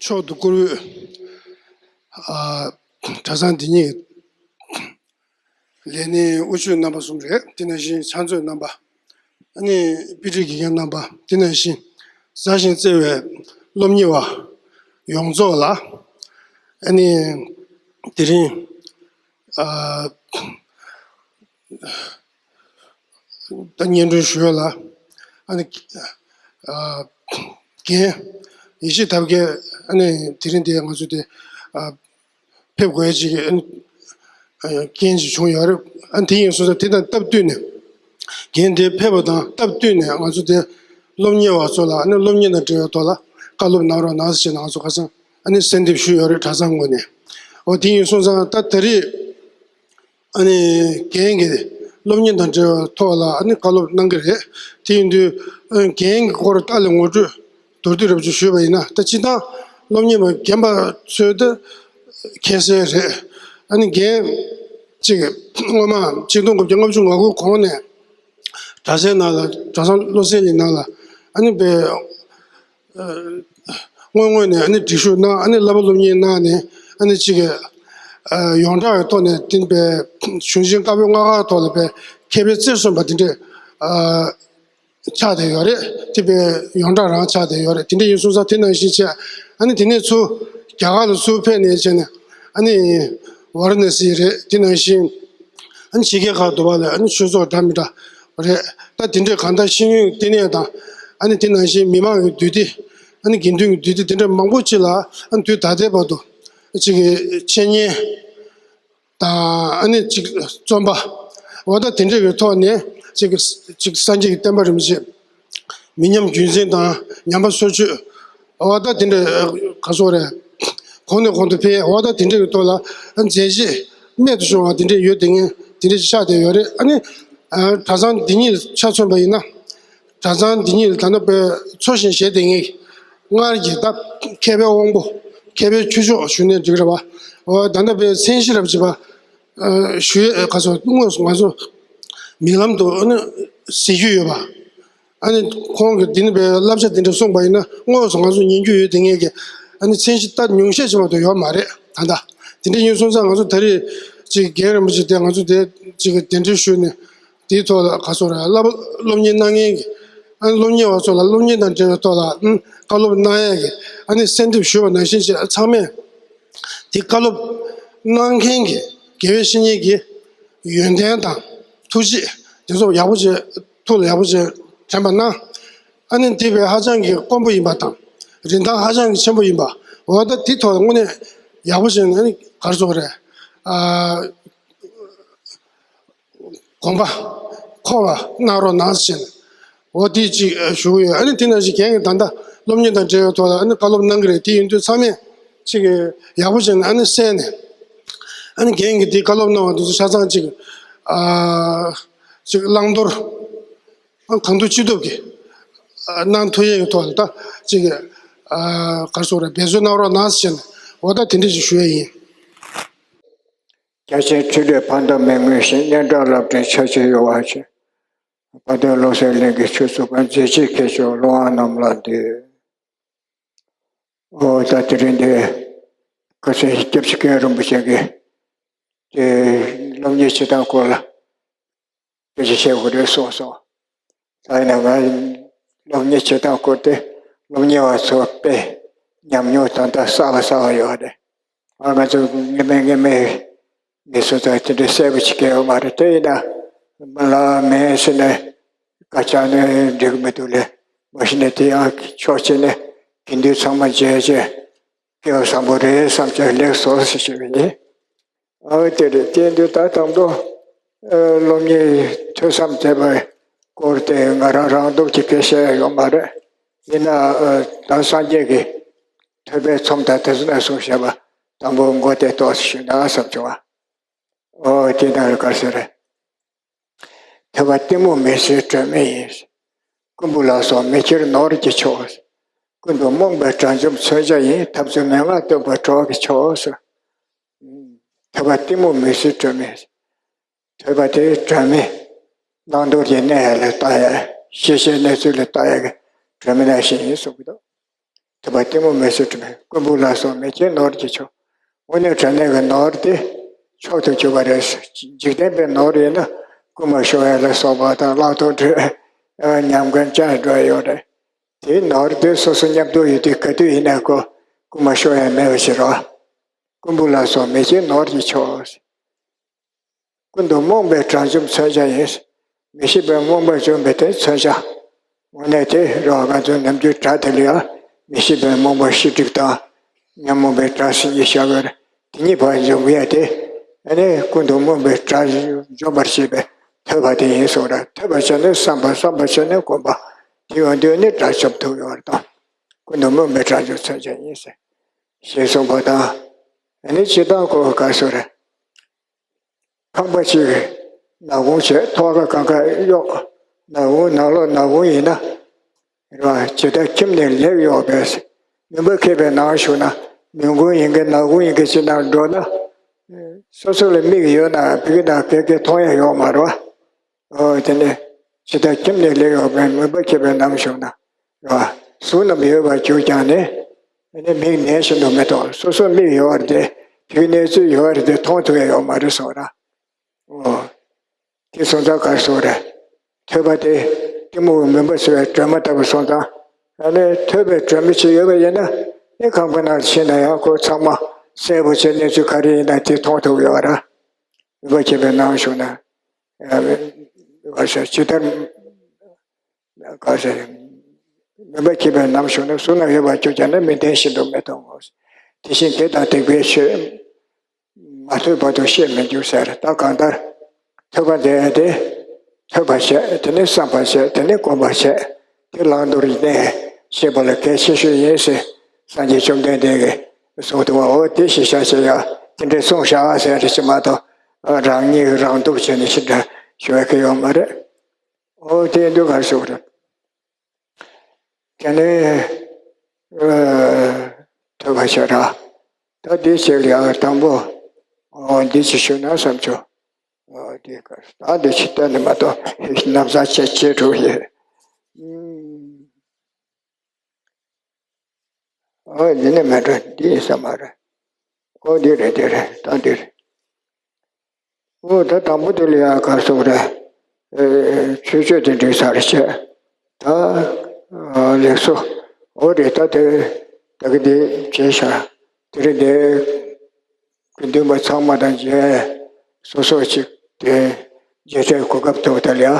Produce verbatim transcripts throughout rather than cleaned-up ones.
མཆོག་ཏུ་བཀུར་འོས། ཨ། གྲྭ་ཚང་འདི་ཉིད་ལས་སྣེའི་དབུ་ཁྲིད་རྣམ་པ་གསུམ་རེད། དེ་ནང་བཞིན་ཕྱག་མཛོད་རྣམ་པ། ཨ་ནི་དཔེ་ཁྲིད་དགེ་རྒན་རྣམ་པ། དེ་ནང་བཞིན་མཛའ་ཞིང་བརྩེ་བའི་སློབ་གཉེར་བ་ཡོངས་རྫོགས་ལ། ཨ་ནི་དེ་རིང་ཨ། ད་སྙན་སྒྲོན་ཞུ་ཡ་ལ། ཨ་ནི། ཨ། རྒན་ཡེ་ཤེས་ཐབས་མཁས། ཨ་ནི་དེ་རིང་དེ་ང་ཚོ་དེ། ཨ། ཕེབས་དགོས་ཡ་ཅིག་གི། ཨ་ནི། ཨ། རྐྱེན་ཅིག་བྱུང་ཡོད་རེད། ཨ་ནི་དེ་ཡིན་སོང་ཙང་དེ་དང་སྟབས་བསྟུན་ནས། རྒན་དེ་ཕེབས་པ་དང་སྟབས་བསྟུན་ནས་ང་ཚོ་དེ་སློབ་གཉེར་བ་ཚོ་ལ། ཨ་ནི་སློབ་གཉེར་དང་འབྲེལ་བའི་ཐོག་ལ་བཀའ་སློབ་གནང་རོགས་གནང་ཟེར་ནས་ང་ཚོ་ཁ་སང་ཨ་ནི་གསོལ་འདེབས་ཞུས་ཡོད་རེད། གྲྭ་ཚང་ངོས་ནས། འོ་དེ་ཡིན་སོང་ཙང་ད་ད་རེས། ཨ་ནི་རྒན་གྱིས་སློབ་གཉེར་དང་འབྲེལ་བའི་ཐོག་ལ་ཨ་ནི་བཀའ་སློབ་གནང་གི་རེད། དེ་ཡིན་དུས་ཨ་ནི་རྒན་གྱི་སྐོར་ལྟ་ལ་ངོ་སྤྲོད་མདོར་བསྡུས་རབ་ཅིག་ཞུས་པ་ཡིན་ན། ད་སྤྱིར་བཏང་སློབ་གཉེར་བ་རྒན་པ་ཚོའི་ད་མཁྱེན་གསལ་རེད། ཨ་ནི་རྒན་གཅིག་སྔོན་མ་ཆིག་སྟོང་དགུ་བརྒྱ་ལྔ་བཅུ་ང་དགུ་གོང་ནས་གྲྭ་སའི་ནང་ལ། གྲྭ་ཚང་བློ་གསལ་གྱི་ནང་ལ་ཨ་ནི་དཔེ། ཨ། སྔོན་སྔོན་ནས་ཨ་ནི་སྒྲིག་ཞུགས་གནང་། ཨ་ནི་བསླབ་པ་སློབ་གཉེར་གནང་ནས། ཨ་ནི་གཅིག་གི། ཨ། ཡོངས་གྲགས་ཀྱི་ཐོག་ནས་དེ་དཔེ་གཞུང་ཆེན་བཀའ་པོད་ལྔ་ཀའི་ཐོག་ལ་དཔེ་མཁས་པའི་རྩེར་སོན་པ་དེ་འདྲས། ཨ། ཆགས་བསྡད་ཡོད་རེད། དེ་དཔེ་ཡོངས་གྲགས་རང་ཆགས་བསྡད་ཡོད་རེད། དེ་འདྲ་ཡིན་སོང་ཙང་དེ་ནང་བཞིན་བྱས། ཨ་ནི་དེ་ནས་ཚུར་རྒྱ་གར་ལ་ཚུར་ཕེབས་ནས་བྱས་ནས། ཨ་ནི་ཝཱ་ར་ཎ་སི་རེད། དེ་ནང་བཞིན་ཨ་ནི་ཕྱི་རྒྱལ་ཁག་དུ་བ་ལ་ཨ་ནི་ཆོས་ཚོགས་འདྲ་མི་འདྲ་རེད། ད་དེ་འདྲས་གང་ལྟར་ཤེས་ཡོན་ལྟེ་གནས་དང་། ཨ་ནི་དེ་ནང་བཞིན་མི་མང་གི་འདུས་སྡེ། ཨ་ནི་དགེ་འདུན་གྱི་འདུས་སྡེ་དེ་འདྲ་མང་པོ་ཅིག་ལ། ཨ་ནི་དུས་ད་ལྟའི་བར་དུ་གཅིག་གི་འཆད་ཉན་དང་། ཨ་ནི་གཅིག་རྩོམ་པ། འོ་ད་དེ་འདྲ་གི་ཐོག་ནས་གཅིག་གཅིག་སངས་རྒྱས་ཀྱི་བསྟན་པ་རིན་པོ་ཆེ་མི་ཉམས་རྒྱུན་འཛིན་དང་ཉམས་པ་སོར་ཆུད། འོ་ད་དེ་འདྲ་ག་ཚོད་རེད། གོང་ནས་གོང་དུ་འཕེལ། འོ་ད་དེ་འདྲ་གི་ཐོག་ལ་མཛད་རྗེས་རྨད་དུ་བྱུང་བ་དེ་འདྲ་ཡོད་དེ་ངས་དེ་འདྲ་ཞིག་ཆགས་བསྡད་ཡོད་རེད། ཨ་ནི་གྲྭ་ཚང་འདི་ཉིད་ཆ་མཚོན་པ་ཡིན་ན། གྲྭ་ཚང་འདི་ཉིད་ལ་ད་ལྟ་དཔེ་འཚོ་ཞིང་གཞེས་བསྡད་མཁན་གྱི་སྔར་གྱི་ད་མཁས་པའི་དབང་པོ། མཁས་པའི་ཁྱུ་མཆོག་ཞུ་ནས་འགྲིག་རེད་བ། འོ་ད་ལྟ་དཔེ་མཚན་གཞི་རབ་བྱེད་པ། ཨ། ཞུ་ཡས་ག་ཚོད་དངོས་སུ་ང་ཚོ་མིག་ལམ་དུ་ཨ་ནི་གཟིགས་རྒྱུ་ཡོད་པ། ཨ་ནི་ཁོང་གིས་འདི་ནི་དཔེ་བསླབ་བྱ་འདི་འདྲ་གསུངས་པ་ཡིན་ན། དངོས་སུ་ང་ཚོ་ཉན་རྒྱུ་ཡོད་དེ་ངེས་ཀྱི། ཨ་ནི་མཚན་གཞི་ད་ཉུང་ཤས་ཅིག་མ་གཏོགས་ཡོད་མ་རེད་ད་ལྟ། དེ་འདྲ་ཡིན་སོང་ཙང་ང་ཚོ་ད་རེས་ཅིག་རྒན་རིན་པོ་ཆེ་དེ་ང་ཚོ་དེ་ཅིག་གདན་འདྲེན་ཞུས་ནས། དེའི་ཐོག་ལ་ག་ཚོད་རེད། བསླབ་སློབ་གཉེར་གནང་མཁན་གྱི། ཨ་ནི་སློབ་གཉེར་བ་ཚོ་ལ་སློབ་གཉེར་དང་འབྲེལ་བའི་ཐོག་ལ། ཨ། བཀའ་སློབ་གནང་ཡས་ཀྱི། ཨ་ནི་གསོལ་འདེབས་ཞུས་པ་ནང་བཞིན་བྱས། ཚང་མས་དེ་བཀའ་སློབ་གནང་མཁན་གྱི་དགེ་བའི་བཤེས་གཉེན་གྱི་ཡོན་ཏན་དང་ཐུགས་རྗེ་དེ་ཚོ་ཡག་པོ་བྱས། ཐུགས་ལ་ཡག་པོ་བྱས་དྲན་པ་གནང་། ཨ་ནི་དེ་དཔེ་ཧ་ཅང་གི་དཀོན་པོ་ཡིན་པ་དང་། རིན་ཐང་ཧ་ཅང་གི་ཆེན་པོ་ཡིན་པ། འོ་ད་དེ་ཐོག་དངོས་གནས་ཡག་པོ་བྱས་ནས། ཨ་ནི་ག་རེ་ཟེར་དགོས་རེད། ཨ། དགོངས་པ་འཁོར་བ་གནང་རོགས་གནང་ཟེར་ནས། འོ་དེ་གཅིག་ཞུ་གི་ཡོད། ཨ་ནི་དེ་ནང་བཞིན་རྒན་གྱིས་ད་ལྟ་སློབ་གཉེར་དང་འབྲེལ་བའི་ཐོག་ལ་ཨ་ནི་བཀའ་སློབ་གནང་གི་རེད། དེ་ཡིན་དུས་ཚང་མས་གཅིག་གི་ཡག་པོ་བྱས་ནས། ཨ་ནི་གསན་ནས། ཨ་ནི་རྒན་གྱིས་དེ་བཀའ་སློབ་གནང་བ་དེ་ཚོ་ཆ་ཚང་གཅིག་ཨ་གཅིག་བླང་དོར། ཨ། གང་ཐུབ་ཅི་ཐུབ་ཀྱིས། ཨ། གནང་ཐུབ་ཡས་ཀྱི་ཐོག་ལ་ད་གཅིག་གི། ཨ། ག་རེ་ཟེར་དགོས་རེད། འབད་བརྩོན་གནང་རོགས་གནང་ཟེར་ནས། འོ་ད་དེ་འདྲ་ཞིག་ཞུ་ཡས་ཡིན། རྒྱ་ཆེན་ཁྲི་ལས་ཕན་འདོགས་མི་མངོན་ཞིང་། སྙན་གྲགས་ལམ་འཕྲང་ཆེ་ཆེར་གཡོ་བ་ཞིག། དཔལ་ལྡན་བློ་གསལ་གླིང་གི་ཆོས་ཚོགས་པ། མཛད་རྗེས་ཁྱད་ཆོས་ཀླུ་དབང་རྣམས་ལ་འདུད། འོ་ད་དེ་རིང་འདི་ཁ་སང་སྐྱབས་རྗེ་མཁན་རིན་པོ་ཆེ་གིས་དེ་སློབ་གཉེར་བྱེད་སྟངས་སྐོར་ལ་སྐད་ཆ་བཤད་དགོས་རེད་གསུངས་སོང་། ད་ཡིན་ན་ང་སློབ་གཉེར་བྱེད་སྟངས་སྐོར་དེ་སློབ་གཉེར་བ་ཚོ་དཔེ་ཉམས་མྱོང་ད་ལྟ་གསར་པ་གསར་པ་ཡོད་རེད། ཨ། ང་ཚོ་སྔོན་མའི་སྔོན་མའི་མི་ཚོ་ད་དེ་འདྲའི་གསལ་པོ་ཅིག་གང་ཡང་ཡོད་མ་རེད། དེ་ཡིན་ན་མི་ལ་མི་ཟེར་ནས་སྐད་ཆ་ནི་འགྲིག་གི་མི་འདུག་ལས། མ་གཞི་ནས་དེ་ཡང་ཕྱོགས་གཅིག་ནས་དགེ་འདུན་ཚང་མ་མཇལ་བྱས་སྐལ་བ་བཟང་པོ་རེད་བསམ་བྱས་ལེགས་སོ་ཞེས་ཞུ་བ་ཡིན། ཨ། དེ་རེད། དེ་འདུག་ད་དང་པོ་ཨ་སློབ་གཉེར་ཐོས་བསམ་མཛད་པའི་སྐོར་དེ་ང་རང་རང་སྟོབས་ཀྱིས་དཔེ་བཤད་ཡ་ཡོད་མ་རེད། ཡིན་ན་ཨ་ད་སངས་རྒྱས་ཀྱི་ཐོས་པའི་ཚོམས་དང་དེ་ཚོ་ནས་གསུངས་བཞག་པ་དང་པོ་མགོ་དེ་ཏོག་ཙམ་ཞུས་ན་བསམ་བྱུང་བ། ཨོ་དེ་ན་ག་ཟེར། ཐོས་པ་གཏི་མུག་མུན་སེལ་སྒྲོན་མེ་ཡིན། རྐུན་པོ་ལ་སོགས་མི་ཁྱེར་ནོར་གྱི་མཆོག། ཀུན་ཏུ་རྨོངས་པའི་དགྲ་འཇོམས་མཚོན་ཆ་ཡིན། འཐབ་རྩོད་མན་ངག་སྟོན་པ་གྲོགས་ཀྱི་མཆོག། ཐོས་པ་གཏི་མུག་མུན་སེལ་སྒྲོན་མེ། ཐོས་པ་དེ་སྒྲོན་མེ། བླང་དོར་གྱི་གནས་ལ་ལྟ་ཡ། ཤེས་བྱའི་གནས་ཚུལ་ལ་ལྟ་ཡ་གི་སྒྲོན་མེ་ནང་བཞིན་ཡིན་གསུང་གི་འདུག། ཐུབ་པ་གཏི་མུག་མེད་ཚུལ་དྲི་མེད། རྐུན་པོ་ལ་སོགས་མི་སྐྱེ་ནོར་གྱི་མཆོག། དངོས་གནས་དྲང་གནས་ཀྱི་ནོར་དེ་མཆོག་ཏུ་གྱུར་པ་རེད། འཇིག་རྟེན་པའི་ནོར་ཡིན་ན་རྐུན་མ་ཤོར་ཡ་ལ་སོགས་པ་དང་གླང་དོག་འདྲ་ཉམས་མཁན་ཅན་འགྲོ་ཡ་ཡོད་རེད། དེའི་ནོར་དེ་སོ་སོ་མཉམ་དུ་ཡོད་དུས་ག་དུས་ཡིན་ན་ཁོ་རྐུན་མ་ཤོར་ཡ་མེད་པ་ཞིག་རེད། རྐུན་པོ་ལ་སོགས་མི་སྐྱེ་ནོར་གྱི་མཆོག། ཀུན་ཏུ་རྨོངས་པའི་དགྲ་བཅོམ་མཚོན་ཆ་ཡིན། མི་ཤེས་པའི་རྨོངས་པ་བཅོམ་པའི་དེ་མཚོན་ཆ། དངོས་གནས་དེ་རེད་བ། ང་ཚོ་ནམ་རྒྱུན་དགྲ་དེ་ལ་ཡང་མི་ཤེས་པའི་རྨོངས་པ་ཤེས་སྒྲིབ་དང་། ཉོན་མོངས་པའི་དགྲ་ཟེར་གྱི་བཞག་ཡོད་རེད། དེ་གཉིས་བར་འཇོམས་ཡ་དེ། ཨ་ནི་ཀུན་ཏུ་རྨོངས་པའི་དགྲ་འཇོམས་པར་བྱེད་པའི་ཐོས་པ་དེ་ཡིན་གསུངས་རེད། ཐོས་པ་བྱས་ནས་བསམ་པ། བསམ་པ་བྱས་ནས་སྒོམ་པ། དེ་ཡོང་དུས་ནི་དགྲ་འཇོམས་ཐུབ་ཡོད་རེད་དང་། ཀུན་ཏུ་རྨོངས་པའི་དགྲ་བཅོམ་མཚོན་ཆ་ཡིན་ཟེར། ཞེས་གསུངས་པ་དང་། ཨ་ནི་ཇི་ལྟར་ཁོ་ག་སོ་རེད། ཁང་པ་གཅིག་ནག་ཁུང་བྱས། ཐོག་ཁ་གང་ག་གཡོགས། ནག་ཁུང་ནང་ལོགས་ནག་ཁུང་ཡིན་ན། རེད་བ། ཇི་ལྟར་ཁྱིམ་ནི་ལེགས་གཡོགས་པས། མུན་པ་ཁེབས་པའི་ནང་ཞུགས་ན། མུན་ཁུང་ཡིན་གྱི་ནག་ཁུང་ཡིན་གྱི་ཅིག་ནང་འགྲོ་ན། སོ་སོ་ལ་མིག་ཡོད་ན་ཕ་གི་ནང་ག་གེ་མཐོང་ཡ་ཡོད་མ་རེད་བ། ཨོ་དེ་ནས་ཇི་ལྟར་ཁྱིམ་ནི་ལེགས་གཡོགས་པས། མུན་པ་ཁེབས་པའི་ནང་ཞུགས་ན། རེད་བ། གཟུགས་རྣམས་ཡོད་པར་གྱུར་ཀྱང་ནི། ཨ་ནི་མིག་ནད་བཞིན་དུ་མི་མཐོང་། སོ་སོ་མིག་ཡོད་རེད་དེ། ཕ་གི་གནས་ཚུལ་ཡོད་རེད་དེ་མཐོང་ཐུབ་ཡ་ཡོད་མ་རེད་གསུངས་ར། ཨོ། དེ་སོང་ཙང་ག་རེ་ཟེར་དགོས་རེད། ཐོས་པ་དེ་གཏི་མུག་གི་མུན་པ་སེལ་བའི་སྒྲོན་མ་ལྟ་བུ་སོང་ཙང་། ཨ་ནི་ཐོས་པའི་སྒྲོན་མ་ཅིག་ཡོད་པ་ཡིན་ན། ཨེ་ཁང་པ་ནང་ཕྱིན་ན་ཡང་ཁོ་ཚང་མ་གསལ་པོ་བྱས། གནས་ཚུལ་ག་རེ་ཡིན་ན་དེ་མཐོང་ཐུབ་ཡོད་ར། མུན་པ་ཁེབས་པའི་ནང་ཞུགས་ན། ཨ་ནི་ག་རེ་ཟེར། ཇི་ལྟར། ག་རེ་ཟེར། མུན་པ་ཁེབས་པའི་ནང་ཞུགས་ན། གཟུགས་རྣམས་ཡོད་པར་གྱུར་ཀྱང་ནི། མིག་ནད་བཞིན་དུ་མི་མཐོང་ངོ་། དེ་བཞིན་དགེ་དང་སྡིག་པའི་ཆོས། མ་ཐོས་བར་དུ་ཤེས་མི་འགྱུར་ཟེར། ད་གང་ལྟར་ཐོས་པ་དེ་དེ་ཐོས་པ་བྱས། དེ་ནས་བསམ་པ་བྱས། དེ་ནས་སྒོམ་པ་བྱས། དེ་བླང་དོར་གནས་ཤེས་པ་ལ་གལ་ཆེ་ཤོས་ཡིན་ཟེར། སངས་རྒྱས་བཅོམ་ལྡན་འདས་ཀྱིས་གསུངས་འདུག་བ། འོ་དེ་ཞིག་བྱ་ཞེས་ཡང་དེ་འདྲའི་གསུངས་བཞག་ཟེར་རེད་ཅེས་མ་གཏོགས། རང་ཉིད་རང་སྟོབས་བྱས་ནས་ཞེ་དྲག་ཞུ་ཡ་གི་ཡོད་མ་རེད། འོ་དེ་འདུག་ག་ཞུ་རེད། དེ་ནས་ཨ་ཐོས་པ་བྱས་ར། ད་འདི་ཞིག་ལ་ཡང་དང་པོ། འོ་འདི་ཞིག་ཞུ་ན་བསམ་བྱུང་། འོ་འདི་ག་ད་འདི་ཞིག་གཏན་ནས་མ་གཏོགས་ནམ་ཟླ་ཆེ་ཆེ་དྲུག་ཡིན། འོ་འདི་ནས་མ་འགྲོ། འདི་ཡིན་ས་མ་རེད། འོ་འདི་རེད། འདི་རེད། ད་འདི་རེད། འོ་ད་དང་པོ་དེ་ལ་ཡང་ག་རེ་ཟེར་དགོས་རེད། ཨེ་ཆོས་སྤྱོད་དེ་འགྲིག་ས་རེད་བྱས། ད་ཨ་ལེགས་སོ། འོ་རེད། ད་དེ་ད་གི་དེ་བྱས་ཤག་དེ་རིང་དེ་དགེ་འདུན་པ་ཚང་མ་དང་མཇལ། སོ་སོ་ཅིག་དེ་མཇལ་འཕྲད་གོ་སྐབས་ཐོབ་ད་ལ་ཡང་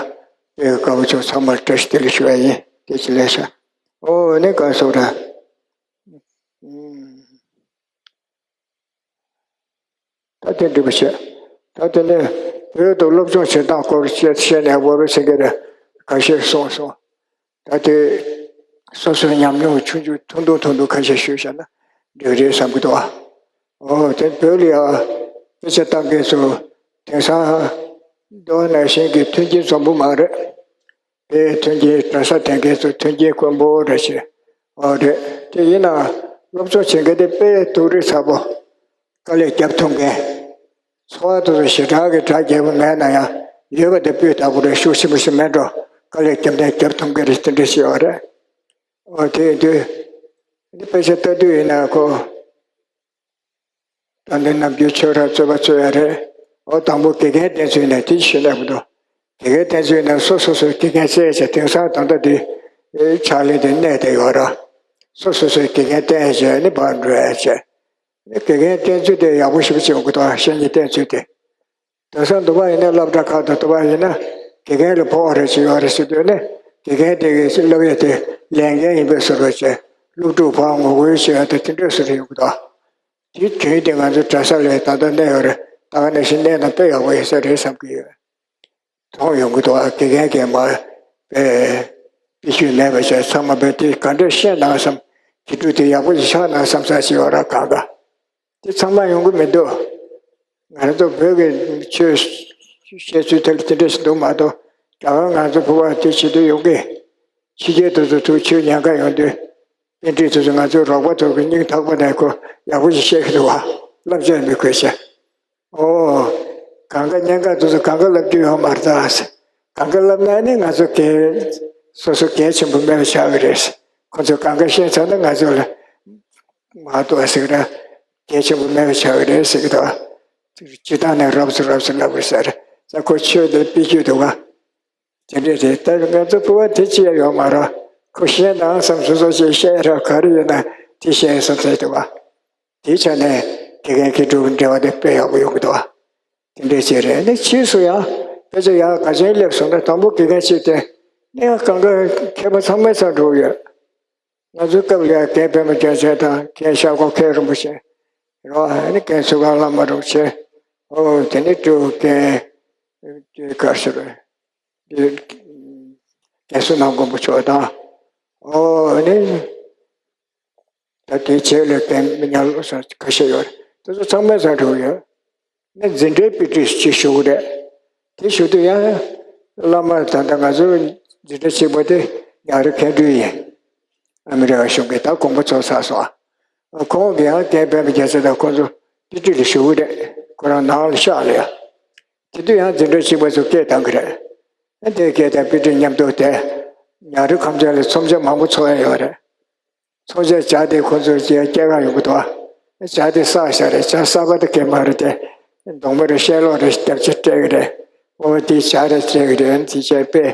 དཔེ་དཀའ་བ་ཚོ་ཚང་མར་བཀྲ་ཤིས་བདེ་ལེགས་ཞུ་བ་ཡིན། དེ་ཅི་ལེགས་ཤག་འོ་ནི་ག་རེ་ཟེར་དགོས་རེད། ཨུམ། ད་དེ་འགྲིག་པ་བྱས། ད་དེ་ནས་བོད་དུ་སློབ་སྦྱོང་བྱེད་སྟངས་སྐོར་བཤད་བཤད་ནས་འོ་རུ་ཟེར་གི་རེད། ཁ་ཤས་གསུངས་སོང་། ད་དེ་སོ་སོའི་ཉམས་མྱོང་ཆུང་ཆུང་ཐུང་ཐུང་ཐུང་ཐུང་ཁ་ཤས་ཞུས་བཞག་ན་འགྲིག་རེད་བསམ་གི་འདུག་ཨ། འོ་དེ་བོད་ལ་ཡང་དཔེ་ཆ་ལྟ་མཁན་ཚོ་དེང་སང་མདོ་ནང་བཞིན་གྱི་མཐུན་རྐྱེན་འཛོམས་པོ་མ་རེད། དཔེ་མཐུན་རྐྱེན་གྲྭ་ས་དེང་གི་ཚོ་མཐུན་རྐྱེན་དཀོན་པོ་རེད་ཤག་འོ་རེད། དེ་ཡིན་ནའང་སློབ་སྦྱོང་བྱེད་མཁན་དེ་དཔེ་ཐུགས་རིག་ཚ་པོ། དཀའ་ལས་རྒྱབ་ཐུབ་མཁན། འཚོ་བ་དེ་ཚོ་ཞེ་དྲག་གི་གྲ་རྒྱས་པོ་མེད་ན་ཡང་ཡོད་པ་དེ་སྤུས་དག་པོ་རེད། ཤུགས་ཆེན་པོ་ཞིག་མེད་འགྲོ། དཀའ་ལས་རྒྱབ་ནས་རྒྱབ་ཐུབ་མཁན་རེད། དེ་འདྲ་ཞིག་ཡོད་རེད། འོ་དེ་ཡིན་དུས། དཔེ་ཆ་ལྟ་དུས་ཡིན་ན་ཁོ། ད་འདི་ནམ་རྒྱུན་ཆོས་རར་རྩོད་པ་རྩོད་ཡ་རེད། འོ་དང་པོ་དགེ་རྒན་བསྟེན་ཚུལ་ནས་དེ་ཞུས་ན་མི་འདུག་དགེ་རྒན་བསྟེན་ཚུལ་ནས་སོ་སོ་སོའི་དགེ་རྒན་བཙལ་བྱས། དེང་སང་ད་ལྟ་འདི་ཕྱག་ལེན་དེ་གནས་བསྡད་ཡོད་ར། སོ་སོ་སོའི་དགེ་རྒན་བསྟེན་བྱས་ནི་ཕར་འགྲོ་ཡ་བྱས། དགེ་རྒན་བསྟེན་ཚུལ་དེ་ཡག་པོ་ཞེ་པོ་ཅིག་ཡོང་གི་འདུག་བཤེས་གཉེན་བསྟེན་ཚུལ་དེ། དེང་སང་འདུག་པ་ཡིན་ན་སློབ་གྲྭ་ཁག་ཏུ་འདུག་པ་ཡིན་ན་དགེ་རྒན་ལ་ཕོགས་པ་རེ་ཅིག་ཡོད་རེད་ཟེར་དུས་ནི། དགེ་རྒན་དེ་གིས་སློབ་ཡ་དེ་ལས་འགན་ཡིན་པའི་བཟོ་འདྲ་བྱས། སློབ་ཕྲུག་ཕར་ངོ་རྒོལ་བྱེད་ཡ་དེ་དེ་འདྲ་བཟོ་འདྲ་ཡོང་གི་འདུག་དེ་དོན་དེ་ང་ཚོ་གྲྭ་ས་ལ་ད་ལྟ་གནས་ཡོད་རེད། ད་ག་ནང་བཞིན་གནས་ན་དཔེ་ཡག་པོ་ཡོད་ས་རེད་བསམ་གྱི་ཡོད། མཐོང་ཡོང་གི་འདུག་དགེ་རྒན་གྱིས་མ་དཔེ་སྤེལ་རྒྱུ་མེད་པ་བྱས། ཚང་མ་དཔེ་དེ་ག་འདྲ་བཤད་ན་བསམ། དགེ་ཕྲུག་དེ་ཡག་པོ་ཞིག་ཆགས་ན་བསམ་ས་ཞིག་ཡོད་ར། གང་ག་དེ་ཚང་མ་ཡོང་གི་མི་འདུག་ང་ཚོ་བོད་ཀྱི་ཆོས་བཤད་ཚུལ་དེ་ལ་དེ་འདྲ་ཞིག་འདུག་མ་གཏོགས། རྒྱ་གར་ང་ཚོ་བོད་པ་དེ་བྱེད་དུས་ཡོང་གི། ཕྱི་རྒྱལ་དེ་ཚོ་ཐུག་ཆོས་ཉན་ག་ཡོང་དུས། པཎ་ཌི་ཏ་དེ་ཚོ་ང་ཚོའི་རོགས་པ་ཚོ་གི་སྙིང་ཐག་པ་ནས་ཁོ་ཡག་པོ་ཞིག་བཤད་ཀྱི་འདུག་བ། བསླབ་བྱ་མི་དགོས་ཤག་ཨོ། གང་ག་ཉན་ག་དེ་ཚོ་གང་ག་བསླབ་རྒྱུ་ཡོད་མ་རེད་ད། གང་ག་བསླབ་ན་ནི་ང་ཚོ་གལ། སོ་སོ་གལ་ཆེན་པོ་མེད་པ་ཆགས་ཀྱི་རེད། ཁོ་ཚོས་གང་ག་བཤད་ཚར་ན་ང་ཚོ་ལ་མ་གཏོགས་ཟེར་གི་ར། གལ་ཆེན་པོ་མེད་པ་ཆགས་ཀྱི་རེད་ཟེར་གི་འདུག་སྤྱིར་བཏང་ནས་རོབ་ཙམ་རོབ་ཙམ་ལབ་དགོས་ཟེར། ས་ཁོ་ཆོས་དེ་སྤེལ་རྒྱུ་འདུག་ག་དེ་འདྲས་རེད། ད་ང་ཚོ་སྤོབས་པ་དེ་ཅི་ཡང་ཡོད་མ་རེད། ཁོ་བཤད་ན་བསམ། སོ་སོ་ཞིག་བཤད་ར་ག་རེ་ཡོད་ན་དེ་བཤད་བསམ་ཚད་འདུག་ག་དེའི་ཆ་ནས་དགེ་རྒན་དགེ་ཕྲུག་འབྲེལ་བ་དེ་དཔེ་ཡག་པོ་ཡོང་གི་འདུག་ག་དེ་འདྲས་བྱས་རེད། ནི་ཕྱིས་སུ་ཡང་དཔེ་ཆ་ཡག་ག་ཅན་སླེབས་སོང་ན། དང་པོ་དགེ་རྒན་གཅིག་དེ་ནི་ཡང་གང་ག་མཁས་པ་ཚང་མའི་རྩར་འགྲོ་གི་ཡོད། ང་ཚོའི་སྐབས་ལ་ཡང་རྒན་པད་མ་རྒྱལ་མཚན་དང་། རྒན་ཤར་ཁོག་མཁན་རིན་པོ་ཆེ་རེད་བ། ནི་རྒན་ཚུལ་ཁང་བླ་མ་རིན་པོ་ཆེ། ཨོ་དེ་ནི་སྤྲེའུ་རྒན་ག་ཟེར་རེད། རྒན་བསོད་ནམས་མགོན་པོ་མཆོག་དང་། ཨོ་ནི་ད་དེའི་རྗེས་ལ་རྒན་མི་ཉག་བློ་བཟང་ཁ་ཤས་ཡོད་རེད། དེ་ཚོ་ཚང་མའི་རྩར་འགྲོ་གི་ཡོད། ནི་འཛིན་གྲྭའི་དཔེ་ཁྲིད་ཅིག་ཞུ་གི་རེད། དེ་ཞུ་དུས་ཡང་བླ་མ། ད་ལྟ་ང་ཚོའི་འཛིན་གྲྭ་གཅིག་པ་དེ་ཉག་རི་མཁས་སྤྲུལ་ཡིན། ཨ་མི་རི་ཀ་གཞུང་གིས་ད་དགོངས་པ་རྫོགས་ཚར་སོང་། ཁོང་གིས་ཡང་རྒན་པད་མ་རྒྱལ་མཚན་དང་ཁོང་ཚོ་དཔེ་ཁྲིད་ལ་ཞུ་གི་རེད། ཁོ་རང་ནང་ལ་ཤག་ལ་ཡ། དེ་དུས་ཡང་འཛིན་གྲྭ་གཅིག་པ་ཚོ་སྐད་བཏང་གི་རེད། དེ་སྐད་བཏང་། དཔེ་ཁྲིད་མཉམ་དུ་དེ་ཉག་རི་ཁམས་ཚན་ལ་ཚོམས་ཆེན་མང་པོ་འཚོགས་ཡ་ཡོད་རེད། ཚོམས་ཆེན་ཇ་དེ་ཁོ་ཚོས་སྐྱེལ་སྐྱེལ་ག་ཡོང་གི་འདུག་ག་ཇ་དེ་བསགས་བཞག་རེད། ཇ་བསགས་པ་དེ་གས་མ་རེད་དེ། གདོང་མ་རེད། ཤེལ་ལོག་རེད། སྟབས་ཅིག་སྤྲད་གི་རེད། ཨོ་དེ་ཇ་རེད་སྤྲད་གི་རེད། དེ་བྱས་པས་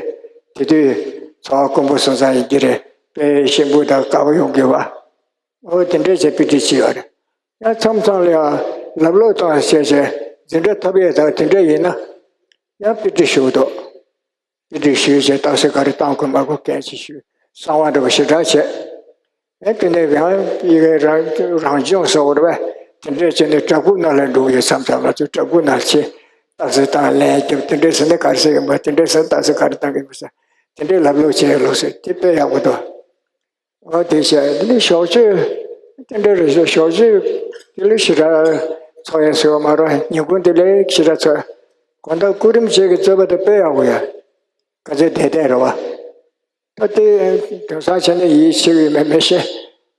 དེ་དུས་འཚོ་བ་དཀོན་པོ་སོང་ཙང་ཡིན་གྱི་རེད། དཔེ་ཞིམ་པོ་དང་དཀར་པོ་ཡོང་གི་བ། ཨོ་དེ་འདྲས་བྱས་དཔེ་ཁྲིད་བྱས་ཡོད་རེད། ཡང་མཚམས་མཚམས་ལ་ཡང་ལབ་ཀློག་གཏོང་བྱས་བྱས་འཛིན་གྲྭ་ཐོབ་ཡས་དང་དེ་འདྲ་ཡིན་ན་ཡང་དཔེ་ཁྲིད་ཞུ་གི་འདུག་དཔེ་ཁྲིད་ཞུས་བྱས་རྟགས་གསལ་ག་རེ་བཏང་དགོས་མ་དགོས་སྐད་ཆ་ཞུས། གསང་བ་འདྲ་པོ་ཞེ་དྲག་བྱས། ཨེ་དེ་ནས་ཡང་ཡི་གེ་རང་རང་སྦྱོང་ཟེར་བ་རེད་པས། དེ་འདྲས་བྱས་ནས་བྲག་ཕུག་ནང་ལ་འགྲོ་གི་ཡོད། མཚམས་མཚམས་ང་ཚོ་བྲག་ཕུག་ནང་ཕྱིན། རྟགས་གསལ་བཏང་། ལན་རྒྱབ། དེ་འདྲས་ཟེར་ན་ག་རེ་ཟེར་གྱི་ཡོད་པ། དེ་འདྲས་ཟེར་ན་རྟགས་གསལ་ག་རེ་བཏང་གི་ཡོད་པ་ཟེར། དེ་འདྲས་ལབ་ཀློག་བྱས་ལོག་སོང་། དེ་དཔེ་ཡག་པོ་འདུག་ཨོ་དེ་བྱས། དེ་ནས་ཞོགས་ཇ་དེ་འདྲ་རེད་ཤག་ཞོགས་ཇ་དེ་ལས་ཞེ་དྲག་འཚོ་ཡས་ཟེར་བ་མ་རེད། ཉིན་གུང་དེ་ལས་ཞེ་དྲག་འཚོ། དགོང་དག་སྐུ་རིམ་བྱེད་ཀྱི་རྩོད་པ་དེ་དཔེ་ཡག་པོ་ཡོད། ག་ཚོད་བསྡད་བསྡད་རེད་བ། ད་དེ་དེང་སང་བྱས་ན་ཡིད་ཆེས་ཡོད་མེད་མི་ཤེས།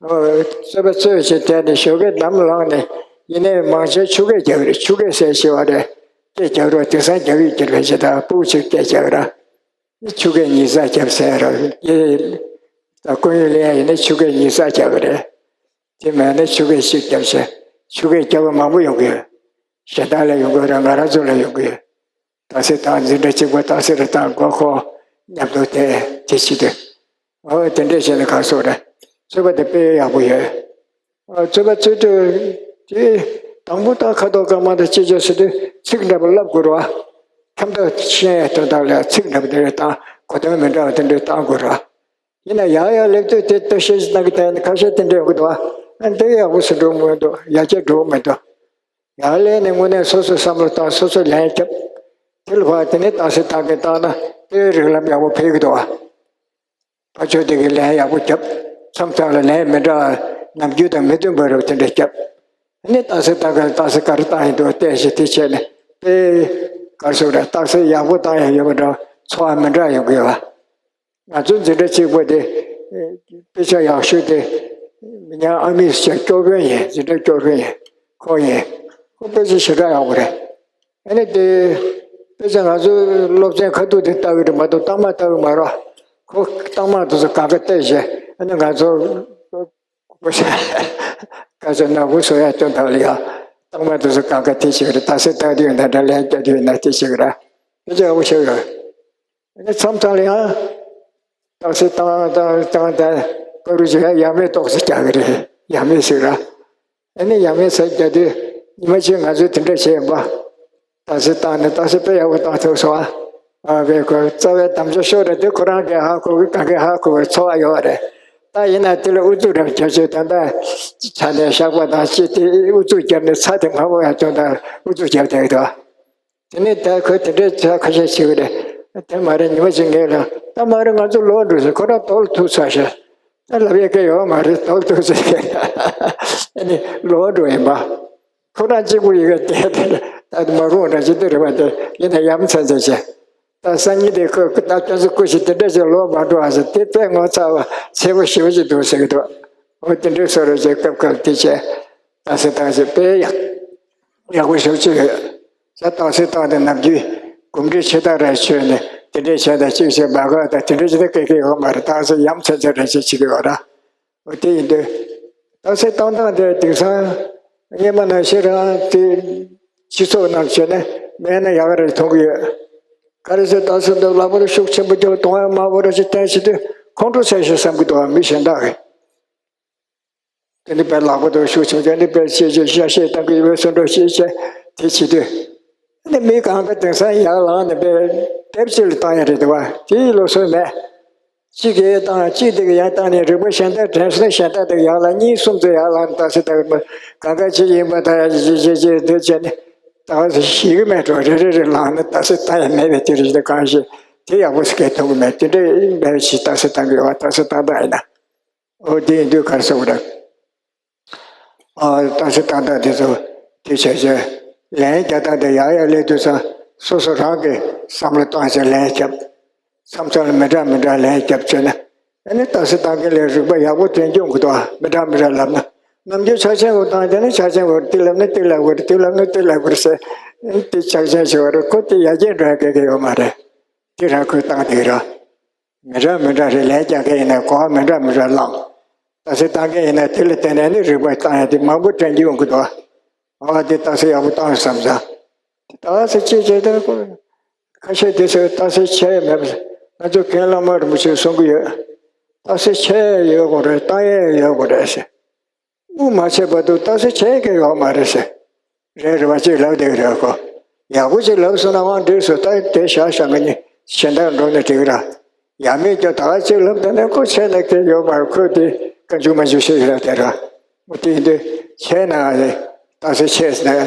ཨོ་རྩོད་པ་རྩོད་བྱས་བསྡད་ནས་ཞོགས་ཀས་ནམ་ལངས་ནས་ཡིན་ནའི་མང་ཆེ་ཆུ་སྐད་རྒྱག་གི་རེད། ཆུ་སྐད་ཟེར་ཤེས་པ་རེད། སྐད་རྒྱག་རོགས། དེང་སང་རྒྱག་ཡོད་ཀྱི་རེད། ཇི་ལྟར་སྤུ་གུ་ཅིག་སྐད་རྒྱག་ར། ཆུ་སྐད་ཉིས་བརྩེགས་རྒྱབ་ཟེར་རོགས། ཡེ། ད་ཀུན་ཡོད་ལེན་ཡ་ཡིན་ན་ཆུ་སྐད་ཉིས་བརྩེགས་རྒྱག་གི་རེད། དེ་མེད་ན་ཆུ་སྐད་གཅིག་རྒྱབ་ཟེར། ཆུ་སྐད་རྒྱབ་པ་མང་པོ་ཡོང་གི་ཡོད། གཞན་དག་ལ་ཡོང་གི་རེད། ང་རང་ཚོ་ལ་ཡོང་གི་ཡོད། རྟགས་གསལ་བཏང་། འཛིན་གྲྭ་གཅིག་པ་རྟགས་གསལ་རེ་བཏང་། མགོ་འཁོར། མཉམ་དུ་དེ་དེ་བྱེད་དུས། ཨོ་དེ་འདྲས་བྱས་ནས་ག་སོགས་རེད། རྩོད་པ་དེ་དཔེ་ཡག་པོ་ཡོད། ཨོ་རྩོད་པ་རྩོད་དུས་དེ་དང་པོ་ད་ཁ་དོག་དཀར་དམར་དང་ཅི་བྱ་ཟེར་དུས་ཚིག་འདྲ་པོ་ལབ་དགོས་རེད་བ། ཁྱབ་བསྡད་ཤེས་ཡས་དོན་དག་ལ་ཚིག་འདྲ་པོ་དེ་འདྲས་བཏང་། གོ་དོན་མི་འདྲ་བ་དེ་འདྲས་བཏང་དགོས་རེད་བ། ཡིན་ན་ཡང་ཡང་སླེབས་དུས་དེ་ལྟ་བཤད་ཅིག་བཏང་གི་བསྡད་ན་ཁ་ཤས་དེ་འདྲས་ཡོང་གི་འདུག་བ། ཨ་འདི་ཡག་པོ་ཞིག་འགྲོ་མི་འདུག་ཡར་རྒྱས་འགྲོ་མི་འདུག་ཡར་སླེབས་ནས་དངོས་གནས་སོ་སོས་བསམ་བློ་བཏང་། སོ་སོས་ལན་རྒྱབ། དེ་ལ་ཕར་དེ་ནས་རྟགས་གསལ་བཏང་གི་བཏང་ན་དེ་རིགས་ལམ་ཡག་པོ་ཕེབས་ཀྱི་འདུག་བ། ཕར་ཕྱོགས་དེ་གིས་ལན་ཡག་པོ་རྒྱབ། མཚམས་མཚམས་ལ་ལན་མི་འདྲ་བ་ནམ་རྒྱུན་དང་མི་མཐུན་པ་རེ་བ་དེ་འདྲ་རྒྱབ། ཨ་ནི་རྟགས་གསལ་བཏང་གི། རྟགས་གསལ་ག་རེ་བཏང་ཡིན་འདུག་བལྟས་ཤིག་དེ་བྱས་ནས་དཔེ་ག་རེ་ཟེར་རེད། རྟགས་གསལ་ཡག་པོ་བཏང་ཡང་ཡོད་པ་འདྲ། ཚོར་བ་མི་འདྲ་ཡོང་གི་ཡོད་བ། ང་ཚོའི་འཛིན་གྲྭ་གཅིག་པ་དེ་དཔེ་ཆ་ཡག་ཤོས་དེ་མི་ཉག་ཨ་མིས་བྱས་སྐྱོར་དཔོན་ཡིན། འཛིན་གྲྭ་སྐྱོར་དཔོན་ཡིན། ཁོང་ཡིན། ཁོ་དཔེ་ཆ་ཞེ་དྲག་ཡག་པོ་རེད། ཨ་ནི་དེ་དཔེ་ཆ་ང་ཚོའི་སློབ་ཚན་ཁ་ཐུག་དེ་ལྟ་གི་རེད་མ་གཏོགས་རྟགས་མ་ལྟ་གི་མ་རེད། ཁོ་རྟགས་མ་དེ་ཚོ་གང་ག་བལྟས་བྱས། ཨ་ནི་ང་ཚོ་ཁ་ཆེ་ན་བུ་བཟོ་ཡ་སྐྱོན་དག་ལ་ཡ། རྟགས་མ་དེ་ཚོ་གང་ག་དེ་བྱེད་ཀྱི་རེད། རྟགས་གསལ་བཏང་དུས་ཡོད་ན་འདྲ། ལན་རྒྱག་དུས་ཡོད་ན་དེ་བྱེད་ཀྱི་རེད། དཔེ་ཆ་ཡག་པོ་ཞིག་ཡོད། ཨ་ནི་མཚམས་མཚམས་ལ་ཡང་རྟགས་གསལ་བཏང་བཏང་བཏང་། ད་ཀ་རུ་ཅིག་ཡང་ཡ་མེད་ཏོག་ཙམ་རྒྱག་གི་རེད། ཡ་མེད་ཟེར་ར། ཨ་ནི་ཡ་མེད་ཟེར་རྒྱག་དུས་ཉི་མ་གཅིག་ང་ཚོས་དེ་འདྲ་བྱས་ཡིན་པ། རྟགས་གསལ་བཏང་ནས་རྟགས་གསལ་དཔེ་ཡག་པོ་བཏང་ཐུབ་སོང་ཨ། ཨ་བས་ཁོ་རྩ་བའི་དམ་བཅའ་ཤོར་རེད་དེ། ཁོ་རང་གིས་ཧ་གོ་གི། གང་གིས་ཧ་གོ་བའི་ཚོར་བ་ཡོད་རེད། ད་ཡིན་ན་དེ་ལ་ཨུ་ཚུགས་རེ་བ་རྒྱབ་བྱས། ད་ལྟ་ཆ་ནས་བཤགས་པ་དང་ཅི་དེ་ཨུ་ཚུགས་བརྒྱབ་ནས་ཚར་དེ་མང་པོ་ཡང་སྐྱོན་དང་ཨུ་ཚུགས་བརྒྱབ་བསྡད་ཀྱི་འདུག་དེ་ནས་ད་ཁོས་དེ་འདྲའི་ཚ་ཁ་ཤས་བྱེད་ཀྱི་རེད། དེ་མ་རེད། ཉི་མ་གཅིག་ངས་ལ་ད་མ་རེད། ང་ཚོ་ལོག་འགྲོ་ཟེར། ཁོ་རང་དོགས་ལ་ཐུག་ཚར་ཤག་ད་ལབ་ཡས་སྐད་ཡོད་མ་རེད། དོགས་ལ་ཐུག་ཚར་ཤག་ཨ་ནི་ལོག་འགྲོ་ཡིན་པ། ཁོ་རང་གཅིག་པུ་ཡི་གེ་བལྟས་ཏེ་ད་མ་རུང་འདྲ་ཅིག་དེ་རེད་པ། དེ་ཡིན་ན་ཡ་མཚན་ཚ་ཆེ། ད་སང་ཉིན་དེ་ཁོས་ད་ཁྱོད་ཚོ་སྐུ་ཞིག་དེ་འདྲ་ཞིག་ལོག་མ་འགྲོ་ཨ་ཟེར། དེ་དཔེ་ངོ་ཚ་བ་ཚ་པོ་ཞེ་པོ་ཅིག་འདུག་ཟེར་གྱི་འདུག་འོ་དེ་འདྲའི་བཟོ་འདྲ་ཅིག་སྐབས་སྐབས་དེ་བྱས། རྟགས་གསལ་བཏང་ཞིག་དཔེ་ཡག་ཡག་པོ་ཞེ་པོ་ཅིག་ཡོད། ས་རྟགས་གསལ་བཏང་དེ་ནམ་རྒྱུན་གོམས་འདྲིས་ཆེ་ཐག་རེ་ཆོད་ནས་དེ་འདྲའི་བྱས་དང་གཅིག་བྱས་མ་དགའ་དང་དེ་འདྲ་ཅིག་ད་སྐད་སྐད་ཡོད་མ་རེད། རྟགས་གསལ་ཡ་མཚན་ཚ་འདྲ་ཅིག་བྱེད་ཀྱི་ཡོད་ར། འོ་དེ་ཡིན་དུས། རྟགས་གསལ་བཏང་སྟངས་དེ་དེང་སང་སྔོན་མ་ནང་བཞིན་རང་དེ་སྤྱི་ཚོགས་ནང་བྱས་ན་མེད་ན་ཡག་རེད་མཐོང་གི་ཡོད། ག་རེ་ཟེར། རྟགས་གསལ་འདི་ལག་པ་དང་ཤུགས་ཆེན་པོ་རྒྱབ་གདོང་ཡང་དམར་པོ་རེ་ཞིག་བསྟན་བྱེད་དུས་ཁོང་ཁྲོ་ཟ་ཤེས་བསམ་གི་འདུག་མི་གཞན་དག་གིས། དེ་ནི་དཔེ་ལག་པ་དང་ཤུགས་ཆེན་པོ་དེ་ནི་དཔེ་ཤེས་ཤེས་ཤ་ཤེས་བཏང་གི་ཡོད་པའི་བཟོ་འདྲ་ཞིག་བྱས་དེ་བྱེད་དུས། ཨ་ནི་མི་གང་ག་དེང་སང་ཡར་ལངས་ནས་དཔེ་དེབ་ཅིག་ལ་བཏང་ཡ་རེད་འདུག་བ། དེའི་ལོ་སོན་མེད། གཅིག་གིས་བཏང་གཅིག་དེ་གིས་ཡར་བཏང་ནས་རིག་པ་གཞན་དག་དྲན་སོང་ན་གཞན་དག་དེ་ཡར་ལ་གཉིས་གསུམ་ཙམ་ཡར་ལངས་ནས་རྟགས་གསལ་བཏང་གི་མ། གང་ག་ཅིག་ཡིན་པ་དང་ཞེ་ཞེ་ཞེ་འདི་བྱས་ནས་ད་ཞིག་གི་མེད་འགྲོ། རེ་རེ་རེ་ལངས་ནས་རྟགས་གསལ་བཏང་ཡ་མེད་པའི་དུས་རེ་ཞིག་ད་གང་ཞིག་དེ་ཡག་པོ་ཞིག་གས་མཐོང་གི་མེད། དེ་འདྲའི་འདྲ་ཞིག་རྟགས་གསལ་བཏང་གི་ཡོད་བ། རྟགས་གསལ་བཏང་སྟངས་ཡིན་ན། འོ་དེ་ཡིན་དུས་ག་རེ་ཟེར་དགོས་རེད། ཨ། རྟགས་གསལ་བཏང་སྟངས་དེ་ཚོ་དེ་བྱས་བྱས་ལན་རྒྱག་སྟངས་དེ་ཡར་ཡར་སླེབས་དུས་ཙང་སོ་སོ་རང་གིས་བསམ་བློ་བཏང་བྱས་ལན་རྒྱབ། མཚམས་མཚམས་ལ་མི་འདྲ་མི་འདྲ་ལན་རྒྱབ་བྱས་ན། ཨ་ནི་རྟགས་གསལ་བཏང་མཁན་ལ་རིག་པ་ཡག་པོ་ཐོན་གྱི་ཡོང་གི་འདུག་མི་འདྲ་མི་འདྲ་ལབ་ན། ནམ་རྒྱུན་ཆ་ཆེན་པོ་བཏང་བྱས་ན་ཆ་ཆེན་པོ་དེ་ལབ་ན་དེ་ལབ་དགོས་རེད། དེ་ལབ་ན་དེ་ལབ་དགོས་རེད་ཟེར། ཨ་ནི་དེ་ཆ་ཆེན་ཞིག་བ་རེད། ཁོ་དེ་ཡར་རྒྱས་འགྲོ་ཡ་ག་གེ་ཡོད་མ་རེད། དེ་རང་ཁོས་བཏང་བསྡད་ར། མི་འདྲ་མི་འདྲ་རེད། ལན་རྒྱག་མཁན་ཡིན་ན་གོ་བ་མི་འདྲ་མི་འདྲ་བླངས། རྟགས་གསལ་བཏང་མཁན་ཡིན་ན་དེ་ལ་བརྟེན་ནས་ནི་རིག་པ་བཏང་ཡ་དེ་མང་པོ་དྲན་གྱི་ཡོང་གི་འདུག་ཨ་དེ་རྟགས་གསལ་ཡག་པོ་བཏང་བསམ་ས། རྟགས་གསལ་ཅེས་བྱས་ཏེ་ཁོ་ཁ་ཤས་དེ་ཚོས་རྟགས་གསལ་ཆེ་ཡ་མེད་པ། ང་ཚོ་རྒན་བླ་མ་རིན་པོ་ཆེས་གསུང་གི་ཡོད། རྟགས་གསལ་ཆེ་ཡ་ཡོད་དགོས་རེད། བཏང་ཡ་ཡོད་དགོས་རེད་ཟེར། དབུ་མ་ཆད་བར་དུ་རྟགས་གསལ་ཆེ་གི་ཡོད་མ་རེད་ཟེར། རེད་རེད་བ། ཅིག་ལབ་བསྡད་ཀྱི་རེད་ཁོ། ཡག་པོ་ཅིག་ལབ་སོང་ན་ཨང་འགྲིག་སོང་། ད་དེ་བཞག་བཞག་ང་གཉིས་གཞན་དག་འགྲོ་ན་འགྲིག་ར། ཡང་མིན་ཀྱང་ད་ག་ཅིག་ལབ་བསྡད་ན་ཁོ་ཆད་ན་སྐད་ཡོད་མ་རེད། ཁོས་དེ་བཀའ་འཇུག་མ་འཇུག་ཤེས་ཀྱི་རེད་དེ་ར། འོ་དེ་ཡིན་དུས་ཆད་ན་རྟགས་གསལ་ཆེ་ཟེར་ན།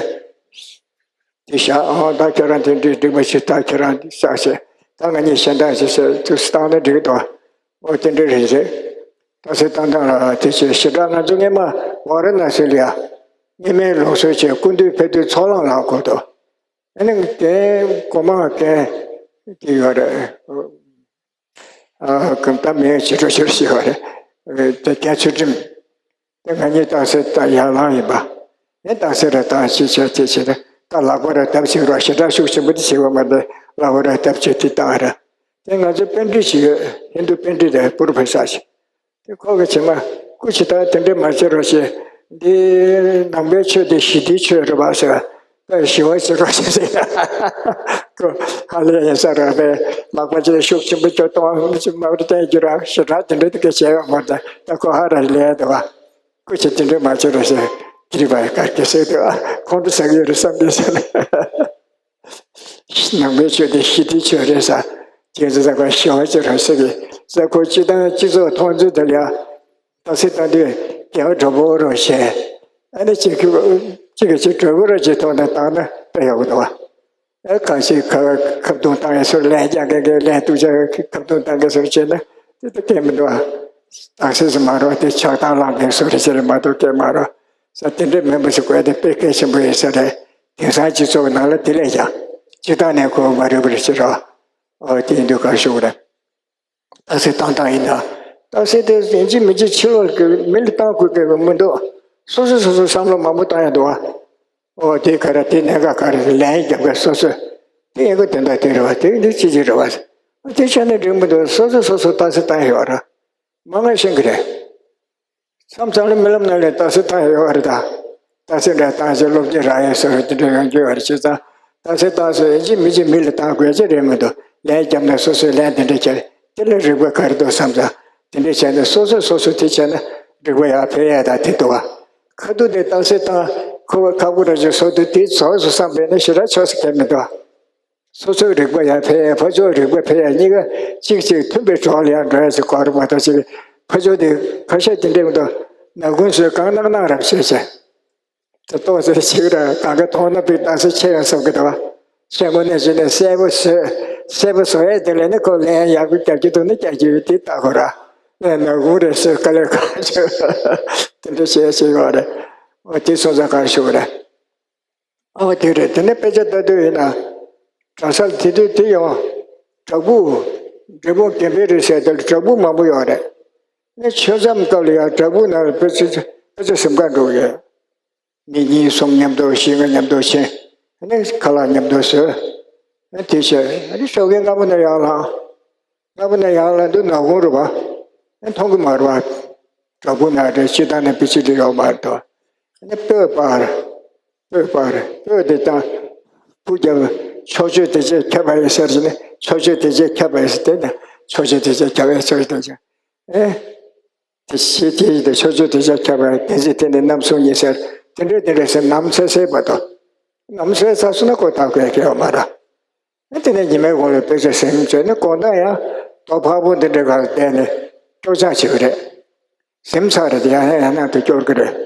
དེ་བཞག་ཨང་། ད་ཁྱེད་རང་དེ་འདྲའི་འགྲིག་མ་ཤེས། ད་ཁྱེད་རང་བསགས་བྱས་ད་ང་གཉིས་གཞན་དག་ཅིག་བྱས་དུས་སུ་བཏང་ན་འགྲིག་གི་འདུག་འོ་དེ་འདྲ་རེད་རེད། རྟགས་གསལ་བཏང་སྟངས་ལ་དེ་བྱས་ཞེ་དྲག་ང་ཚོ་སྔས་མ་ཝཱ་ར་ཎ་སི་ལ་ཡ་སྔས་མའི་ལུགས་སྲོལ་བྱས་སྐུ་མདུན་ཕེབས་དུས་ཚོགས་ལངས་ལངས་དགོས་འདུག་ཨ་ནི་རྒན་གོང་མ་རྒན་དེ་ཡོད་རེད། ཨ་གང་ལྟར་མིང་ཇི་འདྲ་ཞིག་ཡོད་རེད། དེ་རྒན་ཚུལ་ཁྲིམས། དེ་ང་གཉིས་རྟགས་གསལ་ད་ཡར་ལངས་ཡིན་པ། ངས་རྟགས་གསལ་ར་བཏང་ཞིག་བྱས་བྱས་བྱས་ད་ལག་པ་ར་བརྡབ་ཅིག་རོགས། ཞེ་དྲག་ཤུགས་ཆེན་པོ་དེ་བྱེད་དགོས་མ་རེད། ལག་པ་ར་བརྡབ་བྱས་དེ་བཏང་ར། དེ་ང་ཚོ་པཎྜི་ཏ་ཞིག་ཡོད། ཧིན་དུ་པཎྜི་ཏ་རེད། པུ་རོ་ཕེ་སར་ཞིག་དེ་ཁོ་གི་བྱེ་མ་སྐུ་ཇི་ལྟར་དེ་འདྲས་མ་བྱེད་རོགས་ཞེས། འདི་ནང་པའི་ཆོས་དེ་ཞི་བདེའི་ཆོས་རེད་པ་ཟེར། ད་ཞི་བ་བྱེད་རོགས་ཞེས་ཟེར། ཁོ་ཧ་ལས་ཡིན་ས་རེད་པས། ལག་པ་ཅིག་ཤུགས་ཆེན་པོ་ཅིག་གཏོང་བ་མ་བར་བསྟན་རྒྱུ་ར་ཞེ་དྲག་དེ་འདྲས་དེ་ག་བྱས་ཡོད་མ་རེད། ད་ཁོ་ཧ་ར་ལས་འདུག་བ། སྐུ་ཆེ་དེ་འདྲས་མ་བྱེད་རོགས་ཞེས་དྲིས་པ་ཡི་གར་སྐད་ཟེར་འདུག་ཁོང་ཁྲོ་ཟ་གི་ཡོད་རེད་བསམ་གི་ཟེར། ནང་པའི་ཆོས་དེ་ཞི་བདེའི་ཆོས་རེད་ས། ཁྱེད་ཚོ་ས་ཁོ་ཞི་བ་ཅིག་རང་ཟེར་གི་ས། ཁོ་སྤྱི་བཏང་སྤྱི་ཚོགས་མཐོང་ཚུལ་དེ་ལ་ཡ། རྟགས་གསལ་བཏང་དུས་རྒྱལ་བ་གྲོགས་པོ་རོགས་ཞེས། ཨ་ནི་གཅིག་གིས་གཅིག་གིས་གཅིག་གྲོགས་པོ་རོགས་ཅེས་ཐོག་ནས་བཏང་ན་དཔེ་ཡག་པོ་འདུག་བ། ཨ་གང་ཞིག་ཁ་ཁ་བརྡུང་བཏང་ཡ་སོར་ལན་རྒྱག་མཁན་གྱི་ལན་གཏུག་བྱ་ཁ་བརྡུང་བཏང་མཁན་སོར་བྱས་ན་དེ་ལྟ་སྐད་མི་འདུག་བ། རྟགས་གསལ་ཟེར་མ་རོགས་དེ་ཆགས་སྡང་ལངས་མཁན་སོར་བྱས་ནས་མ་གཏོགས་སྐད་མ་རོགས་ས། དེ་འདྲའི་མིན་པ་ཞིག་དགོས་དེ་དཔེ་གལ་ཆེན་པོ་ཡིན་ས་རེད། དེང་སང་སྤྱི་ཚོགས་ནང་ལ་དེ་ལས་ཀྱང་སྤྱི་བཏང་ནས་གོ་མ་རེད་པ་རེད་ཟེར་རོ། ཨོ་དེ་ཡིན་དུས་ག་ཞུ་གི་རེད། རྟགས་གསལ་བཏང་སྟངས་ཡིན་ན། རྟགས་གསལ་དེ་ཡིན་གཅིག་མིན་གཅིག་ཕྱི་ལོགས་ཀྱི་མི་ལ་བཏང་དགོས་ཀྱི་མི་འདུག་སོ་སོ་སོ་སོ་བསམ་བློ་མང་པོ་བཏང་ཡ་འདུག་བ། ཨོ་དེ་ག་རེ་དེ་གནད་འགག་ག་རེ་ལན་རྒྱབ་པའི་སོ་སོ། དེ་ཡིན་གོ་དེ་འདྲ་དེ་རེད་བ། དེ་འདི་ཅི་ཅི་རེད་བ། ཨ་དེ་ཆ་ནས་འགྲིག་མི་འདུག་སོ་སོ་སོ་སོ་རྟགས་གསལ་བཏང་ཡོད་ར། མང་ང་ཤེས་ཀྱི་རེད། མཚམས་མཚམས་ལ་རྨི་ལམ་ནང་ལ་རྟགས་གསལ་བཏང་ཡོད་རེད་ད། རྟགས་གསལ་འདྲ་བཏང་ཞིག་སློབ་སྦྱོང་རག་ཡས་སོ་རེད། དེ་འདྲ་ཡོང་རྒྱུ་ཡོད་རེད། བྱས་ཙང་རྟགས་གསལ་བཏང་སོ་ཡིན་གཅིག་མིན་གཅིག་མི་ལ་བཏང་དགོས་ཀྱི་རེད་མི་འདུག་ལན་བརྒྱབ་ན་སོ་སོས་ལན་དེ་འདྲ་བྱས་དེ་ལ་རིག་པ་ག་རེ་འདུག་བསམ་ཙང་དེ་འདྲ་བྱས་ན་སོ་སོས་སོ་སོ་དེ་བྱས་ན་རིག་པ་ཡར་འཕེལ་ཡས་ད་དེ་འདུག་བ། ཁ་ཐུག་དེ་རྟགས་གསལ་བཏང་ཁོ་བ་ཁག་པོ་ར་ཅིག་བཟོ་དུས་དེ་རྫོགས་སོ་བསམ་པས་ན་ཞེ་དྲག་ཆོག་ས་གང་མི་འདུག་བ། སོ་སོའི་རིག་པ་ཡར་འཕེལ་ཡས་ཕར་ཕྱོགས་རིག་པ་འཕེལ་ཡས་གཉིས་ཀ་གཅིག་གཅིག་མཐུན་པའི་གྲོགས་ལ་ཡར་འགྲོ་ཡས་ཟེར་གོ་རིག་པ་དང་གཅིག་ཕར་ཕྱོགས་དེ་ཁ་ཤས་དེ་འདྲས་མི་འདུག་ནག་ཁུང་ཚོས་གང་གནང་གནང་རབས་བྱས་བྱས། དེ་ཏོག་ཙེ་ཞིག་ར་གང་ག་མཐོང་ན་པའི་རྟགས་གསལ་ཆེ་ཡང་བསམ་གི་འདུག་བ། ཤེས་ངོ་ནས་བྱས་ནས་གསལ་པོ་བཟོས་གསལ་པོ་བཟོ་ཡས་དེ་ལས་ནི་ཁོ་ལན་ཡག་པོ་རྒྱབ་ཀྱི་འདུག་ན་རྒྱག་རྒྱུ་ཡོད་དེ་ལྟ་དགོས་ར། ཨེ་ནག་ཁུང་རེད་ཟེར་དཀའ་ལས་ཁག་ཆེ་དེ་འདྲ་བྱས་བྱས་ཡོད་རེད། འོ་དེ་སོང་ཙང་ག་རེ་ཞུ་དགོས་རེད། ཨོ་དེ་རེད། དེ་ནས་དཔེ་ཆ་ལྟ་དུས་ཡིན་ན། གྲྭ་སར་དེ་དུས་དེ་ཡང་བྲག་ཕུག་འབྲས་སྤུངས་དགེ་འཕེལ་རི་ཟེར་དེར་བྲག་ཕུག་མང་པོ་ཡོད་རེད། ཨ་ནི་ཆོས་མཚམས་སྐབས་ལ་ཡང་བྲག་ཕུག་ནང་ལ་དཔེ་ཆ་དཔེ་ཆ་གཟིམ་ག་འགྲོ་གི་ཡོད། མི་གཉིས་གསུམ་མཉམ་དུ་བཞི་ལྔ་མཉམ་དུ་ཕྱིན། ཨ་ནི་ཁ་ལག་མཉམ་དུ་ཟོས། ཨ་དེ་བྱས་ཨ་ནི་ཞོགས་ཀས་སྔ་པོ་ནས་ཡར་ལངས། སྔ་པོ་ནས་ཡར་ལངས་དུས་ནག་ཁུང་རེད་པ། ཨ་མཐོང་གི་མ་རེད་པ། དྲག་པོ་ན་རེད། སྤྱི་བཏང་ནས་དཔེ་ཅི་འདྲ་ཡོད་མ་རེད་དོ། ཨ་ནི་སྤོས་པར། སྤོས་པར། སྤོས་དེ་དང་། ཕུག་རྒྱབ། ཕྱོགས་བཅུའི་བདེ་བྱེད་ཁྱབ་པ་ཡི་ཟེར་གྱི་ནི་ཕྱོགས་བཅུའི་བདེ་བྱེད་ཁྱབ་པ་ཡི་ཟེར་དེ་ནི་ཕྱོགས་བཅུའི་བདེ་བྱེད་ཁྱབ་པ་ཡི་ཕྱོགས་བཅུའི་བདེ་བྱེད། ཨེ། དེ་ཤེས་བྱེད་དེ་ཕྱོགས་བཅུའི་བདེ་བྱེད་ཁྱབ་པ་ཡི་བདེན་ཚིག་དེ་ནི་རྣམ་གསུམ་ཉིད་ཟེར་དེ་འདྲའི་དེ་འདྲའི་ཟེར་ནམ་ཚེ་ཟེར་བ་དང་། ནམ་ཚེ་ཚ་སོང་ན་ཁོ་ཐག་གོ་ཡ་གི་ཡོད་མ་རེད། ཨ་དེ་ནས་ཉི་མའི་གུང་ལ་དཔེ་ཆ་ཟིན་བྱས་ནས་དགོང་དག་ཡང་རྡོ་ཕག་པོ་འདི་འདྲའི་སྒང་ལ་བསྡད་ནས་སྐྱོར་སྦྱང་བྱེད་ཀྱི་རེད། ཟིན་ཚར་རེད་དེ་ཡང་ཡང་ཡང་ནང་དུ་སྐྱོར་གི་རེད།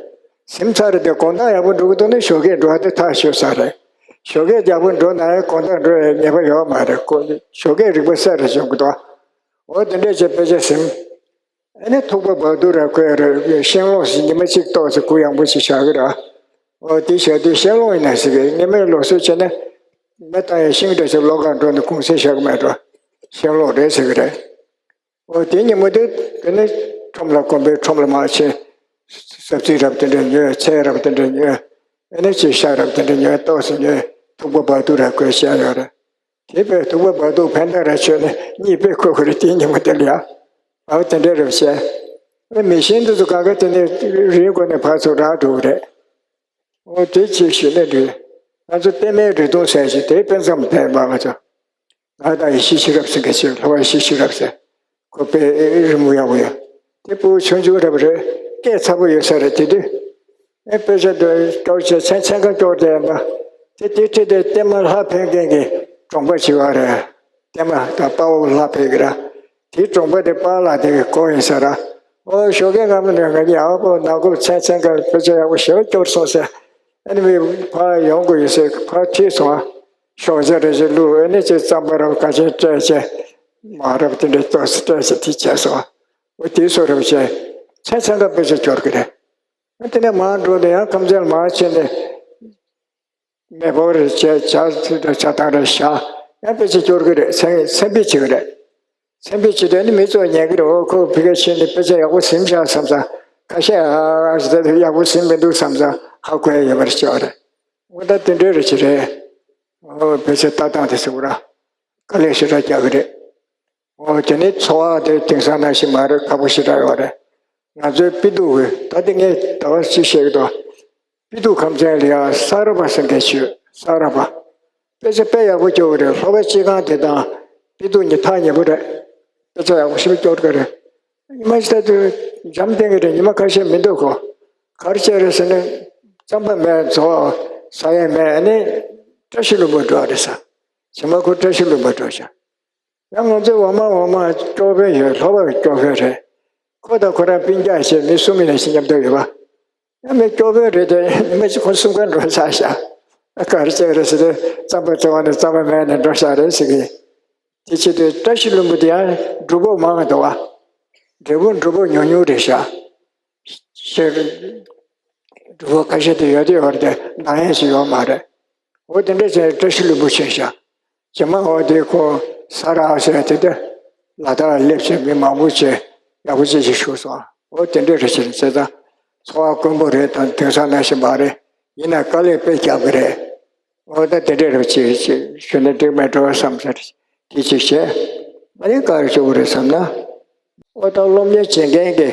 ཟིན་ཚར་རེད་དེ་དགོང་དག་ཡག་པོ་འགྲོ་གི་འདུག་ན་ཞོགས་ཀས་འགྲོ་བ་དེ་ཐག་ཆོད་ས་རེད། ཞོགས་ཀས་ཡག་པོ་འགྲོ་ན་ཡང་དགོང་དག་འགྲོ་ཡའི་ངེས་པ་ཡོད་མ་རེད། ཁོ་ཞོགས་ཀས་རིག་པ་གསལ་རུ་བྱུང་གི་འདུག་འོ་དེ་འདྲས་བྱས་དཔེ་ཆ་ཟིན། ཨ་ནི་ཐུག་པ་བག་ཐུག་ར་ཁོས་ར་ཤིང་ལོང་ཞིག་ཉི་མ་གཅིག་ཏོག་ཙེ་གུ་ཡངས་པོ་ཞིག་བཞག་གི་ར། འོ་དེ་བཞག་དུས་ཤིང་ལོང་ཡིན་ན་ཟེར་གི། སྔ་མའི་ལོ་སྲོལ་བྱས་ན་མེ་བཏང་ཡའི་ཤིང་འདྲ་ཞིག་ལོགས་ཀར་འགྲོ་ནས་གུང་སེང་བཞག་གི་མེད་འགྲོ། ཤིང་ལོང་རེད་ཟེར་གི་རེད། འོ་དེ་ཉིན་མོ་དེ་དེ་ནི་ཁྲོམ་ལ་དགོན་པའི་ཁྲོམ་ལ་མར་ཕྱིན། ཟབ་ཚིག་རབ་དེ་འདྲ་ཉོས། ཚལ་རབ་དེ་འདྲ་ཉོས། ཨ་ནི་ཅིག་ཤ་རབ་དེ་འདྲ་ཉོས། ཏོག་ཙེ་ཉོས། ཐུག་པ་བག་ཐུག་ར་ཁོས་བཤད་ཡོད་རེད། དེ་བས་ཐུག་པ་བག་ཐུག་ཕན་ཐོགས་ར་ཆོད་ནས་གཉིད་དཔེ་ཁུག་གི་རེད། དེ་ཉིན་མོ་དེ་ལ་ཡ། བག་དེ་འདྲ་རབ་བཤད། ཨ་ནི་མི་ཤེས་འདི་ཚོ་ག་ག་དེ་ནས་རིའི་སྒོ་ནས་ཕར་ཚུར་རག་འགྲོ་གི་རེད། འོ་དེ་ཅིག་ཞུས་ན་འགྲིག་ང་ཚོ་པད་མའི་རི་དུང་ཟེར་ཞིག་དེ་དཔེ་མཚམས་བསྡད་པ་ང་ཚོ། ང་དང་ཡེ་ཤེས་ཤེས་རབ་ཟེར་མཁན་ཞིག་ལྷོ་བ་ཡེ་ཤེས་ཤེས་རབ་ཟེར། ཁོ་དཔེ་རི་མོ་ཡག་པོ་ཡོད། དེ་ཕྲུ་གུ་ཆུང་ཆུང་འདྲ་པོ་རེད། སྐད་ཚ་པོ་ཡོད་ས་རེད། དེ་དུས་ཨེ་དཔེ་ཆ་འདི་སྐྱོར་བྱས་མཚན་མཚན་ཁ་སྐྱོར་བསྡད་ཡིན་པ། དེ་དེ་ཁྲིད་དེ་བརྟན་མ་ལྷ་ཕེབས་མཁན་གྱི་གྲོང་པ་ཞིག་ཡོད་རེད། བརྟན་མ་དང་དཔའ་བོ་ལྷ་ཕེབས་ཀྱི་ར། དེའི་གྲོང་པ་དེ་པཱ་ལགས་དེ་གི་སྐོར་ཡིན་ས་ར། ཨོ་ཞོགས་ཀས་སྔ་མོ་ནས་ང་གཉིས་ཨ་ཁོ་ནང་ཁུལ་མཚན་མཚན་ཁ་དཔེ་ཆ་ཡག་པོ་ཞེ་པོ་སྐྱོར་སོང་ཟེར། ཨ་ནི་མི་ཕར་ཡོང་དགོས་ཡོད་ཟེར་ཕར་ཁྲིད་སོང་ཨ། ཞོགས་ཇ་རེ་ཞིག་བླུགས། ཨ་ནི་ཅིག་རྩམ་པ་རབ་ཁ་ཆེན་སྤྲད་བྱས། མར་རབ་དེ་འདྲའི་ཏོག་ཙེ་སྤྲད་བྱས་དེ་བྱས་སོང་། འོ་དེ་ཚོ་རབ་བྱས། མཚན་མཚན་ཁ་དཔེ་ཆ་སྐྱོར་གི་རེད། ཨ་དེ་ནས་མར་འགྲོ་ནས་ཡང་ཁམས་ཚན་མར་ཕྱིན་ནས། མེ་ཕོར་རེ་བྱས། ཇ་ཇ་ཐང་རེ་བཞག་ཡང་དཔེ་ཆ་སྐྱོར་གི་རེད། མཚན་མཚན་དཔེ་བྱེད་གི་རེད། མཚན་དཔེ་བྱེད་དུས་ནི་མི་ཚོ་ཉན་གི་རེད། འོ་ཁོ་ཕ་གིར་ཕྱིན་ནས་དཔེ་ཆ་ཡག་པོ་ཟིན་བཞག་བསམ་ཙང་། ཁ་ཤས་ཨ་ཨ་ཟེར་དུས་ཡག་པོ་ཟིན་མི་འདུག་བསམ་ཙང་ཧ་གོ་ཡ་ཡོད་པ་རེད་ཅེས་པ་རེད། འོ་ད་དེ་འདྲའི་རེད་ཅེས་རེད། འོ་དཔེ་ཆ་ལྟ་སྟངས་དེ་ཟེར་བ་ར། དཀའ་ལས་ཞེ་དྲག་རྒྱག་གི་རེད། འོ་དེ་ནི་འཚོ་བ་དེ་དེང་སང་ནང་བཞིན་མ་རེད། ཁག་པོ་ཞེ་དྲག་ཡོད་རེད། ང་ཚོའི་དཔེ་སྡུག་གི་ད་དེ་ངས་ཟླ་བ་གཅིག་བཤད་ཀྱི་འདུག་དཔེ་སྡུག་ཁམས་ཚན་ལ་ཡང་ས་ར་བ་ཟེར་མཁན་ཞིག་ཡོད། ས་ར་བ། དཔེ་ཆ་དཔེ་ཡག་པོ་སྐྱོར་གི་རེད། ལྷོ་པ་སྤྱི་ཁང་དེ་དང་དཔེ་སྡུག་གཉིས་ཐག་ཉེ་པོ་རེད། དཔེ་ཆ་ཡག་པོ་ཞེ་པོ་སྐྱོར་གི་རེད། ཉི་མ་ཞིག་ལྟ་དུས་འཇམ་ཐིང་གི་རེད། ཉི་མ་ཁ་ཤས་མི་འདུག་གོ། ག་རེ་བྱས་རེད་ཟེར་ན། རྩམ་པ་མེད། འཚོ་བ་ཟ་ཡ་མེད། ཨ་ནི་བཀྲ་ཤིས་ལྷུན་པོ་འགྲོ་བ་རེད་ཟེར། བྱེ་མ་ཁོ་བཀྲ་ཤིས་ལྷུན་པོ་འགྲོ་བྱ། ཡང་ང་ཚོའི་འོག་མ་འོག་མ་སྐྱོ་ཕོད་ཡོད། ལྷོ་པ་སྐྱོ་ཕོད་རེད། ཁོ་དང་ཁོ་རང་སྤུན་ཀྱག་བྱས་མི་གསུམ་ཡིན་ན་ཞིག་མཉམ་དུ་ཡོད་པ། ཡང་མི་སྐྱོ་ཕོད་རེད་དེ་ཉི་མ་གཅིག་ཁོ་གསུམ་ཀ་འགྲོ་ཆགས་ཤག་ག་རེ་བྱས་རེད་ཟེར་དུས་རྩམ་པ་འཚོ་བ་ནི་རྩམ་པ་མེད་ནས་འགྲོ་ཤག་རེད་ཟེར་གི། དེ་བྱེད་དུས་བཀྲ་ཤིས་ལྷུན་པོ་དེ་ཡང་སྒྲུབ་ཕོགས་མང་བ་འདུག་བ། འབྲས་བུ་སྒྲུབ་ཕོགས་ཉུང་ཉུང་རེད་ཤག་ཞེས། སྒྲུབ་ཕོགས་ཁ་ཤས་དེ་ཡོད་དེ་ཡོད་རེད་དེ་འདང་ཡས་ཤིག་ཡོད་མ་རེད། འོ་དེ་འདྲ་བྱས་བཀྲ་ཤིས་ལྷུན་པོ་ཕྱིན་ཤག་རྗེས་མ་འོ་དེ་ཁོ་ས་ར་ཟེར་དེ་དེ་ལ་དྭགས་སླེབས་བྱས་མི་མང་པོ་བྱས་ཡག་པོ་བྱས་ཤིག་བཞུགས་སོང་། འོ་དེ་འདྲ་རེད་ཤག་བྱས་ཙང་འཚོ་བ་དཀོན་པོ་རེད་དང་དེང་སང་ནང་བཞིན་མ་རེད། ཡིན་ན་དཀའ་ལས་དཔེ་རྒྱག་གི་རེད། འོ་ད་དེ་འདྲ་རེད་ཅེས་ཞུས་ན་འགྲིག་མེད་འགྲོ་བསམ་ཟེར་དེ་ཅིག་བྱས། ཨ་ནི་ག་རེ་བྱེད་དགོས་རེད་བསམ་ན། འོ་ད་སློབ་གཉེར་བྱེད་མཁན་གྱི་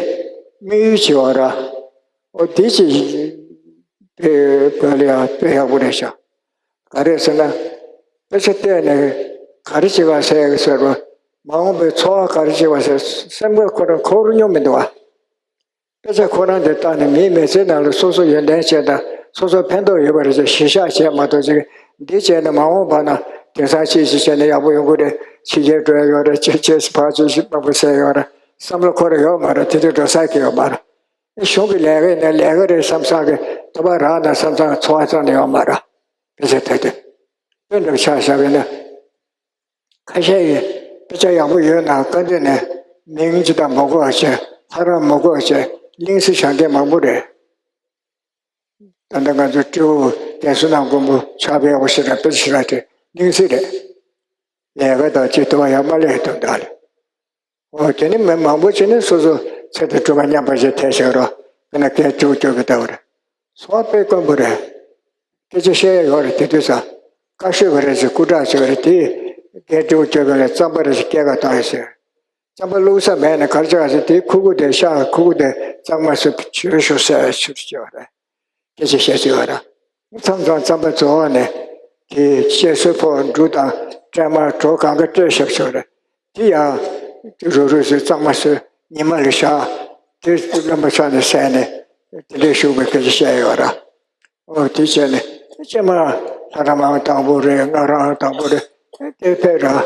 དམིགས་ཡུལ་བྱེད་པ་ར། འོ་དེ་ཅིག་དཔེ་བོད་ལ་ཡང་དཔེ་ཡག་པོ་རེད་ཤག་ག་རེ་ཟེར་ན། དཔེ་ཆ་བལྟས་ནས་ག་རེ་བྱེད་པ་ཟེར་ཡག་ཟེར་བ། མ་འོངས་པའི་འཚོ་བ་ག་རེ་བྱེད་པ་ཟེར་སེམས་ཁུར་ཁོ་རང་འཁོར་མྱོང་མི་འདུག་བ། དཔེ་ཆ་ཁོ་རང་དེ་བལྟས་ནས་མིའི་མི་ཚེའི་ནང་ལ་སོ་སོ་ཡོན་ཏན་བྱས་དང་སོ་སོར་ཕན་ཐོགས་ཡོད་པ་རེད་ཅེས་གཞི་བཞག་བྱས་མ་གཏོགས་ཅིག་འདི་བྱས་ནས་མ་འོངས་པ་ན་དེང་སང་ཅི་ཞིག་བྱས་ནས་ཡག་པོ་ཡོང་གི་རེད། ཕྱི་རྒྱལ་འགྲོ་ཡ་ཡོད་རེད། ཅི་བྱས་ཕར་ཅི་ཞིག་མང་པོ་ཟེར་ཡོད་རེད། བསམ་བློ་འཁོར་ཡ་ཡོད་མ་རེད། དེ་དུས་འགྲོ་ས་གི་ཡོད་མ་རེད། གཞུང་གི་ལས་ཀ་ཡིན་ན་ལས་ཀ་རེད་བསམ་བསམ་གི་འདོད་པ་རག་ན་བསམ་བསམ་འཚོ་བ་རྩ་ནས་ཡོད་མ་རེད། དཔེ་ཆ་དེ་དེ་དཔེ་འདྲ་ཆ་བཞག་པ་ཡིན་ན། ཁ་ཤས་ཀྱིས་དཔེ་ཆ་ཡག་པོ་ཡོད་ན་བཀའ་འདྲི་ནས་མིང་ཅི་དང་མི་དགོས་བྱས། ལྷ་རམས་མི་དགོས་བྱས། གླིང་བཞི་བཞེངས་མཁན་མང་པོ་རེད། ད་ལྟ་ང་ཚོ་སྤྲེའུ་བསྟན་བསོད་ནམས་མགོན་པོ་ཕྱག་དཔེ་ཡག་པོ་ཞེ་དྲག་དཔེ་ཆ་ཞེ་དྲག་བྲིས། གླིང་བཞི་རེད། ལས་ཀ་དང་ཅི་ཐུབ་པ་ཡག་མ་ལས་ཐུབ་འདུག་ཨ་ལས། འོ་དེ་ནི་མི་མང་པོ་ཅིག་ནི་སོ་སོ་ཚེ་དང་སྒྲུབ་པ་མཉམ་པ་ཞིག་ཐལ་ཞིག་རོ། དཔེར་ན་རྒན་སྤྲེའུ་སྐྱོ་གི་ལྟ་བུ་རེད། འཚོ་བ་དཔེ་དཀོན་པོ་རེད། སྐད་ཆ་བཤད་ཡ་ཡོད་རེད། དེ་དུས་ས་བཀའ་ཤོད་པ་རེད་ཟེར་སྐུ་དྲག་ཅིག་རེད། དེས་རྒན་སྤྲེའུ་སྐྱོ་གི་ལ་རྩམ་པ་རེ་ཞིག་སྐྱེལ་ག་བཏང་ཡོད་ཟེར། རྩམ་པ་བླུགས་ས་མེད་ནས་གར་ཅག་ཟེར་དེའི་ཁུ་ཁུ་དེ་ཤ་ཁུ་ཁུ་དེ་གཙང་མ་སུ་བྱོས་ཤོག་ཟེར་ཞུ་ཅེས་པ་རེད། སྐད་ཆ་བཤད་ཅེས་པ་རེད། མཚམས་མཚམས་རྩམ་པ་རྫོགས་ནས་དེ་བཤད་སྲོལ་ཕོག་འབྲུ་དང་སྲན་མ་གྲོ་གང་ག་སྤྲད་ཞབས་ཞུ་རེད། དེ་ཡང་རུ་རུ་སུ་གཙང་མ་སུ་ཉི་མ་ལ་བཞག་དེ་རློན་པ་ཆགས་ནས་ཟད་ནས་དེ་འདྲའི་ཞུགས་པའི་སྐད་ཆ་བཤད་ཡོད་ར། ཨོ་དེ་བྱས་ནས་ཅེ་མ་ལྷ་རམས་དང་པོ་རེད། སྔགས་རམས་དང་པོ་རེད། དེ་ཕེབས་ར།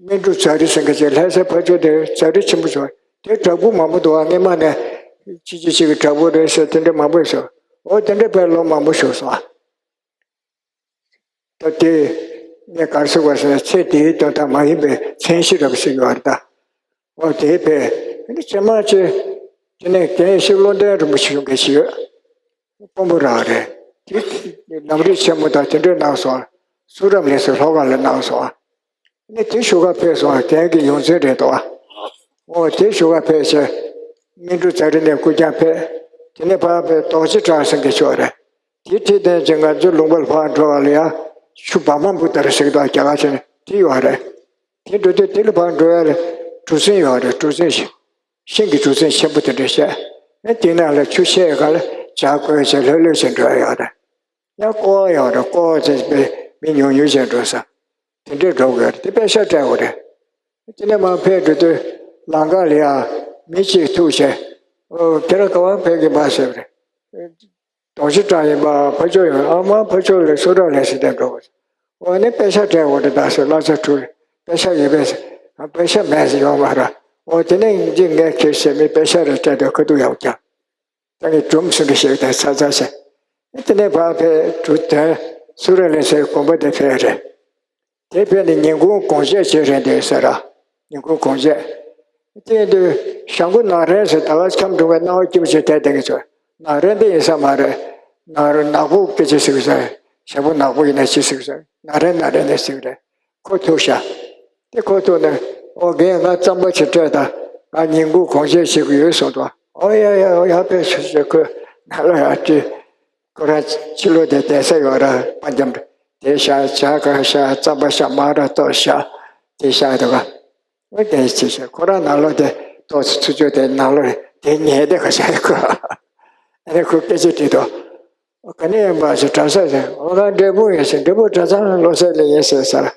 སྨིན་དྲུག་ཛ་རི་ཟེར་མཁན་ཅིག་ལྷ་སའི་ཕ་ཆོས་དེ་ཛ་རི་ཆེན་པོ་བྱུང་། དེ་བྲག་ཕུག་མང་པོ་འདུག་ཨ། སྔས་མ་ནས་ཅི་ཅི་ཅིག་གི་བྲག་ཕུག་རེད་ཟེར་དེ་འདྲ་མང་པོ་ཞིག་ཨོ་དེ་འདྲ་ཕེབས་ལོ་མང་པོ་ཞིག་སོང་ཨ། ད་དེ་ངས་ག་རེ་ཟེར་བ་ཟེར་ན་ཚེ་འདིའི་དོན་དག་མ་ཡིན་པའི་མཚན་གཞི་རབ་ཟེར་གྱི་བར་ད། ཨོ་དེ་ཕེབས་ནི་ཅེ་མ་ཅེ། དེ་ནས་རྒན་ཤེས་བློ་ལྡན་རིན་པོ་ཆེ་གཞུང་གི་ཞིག་དཔོན་པོ་རང་རེད། དེ་ལམ་རིམ་ཆེན་མོ་དང་དེ་འདྲ་གནང་སོང་། གསུང་རབ་ལས་སུ་ལྷོ་ཁ་ལ་གནང་སོང་། ནི་དེ་ཞུ་ག་ཕེབས་སོང་། རྒན་གྱི་ཡོངས་འཛིན་རེད་དོ། ཨོ་དེ་ཞུ་ག་ཕེབས་ཤེ། སྨིན་དྲུག་ཛ་རི་ནས་སྐུ་རྐྱང་ཕེབས། དེ་ནས་ཕར་ཕེབས་རྡོ་རྗེ་བྲག་ཟེར་གྱི་ཕྱོགས་རེད། དེ་ཁྲིད་དོན་ཅིག་ང་ཚོ་ལུང་པར་ཕར་འགྲོ་བ་ལ་ཡ་ཆུ་བ་མ་བུ་ལྟར་ཟེར་གྱི་འདུག་རྒྱ་གར་ཆེན་དེ་ཡོད་རེད། དེ་འགྲོ་དུས་དེ་ལ་ཕར་འགྲོ་ཡ་ལ་གྲུ་གཟིངས་ཡོད་རེད། གྲུ་གཟིངས་ཤིང་གི་གྲུ་གཟིངས་ཆེན་པོ་དེ་འདྲ་བཤད། ཨེ་དེ་ནང་ལ་ཆུ་ཤེལ་ག་ལ་ཇ་བསྐོལ་བྱས་ལྷོད་ལྷོད་བྱས་འགྲོ་ཡ་ཡོད་རེད། ཡང་ཀོ་བ་ཡོད་རེད། ཀོ་བ་ཚོས་པའི་མི་ཉུང་ཉུང་བྱས་འགྲོ་ས། དེ་འདྲས་འགྲོ་དགོས་རེད། དེ་པེ་ཤ་སྤྲད་དགོས་རེད། དེ་ནས་མར་ཕེབས་འགྲོ་དུས་ལམ་ཁ་ལ་ཡང་མི་གཅིག་ཐུག་བྱས། ཨོ་ཁྱེད་རང་ག་པར་ཕེབས་ཀྱི་མ་ཟེར་བ་རེད། རྡོ་རྗེ་བྲག་ཡིན་པ་ཕར་ཕྱོགས་ཡོད། ཨ་མ་ཕར་ཕྱོགས་ལ་གསུང་རབ་ལས་ཟེར་དེ་འགྲོ་དགོས། ཨོ་ནི་པེ་ཤ་སྤྲད་དགོས་རེད་ད་ཟེར། གླ་ཆ་འཁྲུག་པེ་ཤ་ཡོད་པས་ཟེར། པེ་ཤ་མེད་ཟེར་ཡོང་མ་ར། ཨོ་དེ་ནས་ཡིན་གཅིག་ངས་ཁྱེར་ཟེར་མི་པེ་ཤ་རེ་སྤྲད་དུས་ཁ་ཐུག་ཡག་ཀྱང་། ད་ནི་སྒྲུང་སུ་འདྲ་ཞིག་དང་ཚ་ཚ་ཟེར། དེ་ནས་ཕར་ཕེབས་གྲུ་དོན་གསུང་རབ་ལས་ཟེར་དགོན་པ་དེ་ཕེབས་རེད། དེ་ཕེབས་ནས་ཉིན་གུང་གུང་ཚིགས་བྱེད་རན་དེ་ཟེར་ར། ཉིན་གུང་གུང་ཚིགས། དེ་དུས་ཞང་པོ་ནག་རན་ཟེར་ད་ག་ཁྱམས་སྒྲུང་བའི་སྣང་བ་སྐྱིད་པོ་བྱེད་བསྡད་བསྡད་ཀྱི་ཚོད། ནག་རན་དེ་ཡིན་ས་མ་རེད། ནག་རན་ནག་པོ་སྐད་ཆ་ཟེར་གི་ཟེར། ཞང་པོ་ནག་པོ་ཡིན་ན་ཅི་ཟེར་གི་ཟེར། ནག་རན་ནག་རན་ནས་ཟེར་གི་རེད། ཁོ་ཐུག་ཤག་དེ་ཁོ་ཐུག་ནས་ཨོ་རྒན་ང་རྩམ་པ་ཅིག་སྤྲད་དང་། ང་ཉིན་གུང་གུང་ཚིགས་བྱེད་ཀྱི་ཡོད་གསུངས་འདུག་ཨོ་ཡ་ཡ་ཨོ་ཡ་དཔེ་ཆ་ཆེ་ཁོས་ནང་ལ་ཡར་བྲིས། ཁོ་རང་ཕྱི་ལོགས་དེ་བསྡད་ས་ཡོད་ར། པ་འཇམ་དེ་ཤག་ཇ་གང་ཤག་རྩམ་པ་ཤག་མར་ར་གཏོར་ཤག་དེ་ཤག་འདུག་ག་ཨོ་དེ་ཅི་ཤག་ཁོ་རང་ནང་ལོགས་དེ་ཏོག་ཙི་ཚུར་ཕྱོགས་དེ་ནང་ལོགས་དེ་ཉལ་བསྡད་ག་ཤག་ཁོ། ཨ་ནི་ཁོས་སྐད་ཆ་དྲིས་དོ། ག་ནས་ཡིན་པ་ཞེས་གྲྭ་ས་ཟེར། ཨོ་ང་འབྲས་སྤུངས་ཡིན་ཟེར། འབྲས་སྤུངས་གྲྭ་ཚང་བློ་གསལ་ལ་ཡིན་ཟེར་ཟེར།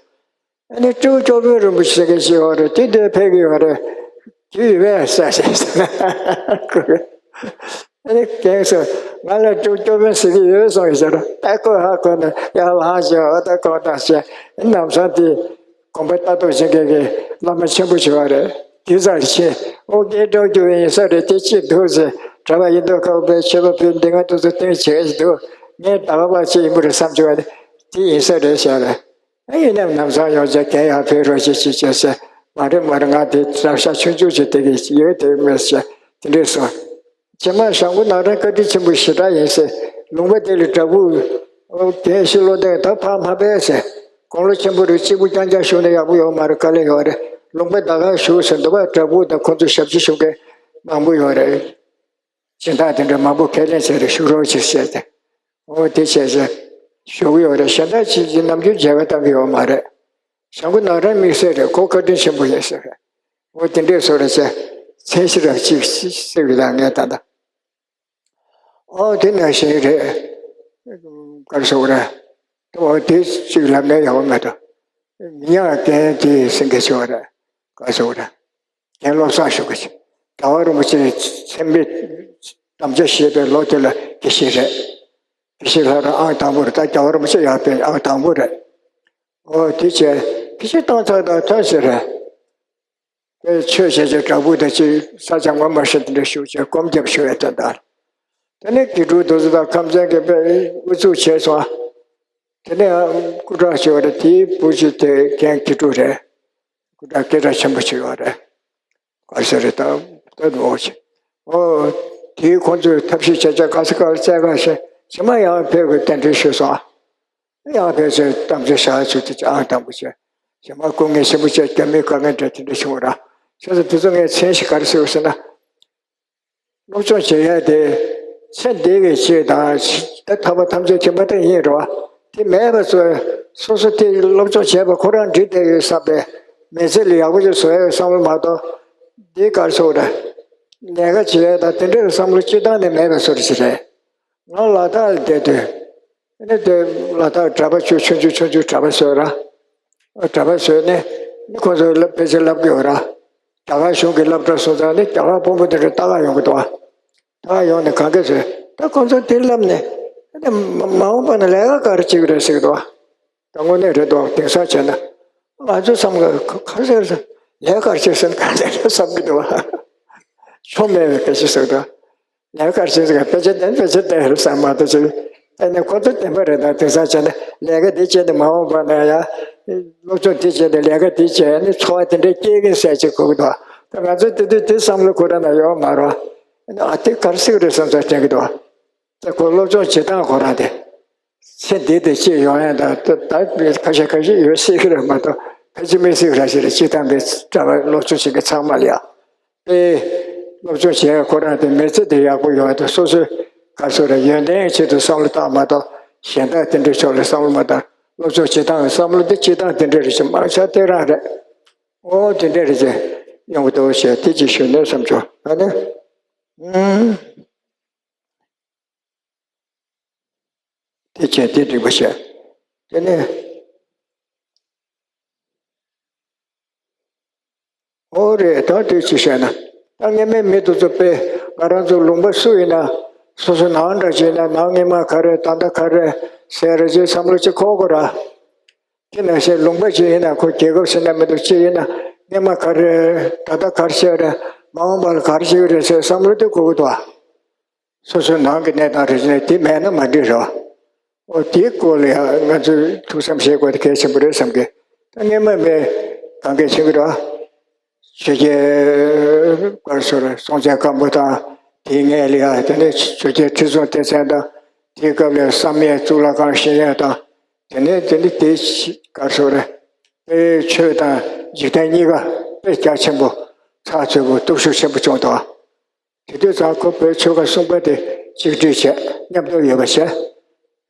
ཨ་ནི་སྤྲེའུ་ཅོ་དཔོན་རིན་པོ་ཆེ་ཟེར་མཁན་ཞིག་ཡོད་རེད། དེ་འདིར་ཕེབས་ཀྱི་ཡོད་རེད། དེ་ཡོད་པས་ཟེར་ཟེར། ཨ་ནི་རྒན་ཟེར། ང་ལ་སྤྲེའུ་ཅོ་དཔོན་ཟེར་གྱི་ཡོད་གསུངས་ཡོད་ཟེར། ད་ཁོས་ཧ་གོ་ནས་ཡར་ལངས་བྱས་ཨོ་ད་ཁོང་དང་བྱས། ཨ་ནི་ལམ་སང་དེ། དགོན་པ་ལྟ་རྟོག་བྱེད་མཁན་གྱི་བླ་མ་ཆེན་པོ་ཞིག་ཡོད་རེད། དེ་ཙམ་ཞིག་ཨོ་རྒན་འགྲོ་རྒྱུ་ཡིན་ས་རེད། དེ་ཅི་འདུག་ཟེར། གྲྭ་པ་ཡིན་མདོག་ཁ་པོ་པའི་ཆོས་པ་ཕུད་འདི་ང་ཏོག་ཙམ་སྟོན་བྱེད་ཀྱི་འདུག་ངས་ད་ག་པ་ཅིག་ཡིན་པ་རེད་བསམ་བྱུང་བ་ནི་དེ་ཡིན་ས་རེད་ཤག་རེད། ཨ་ཡིན་ནམ་ནམ་སང་ཡོང་བྱས་རྒན་ཡར་ཕེབས་རོགས་བྱེད་ཅེས་བྱས་ཟེར། མ་རེད་མ་རེད། ང་དེ་རབ་ཤ་ཆུང་ཆུང་ཅིག་དེ་གི་ཡོད་དེ་མེད་ཟེར་དེ་འདྲས་སོང་། རྗེས་མ་ཞང་པོ་ནག་རན་བཀའ་དྲིན་ཆེན་པོ་ཞེ་དྲག་ཡིན་ཟེར། ལུང་པ་དེ་ལ་བྲག་ཕུག་རྒན་ཤེས་བློ་ལྡན་ད་ཕར་མ་ཕེབས་ཟེར། དགུང་ལོ་ཆེན་པོ་རེད། གཅིག་པུ་རྐྱང་རྐྱང་བཞུགས་ན་ཡག་པོ་ཡོད་མ་རེད། དཀའ་ལས་ཡོད་རེད། ལུང་པ་ད་ག་བཞུགས་ཟེར་འདུག་པ། བྲག་ཕུག་དང་ཁོང་ཚོ་ཞབས་ཕྱི་ཞུ་མཁན་མང་པོ་ཡོད་རེད། སྦྱིན་བདག་དེ་འདྲ་མང་པོ་ཁས་ལེན་བྱས་རེད། བཞུགས་རོགས་བྱེད་ཟེར་ཏེ། འོ་དེ་བྱས་ཟེར་ཞུ་གི་ཡོད་རེད། གཞན་དག་ཅིག་གིས་ནམ་རྒྱུན་མཇལ་ཁ་བཏང་གི་ཡོད་མ་རེད། ཞང་པོ་ནག་རན་དམིགས་བསལ་རེད། ཁོ་བཀའ་དྲིན་ཆེན་པོ་ཡིན་ཟེར། འོ་དེ་འདྲས་བཟོ་རེད་ཟེར། མཚན་གཞི་རབ་གཅིག་གཟིགས་ལ་ངས་ད་ལྟ། ཨོ་དེ་ནང་བཞིན་རེད། ག་རེ་ཟེར་དགོས་རེད། ཨོ་དེ་གཅིག་ལབ་ན་ཡག་པོ་མེད་དོ། མི་ཉག་རྐྱེན་དེ་སེང་གེ་ཆེ་བ་རེད། ག་རེ་ཟེར་དགོས་རེད། རྒན་བློ་བཟང་ཞུ་གི་ཆེ། རྒྱལ་བ་རིན་པོ་ཆེ་མཚན་དཔེ་དམ་བཅའ་བཞེས་པའི་ལོ་དེ་ལ་དགེ་བཤེས་རེད། དགེ་བཤེས་ལྷ་རབ་ཨང་དང་པོ་རེད། ད་རྒྱལ་བ་རིན་པོ་ཆེ་ཡར་ཕེབས་ཨང་དང་པོ་རེད། ཨོ་དེ་བྱས་དགེ་བཤེས་བཏང་ཚར་དང་ཐོན་ཟེར་རེད། དེ་ཆོས་བྱེད་ཆེད་བྲག་ཕུག་དང་ཅིག་ས་ཆ་ངོ་མ་ཤེས་དེ་འདྲ་བཞུགས་བྱས་སྒོམ་རྒྱབ་བཞུགས་ཡས་དེ་འདྲ། དེ་ནས་དགེ་ཕྲུག་དེ་ཚོ་དང་ཁམས་ཚན་གྱིས་དཔེ་དབུ་ཚུགས་བྱས་སོང་། དེ་ནས་སྐུ་དྲག་ཞུ་བ་རེད། དེའི་བུ་ཅིག་དེ་རྒན་དགེ་ཕྲུག་རེད། སྐུ་དྲག་སྐད་གྲགས་ཆེན་པོ་ཅིག་ཡོད་རེད། ག་རེ་ཟེར་རེད། ད་ད་འོ་ཅིག་ཨོ་དེའི་ཁོང་ཚོས་ཐབས་ཤེས་བྱ་བྱ་ག་ས་ག་ལ་བཙལ་ག་ཞེས་ཕྱི་མ་ཡང་ཕེབས་དགོས་གདན་འདྲེན་ཞུས་སོང་ཨ། ཡང་ཕལ་ཆེར་གཏམ་བཤད་བྱ་ཚུལ་དེ་ཨང་དང་པོ་བྱས། གཞན་མ་སྐུ་ངལ་ཆེན་པོ་བྱས་རྒྱ་མིའི་དཀའ་ངལ་འདྲ་དེ་འདྲ་བྱུང་བ་ར། བྱས་ཙང་དེ་ཚོ་ངས་མཚན་ཞིག་ག་རེ་ཟེར་བ་ཟེར་ན། སློབ་སྦྱོང་བྱེད་ཡ་དེ་ཚེ་འདི་གི་ཆེད་དང་ད་ཐར་པ་ཐམས་ཅད་མཁྱེན་པ་དེ་ཡིན་རེད་བ། དེ་མེད་པ་ཚོས་སོ་སོ་དེ་སློབ་སྦྱོང་བྱས་པ་ཁོ་རང་འགྲིག་བསྡད་ཡོད་བསམ་པའི་ མི་ཚེ་ལ་ཡག་པོ་ཞིག་བཟོ་ཡག་བསམ་བློ་མ་གཏོགས། འདི་ག་རེ་ཟེར་དགོས་རེད། ལས་ཀ་བྱེད་ཡག་དང་དེ་འདྲའི་བསམ་བློ་སྤྱིར་བཏང་ནས་མེད་པའི་བཟོ་འདྲ་ཞིག་རེད། ང་ལ་དྭགས་ལ་བསྡད་དུས། ཨ་ནི་དེ་ལ་དྭགས་གྲྭ་པ་ཆུང་ཆུང་ཆུང་ཆུང་གྲྭ་པ་བཟོས་ར། གྲྭ་པ་བཟོས་ནས་ནི་ཁོང་ཚོ་ལ་དཔེ་ཆ་བསླབ་ཀྱི་ཡོད་ར། རྒྱ་གར་གཞུང་གི་སློབ་གྲྭ་སོང་ཙང་ནི་རྒྱ་གར་དཔོན་པོ་དེ་འདྲ་ལྟ་ག་ཡོང་གི་འདུག་བ། ད་ཡོང་ནས་གང་ག་ཟེར། ད་ཁོང་ཚོ་དེ་ལབ་ནས། ཨ་ནི་མ་མ་འོངས་པ་ན་ལས་ཀ་ག་རེ་བྱེད་ཀྱི་རེད་ཟེར་གྱི་འདུག་ད་དངོས་གནས་རེད་འདུག་དེང་སང་བྱས་ན། ང་ཚོ་བསམ་གི་ག་ག་ཟེར་ཟེར། ལས་ཀ་ག་རེ་བྱེད་ཟེར་ན་ག་ཟེར་བསམ་གྱི་འདུག་ཆོ་མེད་པའི་སྐད་ཆ་ཟེར་གྱི་འདུག་ལས་ཀ་ག་རེ་བྱེད་ཟེར་ག་དཔེ་ཆ་བསྟན་དཔེ་ཆ་བསྟན་རེད་བསམ་མ་གཏོགས་ཅིག་ཨ་ནི་ཁོང་ཚོ་བདེན་པ་རེད། ད་དེང་སང་བྱས་ན་ལས་ཀ་འདི་བྱས་ནས་མ་འོངས་པ་ན་ཡ། སློབ་སྦྱོང་འདི་བྱས་ནས་ལས་ཀ་འདི་བྱས་ནས་འཚོ་བ་དེ་འདྲ་སྐྱེལ་གི་ཟེར་ཅིག་གོ་གི་འདུག་ད་ང་ཚོ་དེ་དུས་དེ་བསམ་བློ་ཁོ་རང་ན་ཡོད་མ་རེད། ཨ་དེ་ག་རེ་ཟེར་གི་རེད་བསམ་ས་དྲན་གི་འདུག་ད་ཁོ་སློབ་སྦྱོང་བྱེད་སྟངས་ཁོ་རང་དེ། ཚེ་འདི་དང་ཅི་ཡོང་ཡ་དང་ད་ད་ཁ་ཤས་ཁ་ཤས་ཡོད་སྲིད་གི་རེད་མ་གཏོགས་ཕལ་ཆེར་མེད་སྲིད་གི་ར་ཞིག་རེད། སྤྱིར་བཏང་གི་གྲྭ་པ་སློབ་སྦྱོང་བྱེད་མཁན་ཚང་མ་ལ་ཡ། དེ་སློབ་སྦྱོང་བྱེད་ཡ་ཁོ་རང་དེ་མི་ཚེ་དེ་ཡག་པོ་ཡོང་ཡ་དང་སོ་སོའི་ག་སོ་ར་ཡོན་ཏན་ཆེད་དུ་བསམ་བློ་བཏང་མ་གཏོགས་གཞན་དག་དེ་འདྲའི་ཕྱོགས་ལ་བསམ་བློ་མ་བཏང་། སློབ་སྦྱོང་བྱེད་སྟངས་བསམ་བློ་དེ་སྤྱིར་བཏང་དེ་འདྲ་རེད་ཅེས་མང་ཆ་དེ་རང་རེད། ཨོ་དེ་འདྲ་རེད་ཅེས་ཡོང་གི་འདུག་ཞེས་དེ་ཅིག་ཞུ་ནས་བསམ་བྱུང་། ཨ་ནི། ཨུམ། དེ་བྱས་དེ་འགྲིག་པ་བྱས། དེ་ནས། ཨོ་རེད། ད་དུས་ཅི་བྱས་ན། ད་སྔོན་མའི་མི་དེ་ཚོ་དཔེ་ང་རང་ཚོ་ལུང་པ་སུ་ཡིན་ན། སོ་སོ་ནང་འདྲ་བྱས་ན་ནང་སྔོན་མ་ག་རེ་ད་ལྟ་ག་རེ་ཟེར་རེ་ཅེས་བསམ་བློ་ཅིག་འཁོར་དགོས་ར། དེ་ནང་བཞིན་ལུང་པ་ཅིག་ཡིན་ན་ཁོ་རྒྱལ་ཁབ་ཟེར་ན་མི་འདུག་ཅི་ཡིན་ན་སྔོན་མ་ག་རེ་ད་ལྟ་ག་རེ་བྱས་རེད། མ་འོངས་པ་ལ་ག་རེ་བྱེད་ཀྱི་རེད་ཟེར་བསམ་བློ་དེ་འཁོར་གི་འདུག་ཨ། སོ་སོའི་ནང་གི་གནས་སྟངས་རེ་བྱས་ནས་དེ་མེད་ན་མ་འགྲིག་རེད་བ། ཨོ་དེའི་སྐོར་ལ་ཡང་ང་ཚོས་ཐུགས་བསམ་བཞེས་དགོས་དེ་གལ་ཆེན་པོ་རེད་བསམ་གི། ད་སྔོན་མ་མེད་གང་གལ་ཆེན་གི་རེད་བ། ཆོས་རྒྱལ་བཀའ་ཟུར་སྲོང་བཙན་སྒམ་པོ་དང་དེའི་སྔས་ལ་ཡང་དེ་ནས་ཆོས་རྒྱལ་ཁྲི་སྲོང་ལྡེ་བཙན་དང་དེའི་སྐབས་ལ་བསམ་ཡས་གཙུག་ལག་ཁང་བཞེངས་ཡས་དང་། དེ་ནས་དེ་ནས་དེའི་བཀའ་ཟུར་དཔེ་ཆོས་དང་འཇིག་རྟེན་གཉིས་ཀ་དཔེ་རྒྱ་ཆེན་པོ་ཚགས་ཚུད་པོ་སྟོབས་ཤུགས་ཆེན་པོ་བྱུང་འདུག་དེ་དུས་ཙང་ཁོ་བོད་ཆོལ་ཁ་གསུམ་པ་དེ་གཅིག་སྒྲིལ་བྱས་མཉམ་དུ་ཡོད་པ་བྱས།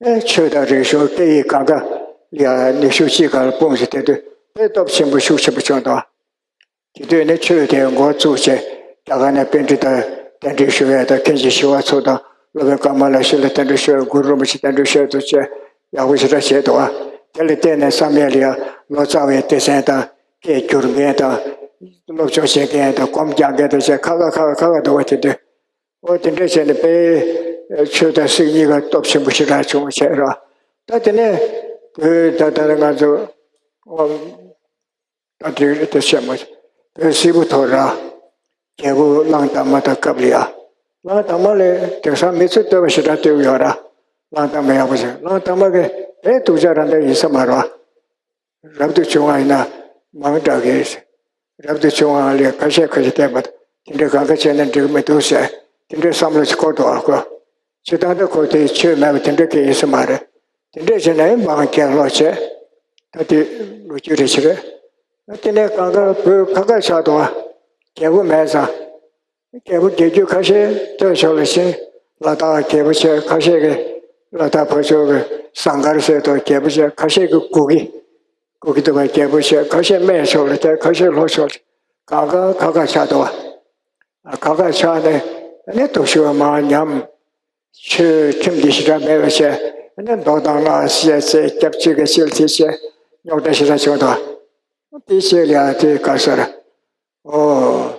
ཨེ་ཆོས་དང་རིག་གཞུང་སྐད་ཡིག་གང་ག་ལ་ནུས་ཤུགས་གཅིག་ག་ལ་སྤུངས་བྱས་དེ་དུས་དཔེ་སྟོབས་ཆེན་པོ་ཤུགས་ཆེན་པོ་བྱུང་འདུག་དེ་དུས་ནས་ཆོས་དེ་འགོ་བཙུགས་བྱས་རྒྱ་གར་ནས་པཎྜི་ཏ་གདན་འདྲེན་ཞུ་ཡས་དང་མཁན་ཆེན་ཞི་བ་འཚོ་དང་སློབ་དཔོན་ཀ་མ་ལ་ཤཱི་ལ་གདན་འདྲེན་ཞུ་ཡས་གུ་རུ་རིན་པོ་ཆེ་གདན་འདྲེན་ཞུ་ཡས་དུ་བྱས་ཡག་པོ་ཞེ་དྲག་བྱས་འདུག་ཨ། དེ་ལ་བརྟེན་ནས་བསམ་ཡས་ལ་ཡང་ལོ་ཙཱ་བའི་སྡེ་ཚན་དང་། སྐད་སྒྱུར་མཁན་དང་། སློབ་སྦྱོང་བྱེད་མཁན་དང་སྒོམ་རྒྱག་མཁན་དང་བཅས་ཁ་ཁ་ཁ་ཁ་ཁ་ཁ་འདུག་པ། དེ་དུས་ཨོ་དེ་འདྲ་བྱས་ནས་དཔེ་ཆོས་དང་སྲིད་གཉིས་ཀ་སྟོབས་ཆེན་པོ་ཞེ་དྲག་བྱུང་བ་བྱས་ར། ད་དེ་ནས་བོད་ད་ལྟ་ང་ཚོ་ཨོ་ད་དེ་དེ་བྱས་མ་བོད་སིལ་བུ་ཐོར་ར། རྒྱལ་པོ་གླང་དར་མ་དང་སྐབས་ལ་ཡ། གླང་དར་མ་ལས་དེང་སང་མི་ཚོས་བསྟོད་པ་ཞེ་དྲག་བསྟོད་ཡོད་ར། གླང་དར་མ་ཡག་པོ་བྱས། གླང་དར་མ་གི་དཔེ་སྡུག་ཅག་རང་འདྲ་ཡིན་ས་མ་རེད། རབ་ཏུ་བྱུང་བ་ཡིན་ན་མང་དྲགས་ཀྱི། རབ་ཏུ་བྱུང་བ་ལས་ཁ་ཤས་ཁ་ཤས་བསྟན་པ་དེ་འདྲ་གང་ག་བྱས་ན་འགྲིག་མི་འདུག་ཟེར་དེ་འདྲའི་བསམ་བློ་ཞིག་འཁོར་འདུག་ཨ་ཁོ། སྤྱིར་བཏང་ད་ཁོ་དེ་ཆོས་མེད་པ་དེ་འདྲ་གང་ཡིན་ས་མ་རེད། དེ་འདྲ་བྱས་ན་ཡང་མང་གྱལ་ལོག་བྱས། ད་དེ་ལོ་རྒྱུས་རེ་ཞིག་རེད། དེ་ནས་གང་ག་བོད་ཁ་ཁ་ཆགས་འདུག་ཨ། རྒྱལ་པོ་མེད་ཙང་། རྒྱལ་པོ་རྒྱལ་རྒྱུད་ཁ་ཤས་སྟོད་ཕྱོགས་ལ་ཕྱིན། ལ་དྭགས་རྒྱལ་པོ་བྱས། ཁ་ཤས་ཀྱིས་ལ་དྭགས་ཕར་ཕྱོགས་ཀྱི་ཟངས་དཀར་ཟེར་དུས་རྒྱལ་པོ་བྱས། ཁ་ཤས་ཀྱིས་གུ་གེ། གུ་གེ་འདུག་པ་རྒྱལ་པོ་བྱས། ཁ་ཤས་སྨད་ཕྱོགས་ལ་བསྡད། ཁ་ཤས་ལྷོ་ཕྱོགས་ལ། གང་ག་ཁ་ཁ་ཆགས་འདུག་པ། ཁ་ཁ་ཆགས་ནས་ནི་སྡུག་ཤོས་མར་ཉམས། ཆོས་ཁྲིམས་འདི་ཞེ་དྲག་མེད་པ་བྱས། ནི་མདོ་དང་སྔགས་བཤད་ཚེ་སྐྱབས་གཅིག་གིས་ཤེས་ཚེ་བྱས། རྙོག་དྲ་ཞེ་དྲག་བྱུང་འདུག་པ། དེ་བཤད་ལ་ཡ་དེ་ག་ཟེར། ཨོ།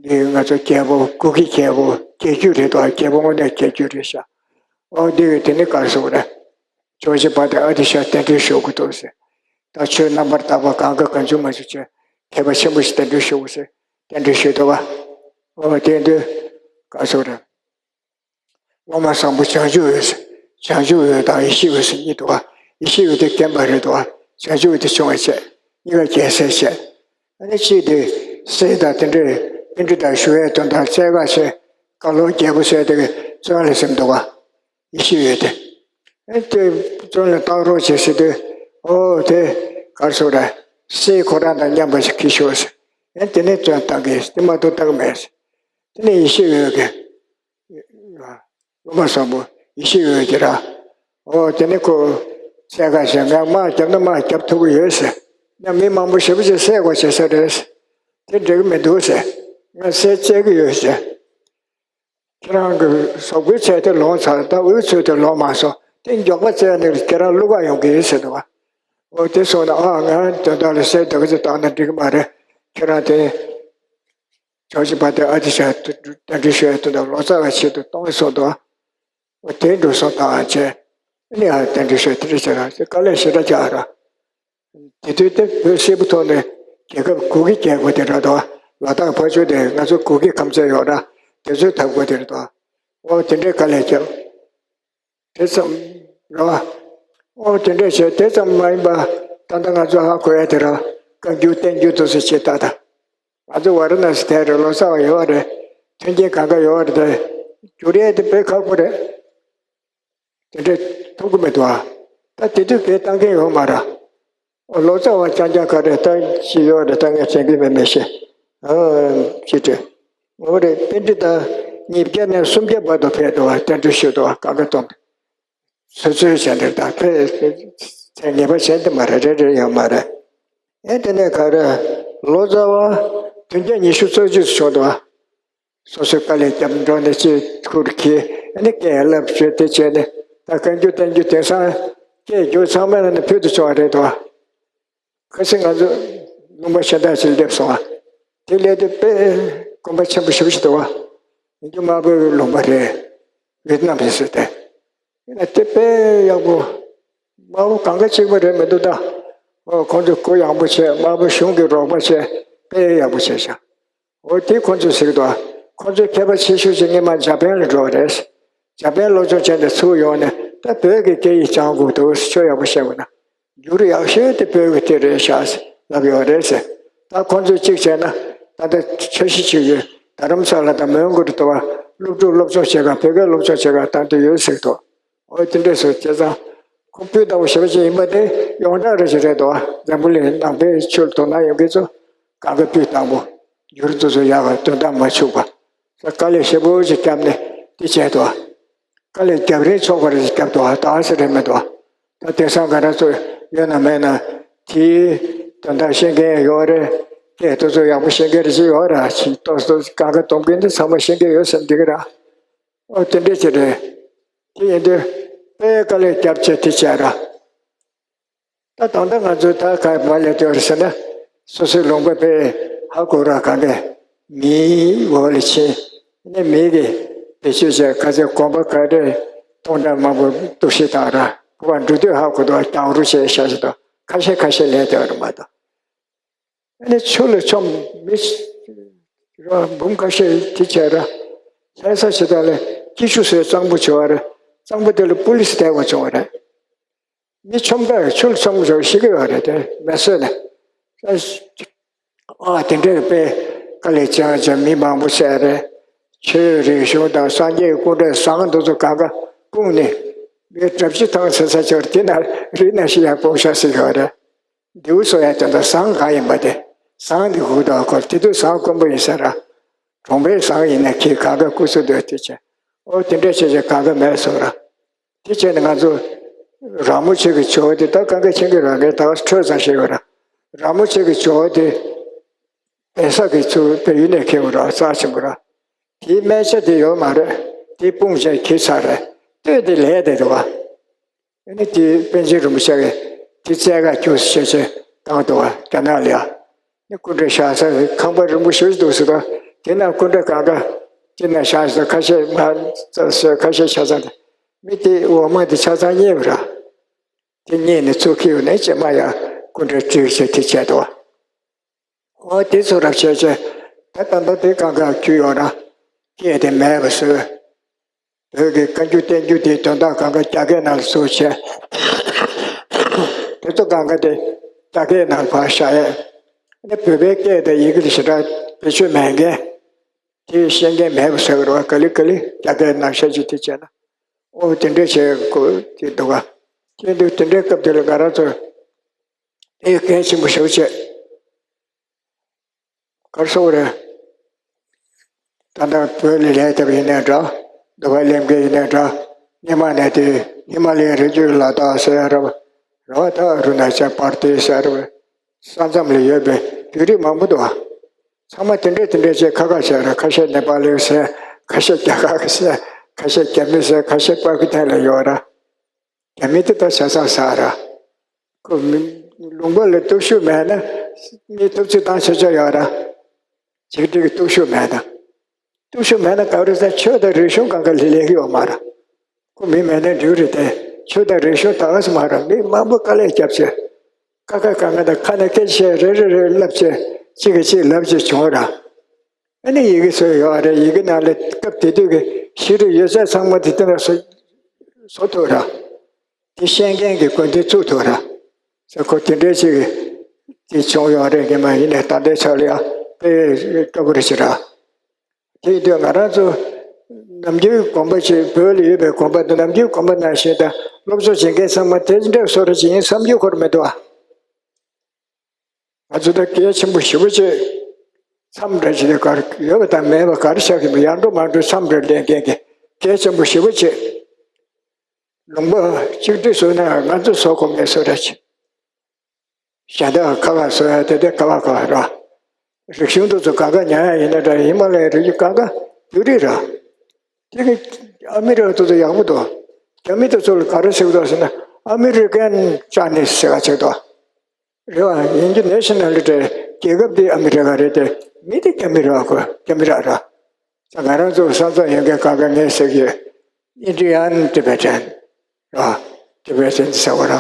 འདི་ང་ཚོ་རྒྱལ་པོ་གུ་གེ་རྒྱལ་པོ་རྒྱལ་རྒྱུད་རེད་དོ། རྒྱལ་པོ་དངོས་གནས་རྒྱལ་རྒྱུད་རེད་ཤག་ཨོ་འདི་གི་དེ་ནི་ག་རེ་ཟེར་དགོས་རེད། ཇོ་བོ་རྗེ་དཔལ་ལྡན་ཨ་ཏི་ཤ་གདན་འདྲེན་ཞུ་དགོས་འདུག་ཟེར། ད་ཆོས་རྣམ་པར་དག་པ་གང་ག་གང་བྱུང་མང་བྱུང་བྱས་མཁས་པ་ཆེན་པོ་ཞིག་གདན་འདྲེན་ཞུ་དགོས་ཟེར་གདན་འདྲེན་ཞུས་འདུག་པ། ཨོ་དེ་འདི་ག་རེ་ཟེར་དགོས་རེད། སློབ་མ་བཟང་པོ་བྱང་ཆུབ་འོད་ཟེར། བྱང་ཆུབ་འོད་དང་ཡེ་ཤེས་འོད་ཟེར་གཉིས་འདུག་པ། ཡེ་ཤེས་འོད་དེ་རྒན་པ་རེད་འདུག་པ། བྱང་ཆུབ་འོད་དེ་ཆུང་བ་བྱས། གཉིས་ཀ་རྒྱལ་སྲས་བྱས། ཨ་ནི་གཅིག་དེ་སྲས་དང་དེ་འདྲའི་པཎྜི་ཏ་ཞུ་བའི་དོན་དག་བཙལ་ག་བྱས། བཀའ་སློབ་རྒྱས་པོ་བྱས་དེ་བཙོན་ལ་ཟིན་འདུག་པ། ཡེ་ཤེས་འོད་དེ། ཨ་དེ་བཙོན་ལ་བཏང་རོགས་བྱེད་ཟེར་དུས། ཨོ་དེ་ག་རེ་ཟེར་དགོས་རེད། སྲས་ཁོ་རང་དང་མཉམ་པ་ཞིག་གྱིས་ཤོག་ཟེར། ཨ་དེ་ནས་བཙོན་བཏང་གི། དེ་མ་གཏོགས་བཏང་གི་མེད་ཟེར། དེ་ནས་ཡེ་ཤེས་འོད་ཀྱིས། སློབ་མ་བཟང་པོ་ཡེ་ཤེས་འོད་ཀྱིས་ར། ཨོ་དེ་ནས་ཁོ་འཚོལ་ག་བྱས། ང་དམག་བརྒྱབ་ན་དམག་བརྒྱབ་ཐུབ་ཀྱི་ཡོད་ཟེར། ཡང་མི་མང་པོ་ཞེ་པོ་ཅིག་བསད་དགོས་བྱེད་ས་རེད། དེ་འགྲིག་གི་མི་འདུག་ཟེར། ང་བསད་བཅད་ཀྱི་ཡོད་ཟེར། ཁྱེད་རང་གི་གཟུགས་པོའི་ཚད་དེ་ལོངས་ཚར། ད་འུ་ཚོའི་དེ་ལོངས་མ་སོང་། དེ་མགྱོགས་པ་བཙལ་ནས་ཁྱེད་རང་བླུག་ག་ཡོང་གི་ཡིན་ཟེར་འདུག་བ། འོ་དེ་སོང་ན་ཨ་ང་དོན་དག་ལ་བསད་དེ་ག་ཚོད་བཏང་ན་འགྲིག་གི་མ་རེད། ཁྱེད་རང་དེ་ཇོ་ཇི་བ་དེ་ཨ་ཏི་ཤ་དེ་འདྲ་ཤོད་དེ་འདྲ་ལོ་ཙཱ་བའི་ཆེད་དུ་གཏོང་གི་སོང་འདུག་འོ་དེ་འགྲོ་སོང་དང་བྱས། ཨ་ནི་ཨ་དེ་འདྲ་ཤོད་དེ་འདྲ་བྱས་ར་དཀའ་ལས་ཞེ་དྲག་རྒྱག་ར། དེ་དུས་དེ་བོད་སིལ་བུ་ཐོག་ནས་རྒྱལ་ཁབ་གུ་གེ་རྒྱལ་ཁབ་དེ་རེད་དོ། ལ་དྭགས་ཕར་ཕྱོགས་དེ་ང་ཚོ་གུ་གེ་ཁམས་ཚན་ཡོད་ར། དེ་ཚོའི་འཐབ་དགོས་དེ་རེད་དོ། འོ་དེ་འདྲའི་དཀའ་ལས་བརྒྱབ། དེ་ཙམ་རེད་བ། འོ་དེ་འདྲ་བྱས་དེ་ཙམ་མ་ཡིན་པ། ད་ལྟ་ང་ཚོ་ཧ་གོ་ཡ་དེ་ར། བཀའ་འགྱུར་བསྟན་འགྱུར་དེ་ཚོ་བྱེད་ད་ད། ང་ཚོ་ཝཱ་ར་ཎ་སི་དེ་རེད། ལོ་ཙཱ་བ་ཡོད་རེད། མཐུན་རྐྱེན་གང་ག་ཡོད་རེད་དེ། འགྱུར་ཡས་དེ་དཔེ་ཁག་པོ་རེད། དེ་འདྲ་ཐུབ་ཀྱི་མི་འདུག་ཨ། ད་དེ་དུས་སྐད་བཏང་མཁན་ཡོད་མ་རེད། ལོ་ཙཱ་བ་རྐྱང་རྐྱང་ག་རེ་ལྟ་ཞིག་ཡོད་རེད། ད་ངས་དྲན་གྱི་མེད། མི་ཤེས། ཨ་ཅི་སྤྲོས། འོ་རེད། པཎྜི་ཏ་ཉིས་བརྒྱ་ནས་སུམ་བརྒྱ་བར་དུ་ཕེབས་འདུག་ཨ། བསྟན་འགྲོ་ཞུས་འདུག་ཨ། གང་ག་གཏོང་ཚོད་ཚོད་བྱས་འདིར་ད་ཕེབས་ཚད་ངེས་པ་བྱས་འདི་མ་རེད། རེད་རེད་ཡོད་མ་རེད། ཨེ་དེ་ནས་ག་རེ། ལོ་ཙཱ་བ་བདུན་བརྒྱ་ཉི་ཤུ་རྩ་གཅིག་བྱུང་འདུག་ཨ། སོ་སོའི་དཀའ་ལས་བརྒྱབ་འགྲོ་ནས་ཅིག་ཁུར་ཁྱེར་ཨ་ནི་སྐད་བསླབ་བྱས་དེ་བྱས་ནས། ད་བཀའ་འགྱུར་བསྟན་འགྱུར་དེང་སང་སྐད་བསྒྱུར་ཚང་མ་ལ་ནི་ཕུལ་དུ་བྱུང་བ་རེད་དོ། ཁ་སང་ང་ཚོ་ལུང་པ་གཞན་དག་ཅིག་སླེབས་སོང་བ། དེ་སླེབས་དུས་དཔེ་དགོན་པ་ཆེན་པོ་ཞེ་པོ་ཞིག་འདུག་བ། ཡིན་རྒྱུ་དམར་པོའི་ལུང་པ་རེད། ཝེད་ནམ་རེད་ཟེར་ཏེ། ཡིན་ན་དེ་དཔེ་ཡག་པོ། དམར་པོ་གང་ག་གཅིག་པ་རེད་མི་འདུག་ད། ཨོ་ཁོང་ཚོས་གུ་ཡངས་པོ་བྱས། དམར་པོ་གཞུང་གི་རོགས་པ་བྱས། དཔེ་ཡག་པོ་བྱས་ཤག་འོ་དེ་ཁོང་ཚོས་ཟེར་གི་འདུག་ཁོང་ཚོའི་མཁས་པ་ཆེ་ཤོས་ཅིག་སྔོན་མ་འཇར་པན་ལ་འགྲོ་བ་རེད། འཇར་པན་སློབ་སྦྱོང་བྱས་ནས་ཚུར་ཡོང་ནས་ད་བོད་ཀྱི་སྐད་ཡིག་སྦྱང་དགོས་འདུག་ཆོས་ཡག་པོ་བཤད་དགོས་ན། འགྱུར་ཡག་ཤོས་དེ་བོད་ཀྱི་དེ་རེད་ཤག་ལབ་ཡོད་རེད་ཟེར། ད་ཁོང་ཚོས་གཅིག་བྱས་ན་ད་ལྟ་འཆར་གཞི་ཅིག་ཡོད། རྡ་རམ་ས་ལ་དང་མོན་གྷོ་རུ་དུ་བ་སློབ་ཕྲུག་སློབ་སྦྱོང་བྱེད་ག་བོད་སྐད་སློབ་སྦྱོང་བྱེད་ག་བཏང་འདོད་ཡོད་ཟེར་གི་འདུག་འོ་དེ་འདྲས་སོ་བྱས་ཙང་། ཁོ་སྤུས་དག་པོ་ཞེ་པོ་ཅིག་ཡིན་པ་དེ་ཡོངས་གྲགས་རེ་ཞིག་རེད་དོ། འཛམ་བུ་གླིང་ནང་པའི་ཆོས་ལ་དོ་སྣང་ཡོད་མཁན་ཚོ་གང་ག་སྤུས་དག་པོ་འགྱུར་དུ་སོ་ཡག་ག་དོན་དག་མ་འཆུག་པ། ས་དཀའ་ལས་ཞེ་པོ་ཅིག་བརྒྱབ་ནས་དེ་བྱས་དོ། དཀའ་ལས་རྒྱབ་རིན་ཆོག་པ་རེ་ཞིག་བརྒྱབ་དོ། ད་ཨ་ཟེར་རེད་མེད་དོ། ད་དེང་སང་ང་རང་ཚོ་ཡོད་ན་མེད་ན་དེའི་དོན་དག་ཤེས་མཁན་ཡོད་རེད། སྐད་དེ་ཚོ་ཡག་པོ་ཤེས་མཁན་རེ་ཞིག་ཡོད་ར། ཅིག་ཏོག་ཙམ་གང་ག་སྡོམ་མཁན་དེ་ཚང་མ་ཤེས་མཁན་ཡོད་བསམ་འདི་གི་ར། ཨོ་དེ་འདྲས་ཅིག་རེད། དེ་ཡིན་དུས་དཔེ་དཀའ་ལས་བརྒྱབ་བྱས་དེ་བྱས་ར། ད་ད་ལྟ་ང་ཚོས་ད་ག་རེ་ལས་དེ་རེད་ཟེར་ན། སོ་སོའི་ལུང་པ་དཔེ་ཧ་གོ་ར། གང་གས་མིའི་འོག་ལ་ཕྱིན་ནས་མི་གིས་བེད་སྤྱོད་བྱས་ག་ཚོད་གོམ་པ་ག་འདྲས་གཏོང་འདྲ་མང་པོ་གཏུག་བཤེར་བཏང་ར། གོ་བ་འགྲོ་དུས་ཧ་གོ་འདུག་རྒྱང་རིང་བྱས་བཞག་བཞག་འདུག་ཁ་ཤས་ཁ་ཤས་ལས་དེ་རེད་མ་གཏོགས། ཨ་ནི་ཆུ་ལ་མཆོངས་མི་ར་འབུམ་ཁ་ཤས་དེ་བྱས་ར། ལྷ་ས་ཕྱི་དག་ལ་སྐྱིད་ཆུ་ཟེར་གཙང་པོ་བྱེད་པ་རེད། གཙང་པོ་དེ་ལ་པུ་ལིས་བསྡད་དགོས་བྱུང་བ་རེད། མི་མཆོངས་པས་ཆུ་ལ་མཆོངས་པ་བྱུང་ཤི་གི་ཡོད་རེད་དེ་མེ་གསོད་ནས། ཨ་དེ་འདྲའི་དཔེ་དཀའ་ལས་བྱས་བྱས་མི་མང་པོ་བསད་རེད། ཆོས་རིག་གཞུང་དང་སངས་རྒྱས་སྐུ་འདྲ་བཟང་འདི་ཚོ་གང་ག་སྤུངས་ནས་མི་གྲྭ་བཞི་ཐང་ཟེར་ས་ཆར་དེ་ན་རི་ན་ཞིག་ཡང་སྤུངས་ཤག་ཟེར་གི་ཡོད་རེད། མདེའུ་གསོ་ཡ་དེ་འདྲ་ཟངས་གང་ཡིན་པ་དེ། ཟངས་འདི་གུག་དང་ཁོ་དེ་དུས་ཟངས་དཀོན་པོ་ཡིན་ས་ར། གྲོང་པའི་ཟངས་ཡིན་ན་ཁྱེད་གང་ག་སྐུ་གཟུགས་འདོད་དེ་བྱས། ཨོ་དེ་འདྲ་བྱས་བྱས་གང་ག་མེད་སོང་ར། དེ་བྱས་ནས་ང་ཚོ་ར་མོ་ཆེ་གི་ཇོ་བོ་དེ་ད་གང་ག་ཆེན་གི་ར་གའི་ད་འཕྲོད་ཙམ་ཞིག་ཡོད་ར། ར་མོ་ཆེ་གི་ཇོ་བོ་དེ་བལ་ས་གི་ཚུར་བལ་ཡུལ་ནས་ཁྱེར་བ་ར་རྩ་ཆེན་པོ་ར། དེའི་སྨན་ཆ་དེ་ཡོད་མ་རེད། དེ་སྤུངས་བྱས་ཁྱེར་ཚར་རེད། ལྟོས་དེ་ལས་དེ་འདུག་བ། ཨ་ནི་དེ་པཎ་ཆེན་རིན་པོ་ཆེ་གིས་དེ་རྩེ་ག་རྒྱུགས་སུ་བྱས་བྱས་བཏང་འདུག་བ་རྒྱ་ནག་ལ་ཡ། ནི་སྐུ་འདྲ་བཞག་ས་ཁང་པ་རིང་པོ་ཞེ་པོ་ཅིག་འདུག་ཟེར་དུས་དེ་ན་སྐུ་འདྲ་གང་ག་དེ་ན་བཞག་ཟེར། ཁ་ཤས་མ་ཚ་ཟེར། ཁ་ཤས་ཆ་ཚང་དེ་མི་དེ་འོ་མ་དེ་ཆ་ཚང་རྙེད་པ་ར། དེ་རྙེད་ནས་ཚུར་ཁྱེར་ཡོང་ནས་རྗེས་མ་ཡ་སྐུ་འདྲ་བྲིས་བྱས་དེ་བྱས་འདུག་བ། འོ་དེ་ཚོ་རབ་བྱས་བྱས་ད་ད་ལྟ་དེ་གང་ག་རྒྱུས་ཡོད་ན་སྐད་དེ་མེད་པ་བཟོས། བོད་ཀྱི་བཀའ་འགྱུར་བསྟན་འགྱུར་དེའི་དོན་དག་གང་ག་རྒྱ་སྐད་ནང་ལ་བཟོས་བྱས། དེ་ཚོ་གང་ག་དེ་རྒྱ་སྐད་ནང་ཕར་བཞག་ཡས། ཨ་ནི་བོད་པའི་སྐད་དང་ཡི་གེ་ལ་ཞེ་དྲག་བེད་སྤྱོད་མེད་མཁན། དེ་ཤེས་མཁན་མེད་པ་བཟོས་པ་རེད་བ། ག་ལེ་ག་ལེ་རྒྱ་སྐད་ནང་བཤད་རྒྱུ་དེ་བྱས་ན། ཨོ་དེ་འདྲ་བྱས་དགོས་དེ་འདུག་ག་དེ་འདུག་དེ་འདྲའི་སྐབས་དེ་ལ་ང་རང་ཚོ་དེ་གལ་ཆེན་པོ་ཞེ་པོ་བྱས། གར་སོང་རེད། ད་ལྟ་བོད་ལ་ལས་བཏབ་ཡིན་ནའི་འདྲ། འདི་པར་སླེབས་མཁན་ཡིན་ནའི་འདྲ། སྔོན་མ་ནས་དེ་ཧི་མ་ལ་ཡའི་རི་རྒྱུད་ལ་དྭགས་ཟེར་ཡ་རེད་བ། རེད་བ། ད་ཨ་རུ་ན་ཅལ་བྷར་ཏི་ཟེར་ཡ་རེད་བ། ས་མཚམས་ལ་ཡོད་པའི་བོད་རིགས་མང་པོ་འདུག་ཨ། ཚང་མ་དེ་འདྲས་དེ་འདྲས་བྱས་ཁ་ཁ་བྱས་ར། ཁ་ཤས་ནེ་པ་ལི་ཟེར། ཁ་ཤས་རྒྱ་གར་ཟེར། ཁ་ཤས་རྒྱ་མི་ཟེར། ཁ་ཤས་པ་ཀི་སི་ཐན་ལ་ཡོད་ར། རྒྱ་མི་དེ་ད་བྱ་ས་ཟ་ར། ཁོ་མི་ལུང་པ་ལ་སྟོབས་ཤུགས་མེད་ན་མི་ཐུབ་ཚོད་བཏང་ཆོག་ཆོག་ཡོད་ར། ཅིག་ཅིག་གི་སྟོབས་ཤུགས་མེད་ད། སྟོབས་ཤུགས་མེད་ན་ག་རེ་ཟེར། ཆོས་དང་རིག་གཞུང་སྒང་ག་ལྷི་ལྷི་གི་ཡོད་མ་ར། ཁོ་མི་མེད་ན་འགྲིག་རེད་དེ། ཆོས་དང་རིག་གཞུང་ད་ག་ས་མ་ར། མི་མང་པོ་དཀའ་ལས་བརྒྱབ་བྱས། ཀ་ཁ་ག་ང་དང་ཁ་ནས་སྐད་ཆ་རེ་རེ་རེ་ལབ་བྱས། གཅིག་གིས་གཅིག་ལབ་བྱས་བྱུང་ར། ཨ་ནི་ཡི་གེ་བཟོས་ཡོད་རེད། ཡི་གེ་ནང་ལ་སྐབས་དེ་དུས་ཀྱི་ཤེས་རིག་ཡོད་ཚད་ཚང་མ་དེ་དེ་ལ་བཟོ་བཟོ་ཐུབ་ར། དེ་ཤེས་མཁན་གྱི་དགོན་སྡེ་བཙུགས་ཐུབ་ར། ས་ཁོ་དེ་འདྲའི་ཅིག་དེ་བྱུང་ཡོད་རེད། ངས་མ་ཡིན་ནས་ད་ལྟའི་ཆ་ལ་ཡང་དཔེ་སྐྱོ་པོ་རེད་ཟེར་ར། དེ་ཡིན་དུས་ང་རང་ཚོ་ནམ་རྒྱུན་དགོན་པ་ཅིག་བོད་ལ་ཡོད་པའི་དགོན་པ་དང་ནམ་རྒྱུན་དགོན་པ་ནང་བཞིན་དང་སློབ་གསོ་བྱེད་མཁན་ཚང་མ་དེ་འདྲའི་བཟོ་འདྲ་ཅིག་ཡིན་བསམ་རྒྱུ་ཁོར་མི་འདུག་ཨ། ང་ཚོ་ད་གལ་ཆེན་པོ་ཞེ་པོ་ཅིག་མཚམས་འདྲ་ཅིག་གར་ཡོད་པ་དང་མེད་པ་གར་ཆགས་ཀྱི་མི་ཡར་འགྲོ་མར་འགྲོ་མཚམས་འདྲ་ལེན་མཁན་གྱི་གལ་ཆེན་པོ་ཞེ་པོ་ཅིག་ལུང་པ་གཅིག་སྒྲིལ་བཟོས་ན་ང་ཚོ་བཟོ་དགོས་མེད་བཟོ་འདྲ་ཅིག་གཞན་དག་ཁ་ཁ་བཟོ་ཡ་དེ་དེ་ཁ་ཁ་ཁ་ར། རིག་གཞུང་དེ་ཚོ་ག་ག་ཉར་ཡ་ཡིན་ན་འདྲ། ཧི་མ་ལ་ཡའི་རི་རྒྱུད་ག་ག་བོད་རིགས་ར། དེ་གི་ཨ་མི་རི་ཀ་དེ་ཚོ་ཡག་པོ་འདུག་རྒྱ་མི་དེ་ཚོ་ལ་ག་རེ་ཟེར་གི་འདུག་ཟེར་ན། ཨ་མི་རི་ཀན་ཅའི་ནིས་ཟེར་ག་ཅིག་འདུག་རེད་བ། ཡིན་རྒྱུ་ནེ་ཤ་ནལ་ཊི་རེད། རྒྱལ་ཁབ་འདི་ཨ་མི་རི་ཀ་རེད་དེ། མི་འདི་རྒྱ་མི་རེད་བ། ཁོ་རྒྱ་མི་ར་ར། ད་ང་རང་ཚོ་ས་མཚམས་ཡོད་མཁན་ག་ག་ངས་ཟེར་གི་ཡོད། Indian Tibetan ར། Tibetan ཟེར་བ་ར།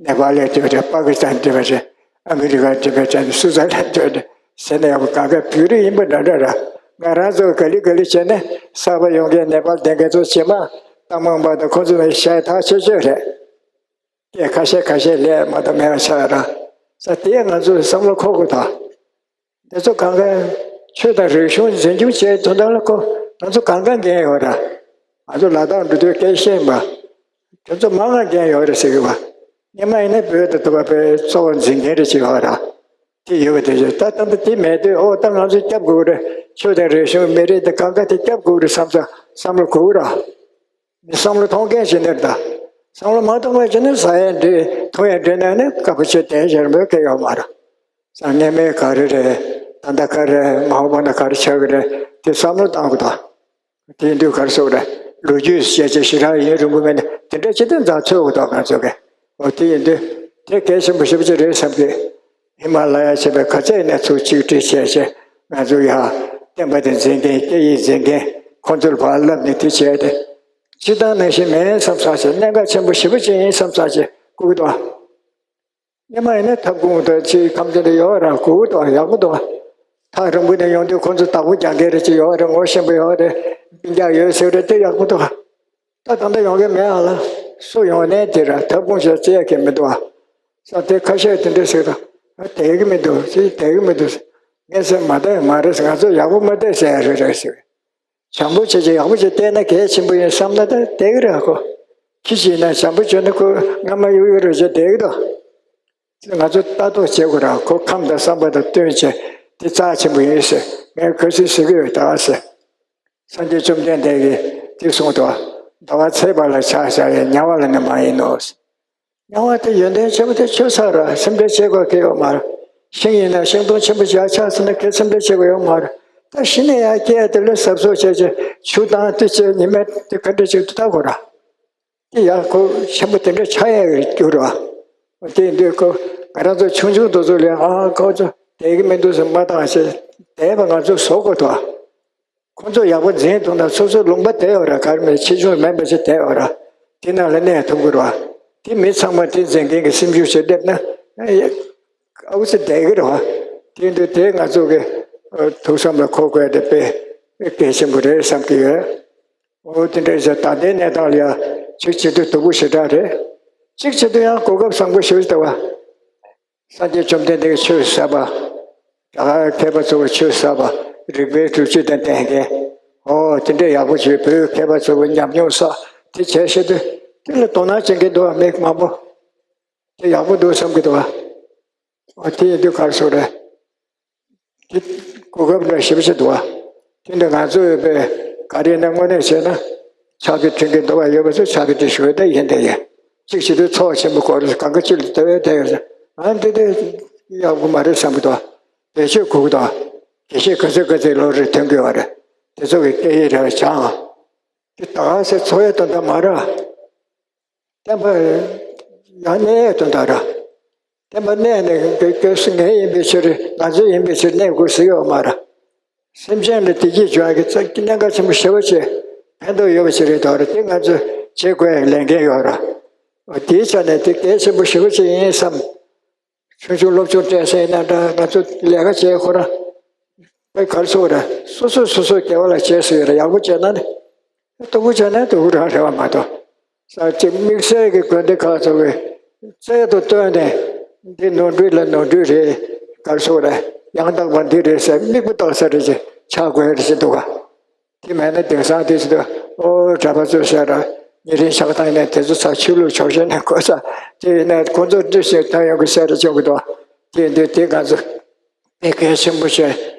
ནེ་པ་ལི་Tibetan། པ་ཀི་སི་ཐན་Tibetan། ཨ་མི་རི་ཀ་Tibetan། སུའུ་ཙར་ལན་Tibetan ཟེར་ན་ཡག་པོ། ག་ག་བོད་རིགས་ཡིན་པ་འདྲ་འདྲ་ར། ང་རང་ཚོ་ག་ལེ་ག་ལེ་བྱས་ནས་གསར་པ་ཡོང་མཁན་ནེ་པ་ལ་བསྡད་མཁན་ཚོ་རྗེས་མ་ཏང་མང་པ་དང་ཁོང་ཚོ་ནས་ཤ་ཐག་ཆོད་ཆོད་རེད། སྐད་ཁ་ཤས་ཁ་ཤས་ལས་མ་གཏོགས་མེད་པ་ཆགས་ར། ས་དེ་ང་ཚོས་བསམ་བློ་འཁོར་དགོས་ད། འདི་ཚོ་གང་ག་ཆོས་དང་རིག་གཞུང་འཛིན་སྐྱོང་བྱེད་དོན་དག་ལ་ཁོ་ང་ཚོ་གང་ག་འགན་ཡོད་ར། ང་ཚོ་ལ་དྭགས་འགྲོ་དུས་སྐད་ཤེས་པ། དེ་ཚོ་མང་ང་འགན་ཡོད་རེད་ཟེར་གི་བ། སྔོན་མ་ཡིན་ན་བོད་དུ་དུ་བ་བོད་གཙོ་བོ་འཛིན་མཁན་རེ་ཅིག་ཡོད་ར། དེ་ཡོད་པ་དེ་བཞིན་ད་ལྟ་འདི་དེ་མེད་དུས། ཨོ་ད་ང་ཚོ་སྐྱབས་དགོས་རེད། ཆོས་དང་རིག་གཞུང་མི་རིགས་དེ་གང་ག་དེ་སྐྱབས་དགོས་རེད་བསམ་ས་བསམ་བློ་འཁོར་ར། མི་བསམ་བློ་གཏོང་མཁན་ཞིག་ནི་ད། བསམ་བློ་མ་གཏོང་མཁན་ཞིག་ནི་ཟ་ཡས་འདྲི་འཐུང་ཡས་འདྲི་ན་ནི་དཀའ་པོ་ཆེ་དེ་ཞེར་མོས་གལ་ཡོད་མ་རེད། སང་ཉིན་མོའི་ག་རེ་རེད། ད་ལྟ་ག་རེ་མ་འོངས་པ་ན་ག་རེ་ཆགས་ཀྱི་རེད། དེ་བསམ་བློ་གཏོང་དགོས་ད། དེ་ཡིན་དུས་ག་རེ་ཟེར་དགོས་རེད། ལོ་རྒྱུས་ཤེས་བྱ་ཞེ་དྲག་ཡིན་རུང་གི་མེད་ན་དེ་འདྲ་ཅི་ལྟར་འཛའ་ཚོད་དགོས་ད་ང་ཚོ་གི། འོ་དེ་ཡིན་དུས་དེ་གལ་ཆེན་པོ་ཞེ་པོ་ཅིག་རེད་བསམ་གི། ཧི་མ་ལ་ཡ་བྱས་པའི་ག་ཚད་ཡིན་ན་ཚུར་གཅིག་སྒྲིལ་བྱས་བྱས་ང་ཚོ་ཡ་བསྟན་པ་དེ་འཛིན་མཁན། སྐད་ཡིག་འཛིན་མཁན་ཁོང་ཚོར་ཕར་བསླབ་ནས་དེ་བྱས་ཏེ། སྤྱིར་བཏང་ནང་བཞིན་མིན་བསམ་ས་ཆེ། གནད་འགག་ཆེན་པོ་ཞེ་པོ་ཅིག་ཡིན་བསམ་ས་ཆེ་སྐུ་གི་དོ། སྔོན་མ་ཡིན་ན་ཐབ་ཁུང་དང་ཅིག་ཁམས་ཚན་དུ་ཡོད་ར། སྐུ་གི་དོ་ཡག་པོ་འདུག་ཐག་རིང་པོ་ནས་ཡོང་དུས་ཁོང་ཚོ་བདག་པོ་རྒྱག་མཁན་རེ་ཅིག་ཡོད་རེད། ངོ་ཤེས་པ་ཡོད་རེད། སྤུན་ཀྱག་ཡོད་ཟེར་རེད། དེ་ཡག་པོ་འདུག་ད་ད་ལྟ་ཡོང་མཁན་མེད་ཨ་ལ། སུ་ཡོང་ནས་དེ་ར་ཐབ་ཁུང་ཞིག་བརྩི་ཡ་གི་མི་འདུག་ཨ། ས་དེ་ཁ་ཤས་དེ་འདྲ་ཟེར་ར། ཨ་བསྡད་གི་མི་འདུག་ཟེར། བསྡད་གི་མི་འདུག་ཟེར། ངས་ཟེར་མ་བསྡད་མ་རེད་ཟེར། ང་ཚོ་ཡག་པོ་མ་བསྡད་ཟེར་ཡ་རེད་རེད་ཟེར། བྱམས་པོ་བྱས་བྱས་ཡག་པོ་བྱས་བསྡད་ན་གལ་ཆེན་པོ་ཡིན་བསམ་ན་ད་བསྡད་གི་རེད་ཨ་ཁོ། ཁྱི་ཞིག་ཡིན་ན་བྱམས་པོ་བྱས་ན་ཁོ་རྔ་མ་གཡུག་གཡུག་རེ་བྱས་བསྡད་གི་འདུག་ང་ཚོ་ལྟ་རྟོག་བྱེད་དགོས་ར། ཁོ་ཁམས་དང་བསམ་པ་དང་བསྟུན་བྱས་དེ་རྩ་ཆེན་པོ་ཡིན་ཟེར། ངས་ག་ཚོད་ཟེར་གི་ཡོད་ད་ཟེར། སངས་རྒྱས་བཅོམ་ལྡན་འདས་ཀྱིས་དེ་གསུངས་འདུག་ཟླ་བ་ཚེས་པ་ལ་ཕྱག་བྱ་ཡི། དམྱལ་བ་ལ་ནི་མ་ཡིན་ནོ། དམྱལ་བ་དེ་ཡོན་ཏན་ཆེན་པོ་དེ་ཆོད་ཚར་ར། སེམས་ཁྲལ་བྱེད་དགོས་གལ་ཡོད་མ་རེད། ཤིང་ཡིན་ན་ཤིང་སྡོང་ཆེན་པོ་ཞིག་ཆགས་ཟིན་ན་གལ་སེམས་ཁྲལ་བྱེད་དགོས་ཡོད་མ་རེད། ད་ཤི་ནས་ཡར་སྐྱེ་ཡ་དེ་ལ་གཟབ་གཟབ་བྱས་བྱས་ཆུ་བཏང་དེ་བྱས་ཉི་མ་དེ་ག་འདྲ་ཞིག་ཏུ་ལྟ་དགོས་ར། དེ་ཡང་ཁོ་ཆེན་པོ་དེ་འདྲ་ཆགས་ཡ་གི་རྒྱུ་རེད་བ། དེ་ཡིན་དུས་ཁོ་ང་རང་ཚོ་ཆུང་ཆུང་དེ་ཚོ་ལ་ཨ་ཁོ་ཚོ་བསྡད་ཀྱི་མི་འདུག་ཟེར་མ་བཏང་བྱས་བསྡད་པ་ང་ཚོས་བཟོ་དགོས་འདུག་ཁོ་ཚོ་ཡག་པོ་འཛིན་ཐུབ་ན་སོ་སོའི་ལུང་པ་བསྡད་ཡོད་ར། ག་རེ་མེད་ཆེ་ཆུང་མེད་པ་ཞིག་བསྡད་ཡོད་ར། དེ་ནང་ལ་གནས་ཐུབ་ཀྱི་རེད་བ། དེ་མི་ཚང་མ་དེ་འཛིན་མཁན་གྱི་སེམས་ཤུགས་ཞིག་སླེབས་ན་ཨ་ཡ་ཨ་འུ་ཚོ་བསྡད་ཀྱི་རེད་བ། དེ་ཡིན་དུས་དེ་ང་ཚོ་གི་ཨ་ཐུགས་བསམ་ལ་འཁོར་དགོས་དེ་དཔེ་གལ་ཆེན་པོ་རེད་བསམ་གྱི་ཡོད། འོ་དེ་འདྲ་ཟེར། ད་ལྟའི་གནས་སྟངས་ལ་ཡང་གཅིག་བྱེད་དུས་སྡུག་པོ་ཞེ་དྲག་རེད། གཅིག་བྱེད་དུས་ཡང་གོ་སྐབས་བཟང་པོ་ཞིག་ལྟ་བ། སངས་རྒྱས་བཅོམ་ལྡན་འདས་ཀྱིས་ཆོས་ཟབ་པ། ད་མཁས་པ་ཚོ་གིས་ཆོས་ཟབ་པ། རིགས་པའི་སྒྲུབ་བྱེད་དང་ལྡན་མཁན། འོ་དེ་འདྲ་ཡག་པོ་ཞིག་བོད་མཁས་པ་ཚོ་གིས་ཉམས་མྱོང་བསགས་དེ་བྱས་བྱེད་དུས་དེ་ལ་དོ་སྣང་བྱེད་མཁན་འདུག་བ། མི་མང་པོ། དེ་ཡག་པོ་འདུག་བསམ་གྱི་འདུག་བ། འོ་དེ་ཡིན་དུས་ག་རེ་ཟེར་དགོས་རེད། དེ་གོ་སྐབས་འདྲ་ཞེ་པོ་ཅིག་འདུག་བ། དེ་འདྲ་ང་ཚོ་ཡོད་པའི་ག་རེ་ཡིན་ན་དངོས་གནས་བྱས་ན་ཕྱག་བྲིས་འབྲི་མཁན་འདུག་བ། ཡོད་པ་ཚོ་ཕྱག་བྲིས་འབྲི་ཤོག་ད་ཡིན་དེ་ཡིན། གཅིག་བྱེད་དུས་ཚོགས་ཆེན་པོ་སྐོར་གང་ག་གཅིག་ལ་ལྟ་བའི་དེ་ཡོད་ཟེར། ཨ་འདི་དེ་ ཡག་པོ་མ་རེད་བསམ་གི་འདུག་བེད་སྤྱོད་དགོས་གི་འདུག་དགེ་བཤེས་ག་ཚོད་ག་ཚོད་ལོ་རེ་ཐོན་གི་ཡོད་རེད། དེ་ཚོ་གི་སྐད་ཡིག་རེ་བ་སྦྱང་། དེ་ད་ག་སེ་འཚོ་བའི་དོན་དག་མ་རེད། བསྟན་པ་ཡང་གནས་ཡས་དོན་དག་རེད། བསྟན་པ་གནས་ནས་དགེ་བསྐོས་སུ་ངེས་ཡིན་པའི་ཕྱིར་ང་ཚོ་ཡིན་པའི་ཕྱིར་གནས་དགོས་ཟེར་ཡོད་མ་རེད། སེམས་ཅན་ལ་བདེ་སྐྱིད་འབྱུང་ཡག་གི་རྩ་གནད་འགག་ཆེན་པོ་ཞེ་པོ་ཅིག་ཕན་ཐོགས་ཡོད་པ་ཞིག་རེད་དོ་རེད། དེ་ང་ཚོས་བྱེད་དགོས་ཡག་ལས་འགན་ཡོད་རེད། འོ་དེའི་ཆ་ནས་དེ་གལ་ཆེན་པོ་ཞེ་པོ་ཅིག་ཡིན་བསམ། ཆུང་ཆུང་སློབ་སྦྱོང་སྤྲད་ས་ཡིན་ན་འདྲ། ང་ཚོ་ལས་ཀ་བྱེད་ཁོ་རང་དཔེ་ག་རེ་ཟེར་དགོས་རེད། སོ་སོས་སོ་སོའི་སྐལ་བ་ལ་བྱས་ཟེར་ཡོད་རེད། ཡག་པོ་བྱས་ན་ནི། སྡུག་པོ་བྱས་ན་སྡུག་པོ་རང་རེད་བ་མ་གཏོགས། ས་གཅིག་དམིགས་བསལ་གྱི་དགོན་སྡེ་ཁག་ཚོ་གིས་རྩལ་དུ་བཏོན་ནས་འདི་ནོར་འཁྲུལ་ལ་ནོར་འཁྲུལ་རེད། ག་རེ་ཟེར་དགོས་རེད། ཡང་དག་པ་འདི་རེད་ཟེར་མིག་དཔེ་ལྟོས་ས་རེ་ཅིག་ཆགས་དགོས་རེད་ཟེར་འདུག་ག་དེ་མེད་ན་དེང་སང་དེ་ཚོ་ཨོ་གྲྭ་པ་ཚོས་བཤད་ར། ཉེ་རིང་ཕྱག་བཏང་ནས་དེ་ཚོ་ཚ་ཆོས་ལུགས་ཕྱོགས་ཞེན་ནས་གོ་ས། དེ་ཡིན་ན་ཁོང་ཚོ་འདི་བཤད་ཐོན་ཡོང་གི་བཤད་ར་ཆོག་གི་འདུག་དེ་ཡིན་དུས་དེ་ང་ཚོ་དཔེ་གལ་ཆེན་པོ་བཤད།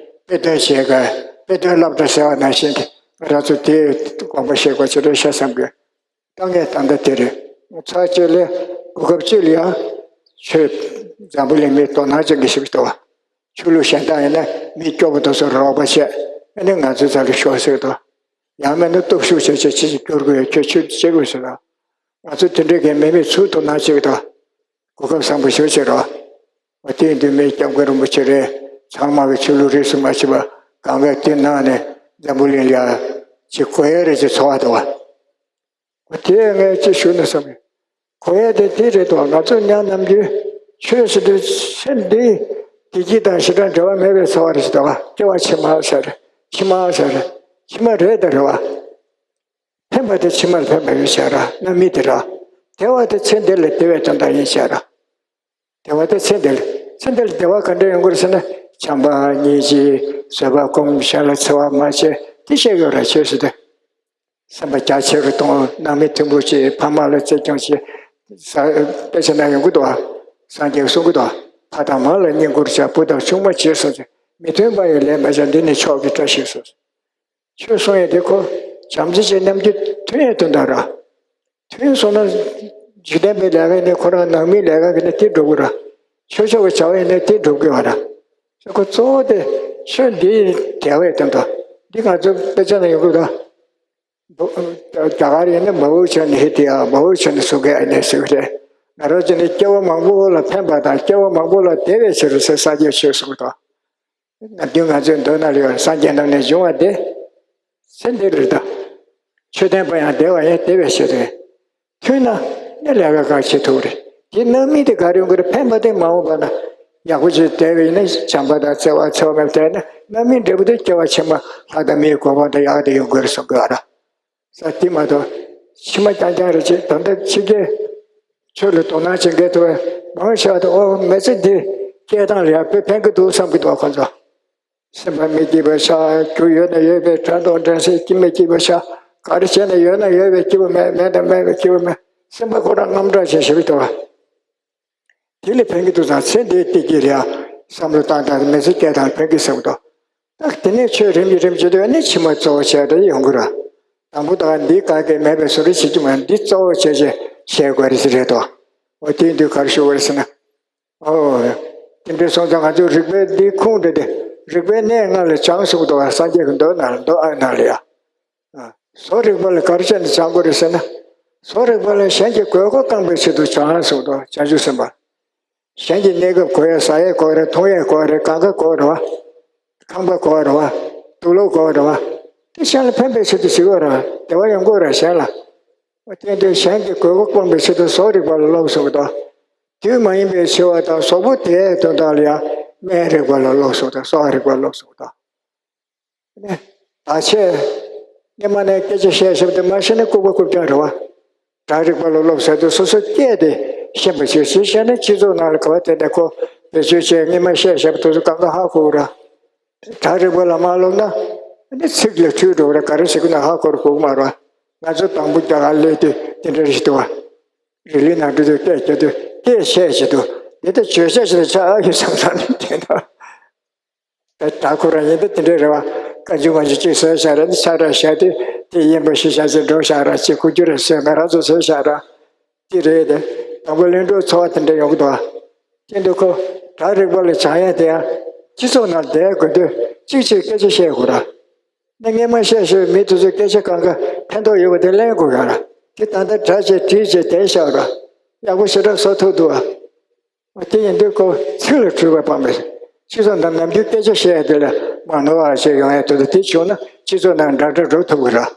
དཔེ་སྟོན་བྱེད་དགོས། དཔེ་སྟོན་སློབ་གྲྭ་ཟེར་བ་ནང་བཞིན་གྱི་ང་རང་ཚོ་དེ་དགོངས་པ་བཞེས་དགོས་ཚུལ་རེད་ཤག་བསམ་གི། ད་ངས་ད་ལྟ་དེ་རེད། ཚར་གཅིག་ལ་གོ་སྐབས་གཅིག་ལ་ཡང་ཆོས་འཛམ་བུ་གླིང་མི་དོ་སྣང་ཅན་གྱི་ཞིག་ཏུ་བ། ཆོས་ལུགས་གཞན་དག་ཡིན་ན་མི་སྐྱོ་པོ་དེ་ཚོར་རོགས་པ་བྱས། ཨ་ནི་ང་ཚོའི་རྩ་ལ་ཤོག་ཟེར་དང་། ཡང་མིན་ན་སྟོབས་ཤུགས་ཆེ་ཆེ་ཅིག་སྐྱོར་དགོས། ཁྱོད་ཆོས་བྱེད་དགོས་ཟེར་དང་། ང་ཚོ་དེ་འདྲའི་གི་མི་མེད་ཚུལ་དོ་སྣང་བྱེད་ཀྱི་དང་། གོ་སྐབས་བཟང་པོ་ཞེ་པོ་ཅིག་རེད་བ། དེ་ཡིན་དུས་མི་སྐྱབས་མགོན་རིན་པོ་ཆེ་རེད། ཚང་མ་གི་ཆོས་ལུགས་རིས་སུ་མ་ཆད་པ་གང་ག་དེ་ནང་ནས་འཛམ་བུ་གླིང་ལ་ཅིག་གོ་ཡ་རེ་ཅིག་འཚོ་བ་དང་བ། དེ་ངས་ཅི་ཞུ་ན་བསམ་ཡོད། གོ་ཡ་དེ་དེ་རེད་དོ། ང་ཚོ་ཉག་ནམ་རྒྱུན་ཆོས་ཟེར་དུས་ཚེ་འདི་བདེ་སྐྱིད་དང་ཞེ་དྲག་འབྲེལ་བ་མེད་པའི་འཚོ་བ་རེད་ཟེར་དོ། སྐྱེ་བ་ཕྱི་མ་ཟེར། ཕྱི་མ་ཟེར། ཕྱི་མ་རེད་དེ་རེད་བ། ཕན་པ་དེ་ཕྱི་མར་ཕན་པ་ཡིན་ཤག་ར། རྣམ་སྨིན་དེ་ར། བདེ་བ་དེ་ཚེ་འདི་ལ་བདེ་བའི་དོན་དག་ཡིན་ཤག་ར། བདེ་བ་དེ་ཚེ་འདི་ལ། ཚེ་འདི་ལ་བདེ་བ་ག་འདྲ་ཡོང་གི་རེད་ཟེར་ན། བྱམས་པ་སྙིང་རྗེ། བཟོད་པ་སྒོམ། གཞན་ལ་འཚེ་བ་མ་བྱེད། དེ་བཤད་ཡོད་ར། ཆོས་ཟེར་དུས། སེམས་པ་རྒྱ་ཆེ་རུ་གཏོང་། ནང་མི་མཐུན་པོ་བྱེད། ཕ་མ་ལ་བརྩི་སྐྱོང་བྱེད། ས་དཔེ་ཆ་ན་ཡོང་གི་འདུག་བ། སངས་རྒྱས་གསུང་གི་འདུག་བ། ཕ་དང་མ་ལ་བསྙེན་བཀུར་བྱ། བུ་དང་ཆུང་མ་བྱེད་གསུངས་ཏེ། མི་མཐུན་པ་ཡི་ལས་མ་བྱ། འདི་ནི་མཆོག་གི་བཀྲ་ཤིས་སོ། ཆོས་གསུང་ཡས་དེ་ཁོ་བྱམས་བརྩེ་ཅན་རྣམས་ཀྱི་མཐུན་ཡས་དོན་དག་ར། མཐུན་སོང་ན་འཇིག་རྟེན་པའི་ལས་ཀ་ནི་ཁོ་རང་ནང་མིའི་ལས་ཀ་གི་ནི་དེ་འགྲོ་གི་ར། ཆོས་ཕྱོགས་ཀྱི་བྱ་བ་ཡིན་ན་དེ་འགྲུབ་གི་བ་ར། ཁོ་གཙོ་བོ་དེ་ཆོས་འདི་དལ་བའི་དོན་དག་འདི་ང་ཚོ་དཔེ་ཆ་ན་ཡོང་གི་ར། རྒྱ་གར་ཡིན་ན་བྷ་ཝུ་ཆ་ནི་ཧི་དི་ཡ། བྷ་ཝུ་ཆ་ནི་སུ་ཁེ་ཨ་ནེ་ཟེར་གི་རེད། ང་རང་ཚོ་ནི་སྐྱེ་བོ་མང་པོ་ལ་ཕན་པ་དང་སྐྱེ་བོ་མང་པོ་ལ་བདེ་བའི་ཕྱིར་ཟེར་ས་སྐྱའི་ཆོས་གསུངས་དང་། ནམ་རྒྱུན་ང་ཚོའི་མདོ་ནང་ལ་ཡོད། སངས་རྒྱས་རྣམས་ནས་འབྱུང་བ་བདེ། ཚེ་འདི་རེད་ད། ཆོས་ལྡན་པ་ཡང་བདེ་བ་ཡང་བདེ་བའི་ཕྱིར་རེད། མཐུན་ན་ནི་ལས་ཀ་གང་བྱེད་ཐུབ་རེད། དེ་རྣམ་སྨིན་དེ་ག་རེ་ཡོང་གི་རེད། ཕན་པ་དེ་མ་འོངས་པ་ན་ཡག་པོ་ཅིག་བསྡད་པ་ཡིན་ན་བྱམས་པ་དང་བརྩེ་བ་འཚེ་བ་མེད་པ་བསྡད་ན་རྣམ་སྨིན་འབྲས་བུ་དེ་སྐྱེ་བ་ཕྱི་མ་ལྷ་དང་མིའི་གོ་འཕང་དང་ཡག་དེ་ཡོང་གི་རེད་གསུང་གི་ཡོད་ར། ས་དེ་མ་གཏོགས་ཕྱི་མ་རྐྱང་རྐྱང་རེད་ཅེས། ད་ལྟ་ཕྱི་རྒྱལ་ཆོས་ལ་དོ་སྣང་བྱེད་མཁན་ཚོ་མང་ཆེ་བ་དེ་ཨོ་མི་ཚེ་འདི་སྐྱེལ་སྟངས་ལ་ཡང་དཔེ་ཕན་གི་འདུག་བསམ་གི་འདུག་ཁོ་ཚོ། སེམས་པ་མི་སྐྱིད་པ་ཤག་རྒྱུ་ཡོད་ན་ཡོད་པའི་དྲན་རྟོག་འདྲེན་སའི་སྐྱིད་མི་སྐྱིད་པ་ཤག་ག་རེ་བྱས་ན་ཡོད་ན་ཡོད་པའི་སྐྱིད་པ་མེད། མེད་ན་མེད་པའི་སྐྱིད་པ་མེད། སེམས་པ་ཁོ་རང་དངངས་སྐྲག་བྱེད་ཞེ་པོ་འདུག་དེ་ལས་ཕན་གི་འདུག་ཙང་ཚེ་འདིའི་བདེ་སྐྱིད་ལ་ཡང་བསམ་བློ་བཏང་སྟངས་མི་ཚེ་སྐྱེལ་སྟངས་ཕན་གི་བསམ་གི་འདུག་ད་དེ་ནས་ཆོས་རིམ་གྱིས་རིམ་གྱིས་དུས་ནི་ཕྱི་མ་གཙོ་བོ་བྱས་ཏེ་ཡོང་གི་ར། དང་པོ་ད་འདི་ག་གེ་མེད་པའི་བཟོ་འདྲ་བྱེད་ཀྱི་མ་རེད། འདི་གཙོ་བོ་བྱས་བྱས་བྱེད་དགོས་རེད་ཟེར་རེད་དོ། འོ་དེ་དུས་ག་རེ་ཞུ་དགོས་རེད་ཟེར་ན། ཨོ། དེ་འདྲའི་སོང་ཙང་ང་ཚོའི་རིག་པའི་འདི་ཁུངས་འདྲ་དེ། རིག་པའི་གནས་ལྔ་ལ་སྦྱངས་གསུངས་འདུག་བ། སངས་རྒྱས་ཀྱི་མདོ་ནང་ལ། མདོ་ཨ་ནང་ལ་ཡ། ཨ། བཟོ་རིག་པ་ལ་ག་རེ་བྱས་ནས་སྦྱང་དགོས་རེད་ཟེར་ན། བཟོ་རིག་པ་ལ་གཞན་གྱི་དགོས་མཁོ་བསྐང་བའི་ཆེད་དུ་སྦྱང་གསུངས་འདུག་བྱང་ཆུབ་སེམས་དཔའ། གཞན་གྱི་གནས་སྐབས་དགོས་ཡ་ཟ་ཡས་དགོས་རེད། འཐུང་ཡས་དགོས་རེད། གང་ག་དགོས་རེད་བ། ཁང་པ་དགོས་རེད་བ། དུག་ལོག་དགོས་རེད་བ། དེ་གཞན་ལ་ཕན་པའི་ཆེད་དུ་བྱེད་དགོས་རེད་བ། བདེ་བ་ཡོང་དགོས་རེད་གཞན་ལ། འོ་དེ་འདྲའི་གཞན་གྱི་དགོས་མཁོ་སྤང་བའི་ཆེད་དུ་བཟོ་རིག་པ་ལ་སློབ་གསུངས་འདུག་དུས་མ་ཡིན་པའི་འཆི་བ་དང་གཟུགས་པོ་དེའི་དོན་དག་ལ་ཡང་སྨན་རིག་པ་ལ་སློབ་གསུངས་དང་། གསོ་བ་རིག་པ་ལ་སློབ་གསུངས་དང་། ནས་བརྟག་དཔྱད། སྔོན་མ་ནས་སྐད་ཆ་བཤད་བཤད་དེ་མ་ཤེས་ན་ལྐུགས་པ་རྐུབ་བཀྱག་རེད་བ། སྒྲ་རིག་པ་ལ་སློབ་ཟེར་དུས་སོ་སོ་སྐད་དེ་ཤེས་པ་བྱེད། ཅིག་ཤེས་ན་སྤྱི་ཚོགས་ནང་ལ་ག་བ་དེ་ནས་ཁོ་བེད་སྤྱོད་བྱས། སྔོན་མ་བཤད་བཤད་པ་དེ་ཚོ་གང་ག་ཧ་གོ་གི་ར། སྒྲ་རིག་པ་ལ་མ་སློབ་ན་ནི་ཚིག་ལ་འཁྲུལ་འགྲོ་གི་ར། ག་རེ་ཟེར་གི་ན་ཧ་གོ་ར་གོ་གི་མ་རེད་བ། ང་ཚོ་དང་པོ་རྒྱ་གར་སླེབས་དུས་དེ་འདྲ་རེད་འདུག་བ། རི་ལི་ནང་འགྲོ་དུས་སྐད་རྒྱག་དུས་སྐད་ཆད་བྱེད་དུས་འདི་ལྟ་བརྗོད་བྱ་ཞིག་ལ་ཆགས་ཨ་ཡོད་བསམ་བསམ་ནས་བསྡད་ན། ད་ད་ཁོ་རང་ཡིན་ད་དེ་འདྲ་རེད་བ། བཀའ་འགྱུར་མ་འཇུ་གཅིག་བཟོས་བཞག་ར། འདི་ཆགས་ར་བཞག་དེ་དེ་ཡིན་པ་ཤི་བཞག་ཚེ་འགྲོ་བཞག་ར། ཅིག་ཁུ་རྒྱུ་ར་བཟོས་ང་རང་ཚོ་བཟོས་བཞག་ར། དེ་རེད་དེ། དང་པོ་ལྷུན་གྲུབ་འཚོ་བ་དེ་འདྲ་ཡོང་གི་འདུག་བ། དེ་འདུག་ཁོ་ སྒྲ་རིག་པ་ལ་སྦྱང་ཡ་དེ་ཡང་སྤྱི་ཚོགས་ནང་བསྡད་དགོས་དུས་གཅིག་གཅིག་སྐད་ཆ་བཤད་དགོས་ར། ནི་སྔས་མ་བཤད་ཤེས་མི་དེ་ཚོས་སྐད་ཆ་གང་ག་ཕན་ཐོགས་ཡོད་པ་དེ་གླེང་དགོས་ཡོད་ར། དེ་ད་ལྟ་སྒྲ་བྱས་བྲིས་བྱས་བསྡད་བཞག་ར། ཡག་པོ་ཞེ་དྲག་བཟོ་ཐུབ་འདུག་ཨ། དེ་ཡིན་དུས་ཁོ་ཚིག་ལ་འཁྲུལ་པ་སྤངས་པས། སྤྱི་ཚོགས་ནང་ནམ་རྒྱུན་སྐད་ཆ་བཤད་ཡ་དེ་ལ་མ་ནོར་བ་ཞིག་ཡོང་ཡ་དེ་ལ་དེ་བྱུང་ན་སྤྱི་ཚོགས་ནང་འདྲ་འདྲ་འགྲོ་ཐུབ་ཀྱི་ར།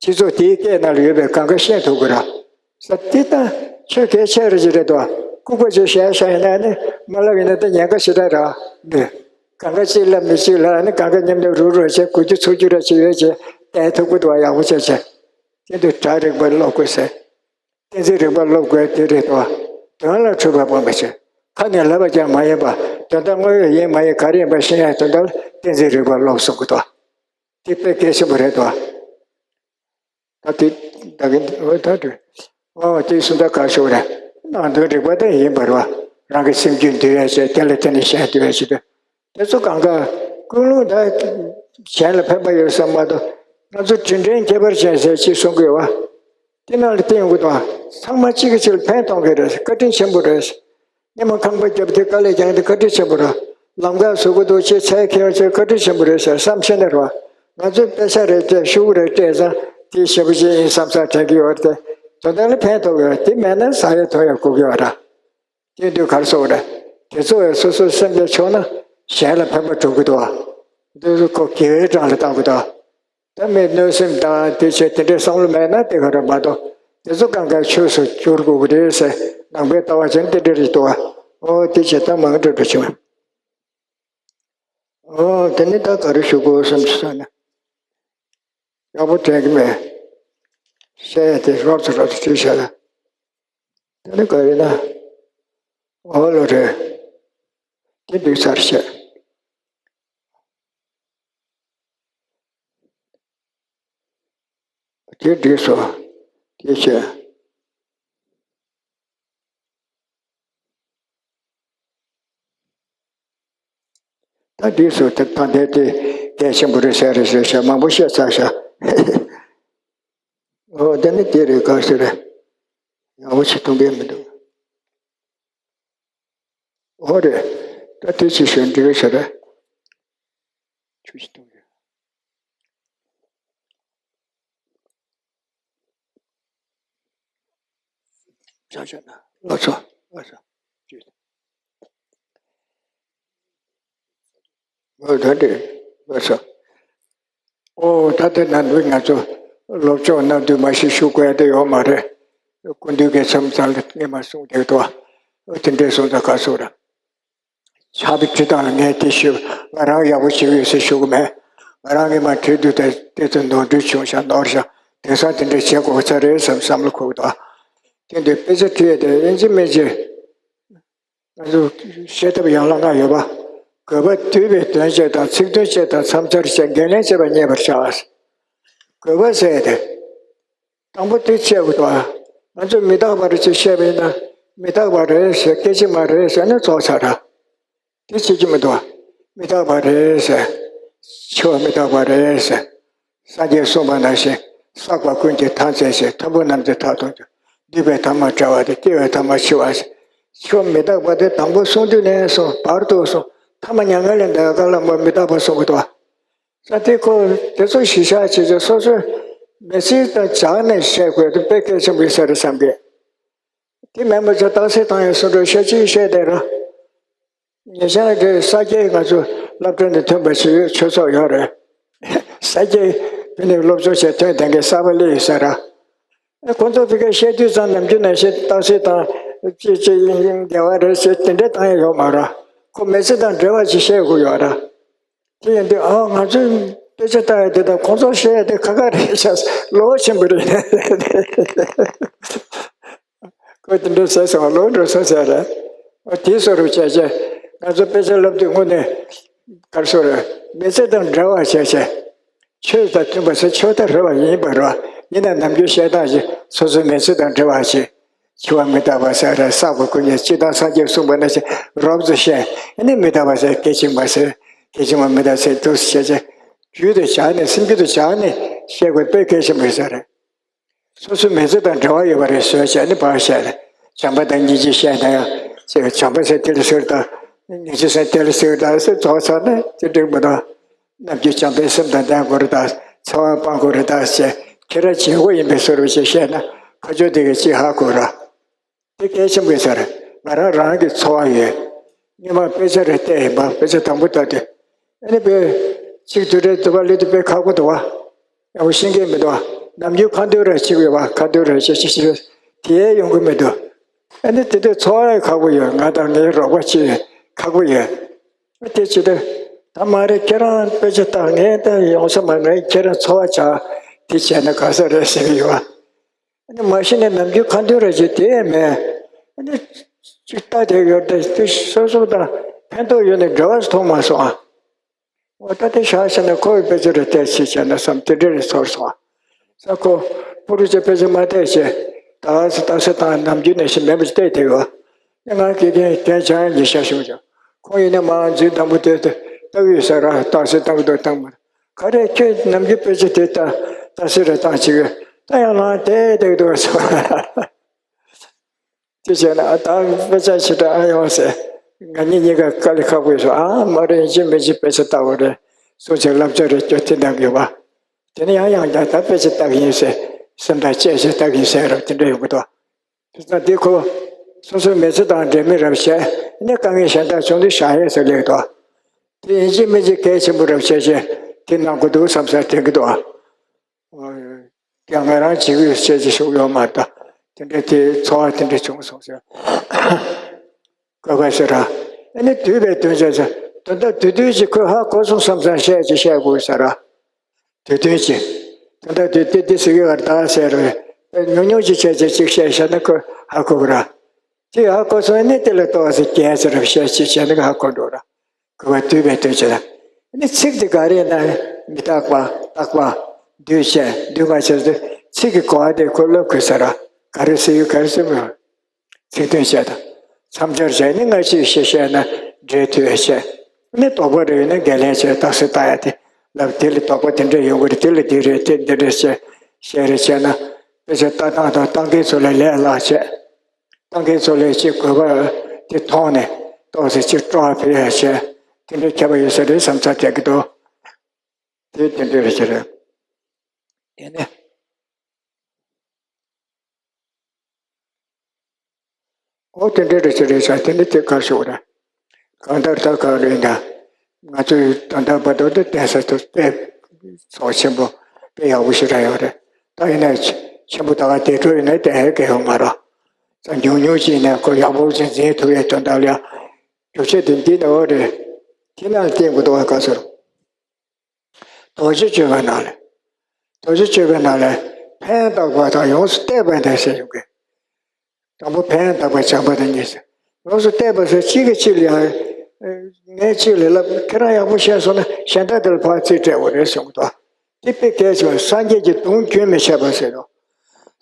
སྤྱི་ཚོགས་དེའི་སྐད་ནང་ལ་ཡོད་པའི་གང་ག་ཤེས་ཐུབ་ཀྱི་ར། ས་དེ་ལྟ་ཆོས་གལ་ཆེ་རེ་ཅིག་རེད་དོ། ལྐུགས་པ་ཅིག་བཤད་བཤད་ཡིན་ན་ནི་མ་ལབ་ཡིན་ན་ད་ཉེན་ཁ་ཞེ་དྲག་ར། འདི་གང་ག་གཅིག་ལབ་མི་གཅིག་ལབ་ནི་གང་ག་མཉམ་དུ་རུག་རུག་བྱས་དགུ་བཅུ་ཚུགས་རྒྱུ་ར་ཅིག་ཡོད་ཅེས་བལྟས་ཐུབ་ཀྱི་འདུག་བ། ཡག་པོ་བྱས་བྱས། དེ་འདུག་སྒྲ་རིག་པ་ཀློག་དགོས་ཟེར། གཏན་ཚིགས་རིག་པ་ཀློག་དགོས་དེ་རེད་དོ། དོན་ལ་འཁྲུལ་པ་སྤངས་པ་བྱས། ཁ་ནས་ལབ་པ་ཀྱང་མ་ཡིན་པ། དོན་དག་དངོས་ཡོད་ཡིན་མ་ཡིན་ག་རེ་ཡིན་པ་ཤེས་ཡ་དོན་དག་ལ་གཏན་ཚིགས་རིག་པ་ཀློག་གསུང་གི་འདུག་དེ་དཔེ་གལ་ཆེན་པོ་རེད་དོ། ད་དེ་ད་གིན་འོ་ད་དུ་འོ་དེ་གསུང་ད་ག་ཤོག་རེད། ནང་དོན་རིག་པ་དེ་ཡིན་པར་བ། རང་གི་སེམས་རྒྱུད་འདུལ་ཡ་བྱས་དེ་ལ་བརྟེན་ནས་གཞན་འདུལ་ཡ་བྱེད་དུས། དེ་ཚོ་གང་ག་ཀུན་སློང་ད་གཞན་ལ་ཕན་པ་ཡོད་བསམ་མ་གཏོགས་ང་ཚོ་དྲིན་དྲན་ཁྱད་པར་ཅན་ཟེར་ཅིག་གསུང་གི་ཡོད་བ། དེ་ནང་ལ་བརྟེན་ཡོང་གི་འདུག་ཚང་མ་གཅིག་གིས་གཅིག་ལ་ཕན་གཏོང་གི་རེད། བཀའ་དྲིན་ཆེན་པོ་རེད། སྔས་མ་ཁང་པ་བརྒྱབ་དེ་དཀའ་ལས་བརྒྱབ་དེ་བཀའ་དྲིན་ཆེན་པོ་རེད། ལམ་ཁ་བཟོ་གི་འདུག་ཅེས་ཚད་འཁེལ་བ་ཅེས་བཀའ་དྲིན་ཆེན་པོ་རེད་ཟེར་བསམ་ཤེས་ནས་རོགས། ང་ཚོས་དཔེ་ཆ་རེ་སྤྲད་ཤོག་བུ་རེ་སྤྲད་ཙང་དེ་ཞེ་པོ་ཅིག་ཡིན་བསམ་ས་དྲན་གྱི་ཡོད་རེད་དེ། དོན་དག་ལ་ཕན་ཐོགས་ཡོད་རེད། དེ་མེད་ན་ཟ་ཡ་འཐུང་ཡ་དགོས་ཀྱི་ཡོད་རེད། དེ་དུས་གར་སོང་རེད། དེ་ཚོ་ཡང་སོ་སོའི་སེམས་ཀྱི་ཕྱོགས་ན་གཞན་ལ་ཕན་པ་སྒྲུབ་ཀྱི་འདུག་བ། འདི་ཚོ་ཁོ་དགེ་བའི་གྲངས་ལ་བཏང་གི་འདུག་ད་མི་གནོད་སེམས་དང་དེ་བྱས་དེ་འདྲའི་བསམ་བློ་མེད་ན་དེ་ག་རེ་མ་གཏོགས། དེ་ཚོ་གང་ག་ཆོས་སུ་འགྱུར་དགོས་ཀྱི་རེད་ཟེར་ནང་པའི་ལྟ་བ་ཅན་དེ་འདྲ་རེད་འདུག་བ། ཨོ་དེ་བྱས་ད་མང་འགྲོ་འགྲོ་བྱུང་། ཨོ་དེ་ནི་ད་ག་རེ་ཞུ་དགོས་བསམ་གྱི་སོང་ན། ཡག་པོ་དྲན་གྱི་མེད། བཤད་ཡ་དེ་རོབ་ཙམ་རོབ་ཙམ་བྲིས་བཞག་ཡ། དེ་ནི་ག་རེ་ན། ཨོ་ལོ་རེད། དེ་འགྲིག་ཚར་བཤད། དེ་འགྲིག་སོང་། དེ་བྱས། ད་འདི་སུ་དེ་ད་འདི་དེ་གལ་ཆེན་པོ་རེད་ཟེར་རེད་ཟེར་ཤག་མང་པོ་བཤད་ཚར་ཤག་ཨོ་དེ་ནི་དེ་རེད་ག་ཟེར་རེད། ཡག་པོ་ཞིག་མཐོང་གི་མི་འདུག་ཨོ་རེད། ད་དེ་ཅི་ཞིག་འགྲིག་གི་ཟེར་རེད། ཆུ་ཞིག་གཏོང་གི། ཆ་ཆ་ན་ལགས་སོ། ལགས་སོ། ཅི། ཨོ་ད་དེ་ལགས་སོ། ཨོ་ད་དེ་ནང་དུ་ང་ཚོ་སློབ་སྦྱོང་གནང་དུས་མ་ཞིག་ཞུ་དགོས་ཡ་དེ་ཡོད་མ་རེད། སྐུ་མདུན་གྱི་མཚམས་ཚང་ལ་སྔས་མ་གསུངས་བསྡད་འདུག་ཨོ་དེ་འདྲའི་གསུངས་ད་ག་སོ་ར། ཕྱག་དཔེ་བྲིས་སྟངས་ལ་ངས་དེ་ཞུ། ང་རང་ཡག་པོ་བྱེད་ཀྱི་ཡོད་ཟེར་ཞུ་གི་མེད། ང་རང་ངས་མ་བྲིས་དུས་དེ་དེ་ཚོ་ནོར་འཁྲུལ་བྱུང་ཤག་ནོར་ཤག་དེང་སང་དེ་འདྲ་བྱེད་དགོས་ས་རེད་བསམ་བསམ་བློ་འཁོར་གི་འདུག་དེ་འདྲའི་དཔེ་ཆ་བྲིས་ཡས་དེ་ཡིན་གཅིག་མིན་གཅིག་ང་ཚོ་བཤད་ཐབས་ཡང་ལྷག་ལྷག་ཡོད་པ། དགོས་པ་བསྡུས་པའི་དོན་བཅས་དང་ཚིག་དོན་བཅས་དང་མཚམས་སྦྱར་བཅས་འགན་ལེན་བྱེད་པ་རྙེད་པར་བྱ། དགོས་པ་ཟེར་ཡས་དེ། དང་པོ་དེ་བཤད་དགོས་འདུག་ང་ཚོས་མི་རྟག་པ་རེད་ཅེས་བཤད་པ་ཡིན་ན། མི་རྟག་པ་རེད་ཟེར། སྐད་ཅིག་མ་རེད་ཟེར་ན་རྫོགས་ཚར་ར། དེ་བྱེད་ཀྱི་མི་འདུག་མི་རྟག་པ་རེད་ཟེར། འཆི་བ་མི་རྟག་པ་རེད་ཟེར། སངས་རྒྱས་གསུངས་པ་ནང་བཞིན། བསགས་པ་ཀུན་གྱི་མཐར་འཛིན་ཞིང་། མཐོན་པོ་རྣམས་ཀྱི་མཐར་ཐུག་འགྱུར། འདུས་པའི་ཐ་མ་བྲལ་བ་དང་། སྐྱེ་བའི་ཐ་མ་འཆི་བ་ཟེར། འཆི་བ་མི་རྟག་པ་དེ་དང་པོ་གསུངས་དུས་ནས་བཟུང་བར་དུ་གསུངས། ཐ་མ་མྱ་ངན་ལས་འདའ་བའི་བཀའ་སློབ་མ་མི་རྟག་པ་གསུང་གི་འདུག་ས་དེ་ཁོ་དེ་ཚོ་གཞི་བཞག་བྱས་ཀྱང་སོ་སོའི་མི་ཚེ་དང་སྦྱར་ནས་བཤད་དགོས་དེ་དཔེ་གལ་ཆེན་པོ་ཡིན་ས་རེད་བསམ་གི། དེ་མིན་པ་ཚོ་རྟགས་གསལ་བཏང་ཡང་སུ་འགྲོ་བཤད་ཅིག་བཤད་བསྡད་ར། ཉེ་ཆར་དེ་ས་སྐྱའི་ང་ཚོ་སློབ་གྲྭ་ནས་ཐོན་པ་ཞིག་ཡོད། ཆོས་ཚོགས་ཡོད་རེད། ས་སྐྱའི་དེ་ནས་སློབ་སྦྱོང་བྱས་ཐོན་བསྡད་མཁན་གསར་པ་སླེབས་ཡོད་ས་ར། ཁོང་ཚོ་ཕ་གིར་བཤད་དུས་ཙང་ནམ་རྒྱུན་ནང་བཞིན་རྟགས་གསལ་དང་ཅི་ཅི་འགལ་བ་རེད་ཟེར་དེ་འདྲ་བཏང་ཡ་ཡོད་མ་རེད། ཁོ་མི་ཚེ་དང་འབྲེལ་བ་ཅིག་བཤད་དགོས་ཡོད་རེད། དེ་ཡིན་དུས་ཨ་ང་ཚོས་དཔེ་ཆ་ལྟ་ཡ་དེ་དང་ཁོང་ཚོར་བཤད་ཡ་དེ་ཁ་ཁ་རེད་ཤག་བློ་ཆེན་པོ་རེད། ཁོས་དེ་འདྲ་ཟེར་སོང་བ་ལོ་འགྲོ་སོང་ཟེར་རེད། དེའི་བཟོ་འདྲ་བྱས་བྱས་ང་ཚོ་དཔེ་ཆ་བསླབ་དུས་དངོས་གནས་གར་སོང་རེད། མི་ཚེ་དང་འབྲེལ་བ་བྱས་བྱས། ཆོས་དང་མཐུན་པ་ཟེར་ཆོས་དང་འབྲེལ་བ་ཡིན་པ་རེད་བ། ཡིན་ན་ནམ་རྒྱུན་བཤད་སྟངས་ཤིག་སོ་སོའི་མི་ཚེ་དང་འབྲེལ་བ་ཞིག་འཆི་བ་མི་རྟག་པ་ཟེར་རེད། བསགས་པ་ཀུན་གྱི་སྤྱི་དང་སངས་རྒྱས་གསུངས་པ་ནང་བཞིན་རོབ་ཙམ་བཤད། ཨ་ནི་མི་རྟག་པ་ཟེར། སྐད་ཅིག་མ་ཟེར། སྐད་ཅིག་མ་མི་རྟག་ཟེར་འདུག་བྱས་བྱས། རྒྱུད་དུ་བཞག་ནས་སེམས་རྒྱུད་དུ་བཞག་ནས་བཤད་དགོས་དཔེ་གལ་ཆེན་པོ་ཡིན་ས་རེད། སོ་སོའི་མི་ཚེ་དང་འབྲེལ་བ་ཡོད་པ་རེད་བཟོས་བྱས་ནས་ཕར་བཤད་རེད། བྱམས་པ་དང་སྙིང་རྗེ་བཤད་ན་ཡང་ཅེས་བྱམས་པ་ཟེར་དེ་ལ་ཟེར་དང་ ཉེ་ཆར་སེམས་དེ་ལ་ཟེར་ད་ཟེར་ཚོགས་ཚར་ན་དེ་འགྲིག་མི་འདུག་རྣམ་འགྱུར་བྱམས་པའི་སེམས་དང་ལྡན་དགོས་རེད་ད། འཚེ་བ་སྤང་དགོས་རེད་ད་ཟེར། ཁྱེད་རང་བྱེད་སྒོ་ཡིན་པའི་བཟོ་འདྲ་ཞིག་བཤད་ན་ཁ་ཕྱོགས་དེ་གས་ཅིག་ཧ་གོ་ར། དེ་གལ་ཆེན་པོ་ཡིན་ས་རེད། ང་རང་རང་གི་འཚོ་བ་ཡོད། སྔོན་མ་དཔེ་ཆ་རེ་བལྟས་ཡིན་པ། དཔེ་ཆ་དང་པོ་ལྟ་དུས། ཨ་ནི་དཔེ་ཅིག་དུས་རེ་དུ་བ་ལི་དུ་དཔེ་ཁག་པོ་འདུག་བ། ཡག་པོ་ཤེས་ཀྱི་མི་འདུག་བ། ནམ་རྒྱུན་ཁ་འདོན་ར་བྱེད་དགོས་བ། ཁ་འདོན་ར་བྱེད་བྱེད་བྱེད་དེ་ཡོང་གི་མི་འདུག་ཨ་ནི་དེ་དུས་འཚོ་བ་ཡང་ཁག་པོ་ཡོད། ང་དང་ངའི་རོགས་པ་གཅིག་ཁག་པོ་ཡོད། ཨ་དེ་བྱེད་དུས། ད་མ་རེད། ཁྱེད་རང་དཔེ་ཆ་ལྟ། ངས་ད་ཡོང་ས་མ། ངས་ཁྱེད་རང་འཚོ་བ་ཆགས་དེ་བྱས་ན་ག་ས་རེད་ཟེར་གི་ཡོད་བ། ཨ་ནི་མ་གཞི་ནས་ནམ་རྒྱུན་ཁ་འདོན་ར་བྱེད་དེ་མེད། ཨ་ནི་ཅིག་ལྟ་དེ་ཡོད་དེ་དེ་སོ་སོ་དང་ཕན་ཐོགས་ཡོད་ནས་འབྲེལ་བ་མཐོང་མ་སོང་ཨ། འོ་ད་དེ་བཞག་ཟེར་ནས་ཁོ་བའི་དཔེ་ཆ་རེ་བལྟས་ཤིག་བྱས་ན་བསམ། དེ་འདྲ་རེ་ཚོར་སོང་ཨ། ས་ཁོ་པུ་རུ་ཅེ་དཔེ་ཆ་མ་བལྟས་ཤེ། ད་ས་ད་ས་དང་ནམ་རྒྱུན་ནས་ཤེ་མེད་པ་ཅིག་བལྟས་དེ་ཡོད། ང་དགེ་རྒན་རྒན་བྱང་ཉི་ཤ་ཞུ་ཅང་། ཁོང་ཡིན་ན་མ་འཛིན་དང་པོ་དེ་ལྟ་གི་ཡོད་ས་ར། ཏག་སེ་ཏག་ཏག་ཏག་མ། ག་རེ་ཁྱོད་ནམ་རྒྱུན་དཔེ་ཆ་དེ་ལྟ་ཏག་སེ་རེ་བཏང་ཅིག་ཡོད། ད་ཡང་ལངས་དེ་དེ་འདུག་སོ། དེ་བྱས་ན་ད་དཔེ་ཆ་ཞེ་དྲག་ཨ་ཡོང་ཟེར། ང་གཉིས་གཉིས་ཀ་དཀའ་ལས་ཁག་པོ་ཡོད་སོང་ཨ། མ་རེད། ཡིན་གཅིག་མིན་གཅིག་དཔེ་ཆ་ལྟ་བ་རེད། སོང་ཙང་བསླབ་བྱ་རེ་སྐྱོ་དེ་འདང་གི་ཡོད་པ། དེ་ནས་ཡང་ཡང་བསྐྱར་ད་དཔེ་ཆ་ལྟ་གི་ཡིན་ཟེར། སེམས་ཐག་བཅད་བྱས་ལྟ་གི་ཡིན་ཟེར་རབས་དེ་འདྲ་ཡོང་གི་འདུག་དེ་ཙང་དེ་ཁོ་སོ་སོའི་མི་ཚེ་དང་འབྲེལ་མེད་རབས་བཤད་ནས་དཀའ་ངལ་གཞན་དག་བྱུང་དུས་བཞག་ཡས་ཟེར་ལེགས་འདུག་དེ་ཡིན་གཅིག་མིན་གཅིག་གལ་ཆེན་པོ་རབས་བཤད་བྱས་དེ་གནང་དགོས་འདུག་བསམ་ས་དྲན་གི་འདུག་ཀྱང་ང་རང་བྱེད་ཀྱི་ཡོད་ཟེར་གྱི་ཤོག་ཡོད་མ་རེད་ད། དེ་འདྲ་དེ་འཚོ་བ་དེ་འདྲ་བྱུང་སོང་ཟེར། ཀ་ཁ་ཟེར་ར། ཨ་ནི་དུས་པའི་དོན་བྱས་ཟེར། དོན་དག་དུས་དུས་ཀྱི་ཁོས་ཧ་གོ་སོང་བསམ་བསམ་བཤད་ཀྱི་བཤད་དགོས་ཟེར་ར། དེ་དོན་གྱིས། དེ་འདྲ་དེ་དེ་དེ་ཟེར་གི་བར་ད་ཟེར་རེད། ཉུང་ཉུང་ཅིག་བྱས་བྱས་ཅིག་བཤད་བཤད་ན་ཁོ་ཧ་གོ་གི་ར། དེ་ཧ་གོ་སོང་ནས་དེ་ལ་ལྟོས་ཟེར་རྒྱལ་ཟེར་ར་བཤད་ཅིག་བྱས་ན་ཧ་གོ་འགྲོ་ར། གོ་བ་དུས་པའི་དོན་བྱེད་ལ། ནི་ཚིག་དེ་ག་རེ་ན་མི་རྟག་པ་རྟག་པ་འདུས་བྱས་འདུས་མ་བྱས་ཏེ་ཚིག་གི་གོ་བ་དེ་ཁོ་ལབ་དགོས་ཟེར་ར། ག་རེ་ཟེར་ཡོད་ག་རེ་ཟེར་མི་ཡོད། ཚིག་དོན་བཤད་དང་། མཚམས་སྦྱར་བྱས་ནས་སྔ་ཕྱི་ཞེས་བཤད་ན་འབྲེལ་མཐུད་བྱས། ནི་དོགས་པ་རེ་ཡོད་ན་འགན་ལེན་བྱས་རྟགས་གསལ་བཏགས་ཡ་དེ་ལབ། དེ་ལ་དོགས་པ་དེ་འདྲ་ཡོང་གི་རེད། དེ་ལ་འདི་རེད་དེ་འདི་རེད་ཅེས་བཤད་རེ་བྱས་ན། དཔེ་ཆ་ལྟ་སྟངས་དང་ལྟ་མཁན་ཚོ་ལ་ལས་སླ་བྱས། ལྟ་མཁན་ཚོ་ལ་ཅིག་དགོས་པ་དེ་མཐོང་ནས་ཏོག་ཙམ་ཅིག་སྤྲོ་བ་འཕེལ་ཡ་བྱས། དེ་འདྲའི་ཁྱད་པར་ཡོད་ས་རེད་བསམ་ཚར་བསྡད་ཀྱི་འདུག་དེ་དེ་འདྲ་རེད་ཟེར། དེ་ནས། ཨོ་དེ་འདྲ་རེད་ཟེར་རེད་ཟེར། དེ་ནི་དེ་གར་ཤོག་ར། གང་ལྟར་ད་ག་རེ་ཡིན་ན། ང་ཚོས་ད་ལྟ་བར་དུ་དེ་བསྟན་ས་དེ་དཔེ་ཚོགས་ཆེན་པོ་དཔེ་ཡག་པོ་ཞེ་དྲག་ཡོད་རེད། ད་ཡིན་ན་ཆེན་པོ་ད་ག་དེ་འཕྲོ་ཡིན་ན་དེ་ཧེ་གེ་ཡོད་མ་རེད། ད་ཉུང་ཉུང་ཅིག་ཡིན་ན་ཁོ་ཡག་པོ་ཅིག་འཛིན་ཐུབ་ཡས་དོན་དག་ལ་རྒྱུ་ཆ་དེ་འདི་ནི་ཨོ་རེད། དེ་ན་བསྟན་དགོས་འདུག་བ་ག་ཚོད། རྡོ་རྗེ་གཅོད་པའི་ནང་ལས། རྡོ་རྗེ་གཅོད་པའི་ནང་ལས། ཕན་བཏགས་པ་དང་ཡོངས་སུ་གཏད་པ་དང་ཟེར་ཡོང་གི། དང་པོ་ཕན་བཏགས་པ་བྱམས་པ་དང་གཉིས་ཟེར། ཡོངས་སུ་གཏད་པ་ཟེར་གཅིག་གིས་གཅིག་ལ་ཡང་། ངས་གཅིག་ལ་ལབ། ཁྱེད་རང་ཡག་པོ་བཤད་སོང་ན་གཞན་དག་དེ་ལ་ཕར་རྩིས་སྤྲད་དགོས་རེད་གསུང་གི་འདུག་དེ་དཔེ་གལ་ཆེ་བ། སངས་རྒྱས་ཀྱི་གདུང་རྒྱུན་མི་ཆད་པ་ཟེར་རོ།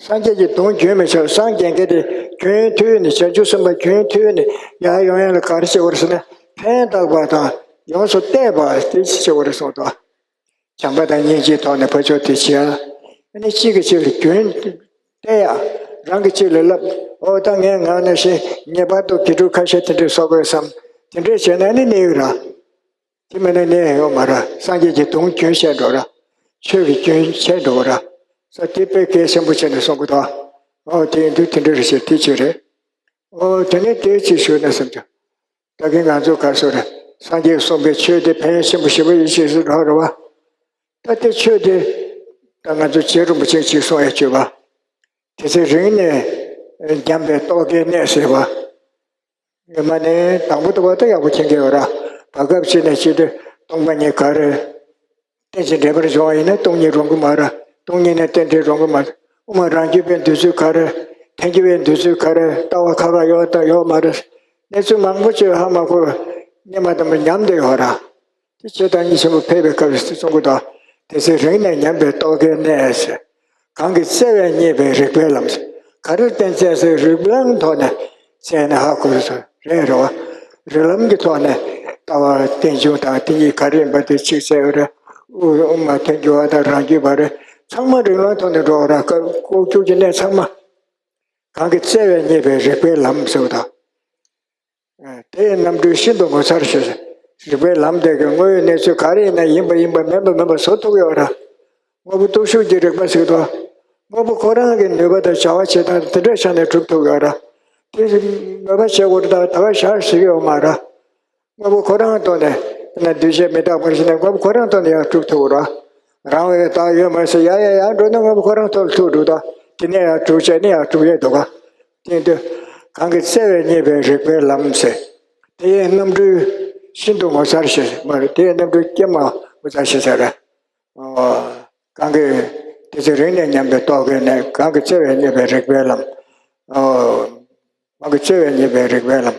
སངས་རྒྱས་ཀྱི་གདུང་རྒྱུན་མི་ཆད་པ། སངས་རྒྱས་མཁན་དེ་རྒྱུན་མཐུད་ནས། བྱང་ཆུབ་སེམས་དཔའ་རྒྱུན་མཐུད་ནས་ཡར་ཡོང་ཡ་ལ་ག་རེ་བྱེད་དགོས་རེད་ཟེར་ན། ཕན་བཏགས་པ་དང་ཡོངས་སུ་གཏད་པ་དེ་བྱེད་དགོས་རེད་གསུངས་འདུག་བྱམས་པ་དང་སྙིང་རྗེའི་ཐོག་ནས་ཕར་ཕྱོགས་དེ་བྱེད་ཡ། ཨ་ནི་གཅིག་གིས་གཅིག་ལ་རྒྱུན་གཏད་ཡ། རང་གིས་གཅིག་ལ་ལབ། ཨོ་ད་ངས་ང་ནང་བཞིན་ངེས་པར་དུ་དགེ་ཕྲུག་ཁ་ཤས་དེ་འདྲས་བཟོ་དགོས་བསམ། དེ་འདྲས་བྱས་ན་ནི་གནས་ཡོད་ར། དེ་མིན་ན་གནས་ཡོད་མ་རེད། སངས་རྒྱས་ཀྱི་གདུང་རྒྱུན་ཆད་འགྲོ་ར། ཆོས་ཀྱི་རྒྱུན་ཆད་འགྲོ་ར། ས་དེ་དཔེ་གལ་ཆེན་པོ་བྱས་ནས་གསུང་གི་འདུག་ཨོ་དེ་ཡིན་དུས་དེ་འདྲ་རེད་ཟེར། དེ་ཅི་རེད། ཨོ་དེ་ནས་དེ་ཅི་ཞུས་ན་བསམ་གྱི། ད་གིན་ང་ཚོ་ག་ཚོད་རེད། སངས་རྒྱས་གསུངས་པའི་ཆོས་དེ་ཕན་ཆེན་པོ་ཞེ་པོ་ཡིན་ཞེས་སུ་འགྲོ་རེད་བ། ད་དེ་ཆོས་དེ་ད་ང་ཚོ་རྗེ་རིན་པོ་ཆེ་གཅིག་གསུང་ཡ་ཆོས་པ། དེ་ཚེ་རིང་ནས་ཉམས་པའི་རྟོག་གེའི་གནས་ཟེར་བ། སྔོན་མ་ནས་དང་པོ་ལྟ་བུ་ད་ཡག་པོ་མཁྱེན་གྱི་ཡོད་ར། བར་སྐབས་ཅིག་ནས་ཅིག་ཏུ་སྟོང་པ་ཉིད་ག་རེ། རྟེན་ཅིང་འབྲེལ་པར་འབྱུང་བ་ཡིན་ན་སྟོང་ཉིད་རུང་གི་མ་རེད། སྟོང་ཉིད་ནས་རྟེན་འབྲེལ་རུང་གི་མ་རེད། དབུ་མ་རང་རྒྱུད་པའི་འདོད་ཚུལ་ག་རེ། ཐལ་འགྱུར་བའི་འདོད་ཚུལ་ག་རེ། ལྟ་བ་ཁ་ཁ་ཡོད་དང་ཡོད་མ་རེད། གནས་ཚུལ་མང་པོ་ཅིག་ཧ་མ་གོ་བའི་གནས་མ་དམ་པར་ཉམས་བསྡད་ཡོད་ར། དེ་ཆོས་བདག་ཉིད་ཆེན་པོ་ཕེབས་པའི་སྐབས་སུ་གསུང་གི་འདུག་དེ་ཚེ་རིང་ནས་ཉམས་པའི་རྟོག་གེའི་གནས་ཟེར། གང་གི་བརྩེ་བས་བསྙད་པའི་རིག་པའི་ལམ་ཟེར། ག་རེ་བསྟན་བཙལ་ཟེར། རིགས་ལམ་ཐོག་ནས་བཙལ་ནས་ཧ་གོ་ས་རེད་རེད་བ། རིགས་ལམ་གྱི་ཐོག་ནས་ལྟ་བ་རྟེན་འབྱུང་དང་དེ་གཉིས་ག་རེ་ཡིན་པ་དེ་ཅིག་བཙལ་ཡོད་རེད། དབུ་དབུ་མ་ཐལ་འགྱུར་བ་དང་རང་རྒྱུད་པ་རེད། ཚང་མ་རིགས་ལམ་ཐོག་ནས་འགྲོ་བ་རེད། ལྐོག་གྱུར་གྱི་གནས་ཚང་མ། གང་གི་བརྩེ་བས་བསྙད་པའི་རིག་པའི་ལམ་ཟེར་བ་དང་། དེའི་རྣམ་འཕྲུལ་ཤིན་ཏུ་ངོ་མཚར་ཞེས། རིག་པའི་ལམ་དེ་གི་དངོས་ཡོད་གནས་ཚུལ་ག་རེ་ཡིན་ན་ཡིན་པ་ཡིན་པ་མིན་པ་མིན་པ་བཟོ་ཐུབ་ཡོད་ར། དངོས་པོ་སྟོབས་ཞུགས་ཀྱི་རིག་པ་ཟེར་དོ། དངོས་པོ་ཁོ་རང་གི་ནུས་པ་དང་བྱ་བ་བྱེད་སྟངས་དེ་འདྲ་ཆ་ནས་གྲུབ་ཐུབ་ཡོད་ར། དེ་མོས་པ་བྱེད་དགོས་རེད་ད་ད་ག་ཞར་ཟེར་གི་ཡོད་མ་ར། དངོས་པོ་ཁོ་རང་ཐོག་ནས་ན་འདུས་བྱས་མི་རྟག་པར་ཞིག་ནས་དངོས་པོ་ཁོ་རང་ཐོག་ནས་ཡང་གྲུབ་ཐུབ་ར། རང་བས་བདག་ཡོད་མ་ཟེར་ཡ་ཡ་ཡ་འགྲོ་ན་དངོས་པོ་ཁོ་རང་ཐོག་ལ་ཐུག་འགྲོ་ད། དེ་ནས་ཡང་གྲུབ་བྱས་ནས་ཡང་གྲུབ་ཡས་འདུག་ག་དེ་དུས་གང་གི་བརྩེ་བས་རྙེད་པའི་རིག་པའི་ལམ་ཟེར། དེའི་རྣམ་འཕྲུལ་ཤིན་ཏུ་ངོ་མཚར་ཞེས་མ་རེད་དེའི་རྣམ་འཕྲུལ་ཀྱེ་མ་ངོ་མཚར་ཞེས་ཟེར་རེད། གང་གི་དེ་ཚེ་རིང་ནས་ཉམས་པའི་རྟོག་གེ་ནས་གང་གི་བརྩེ་བས་རྙེད་པའི་རིག་པའི་ལམ། གང་གི་བརྩེ་བས་རྙེད་པའི་རིག་པའི་ལམ།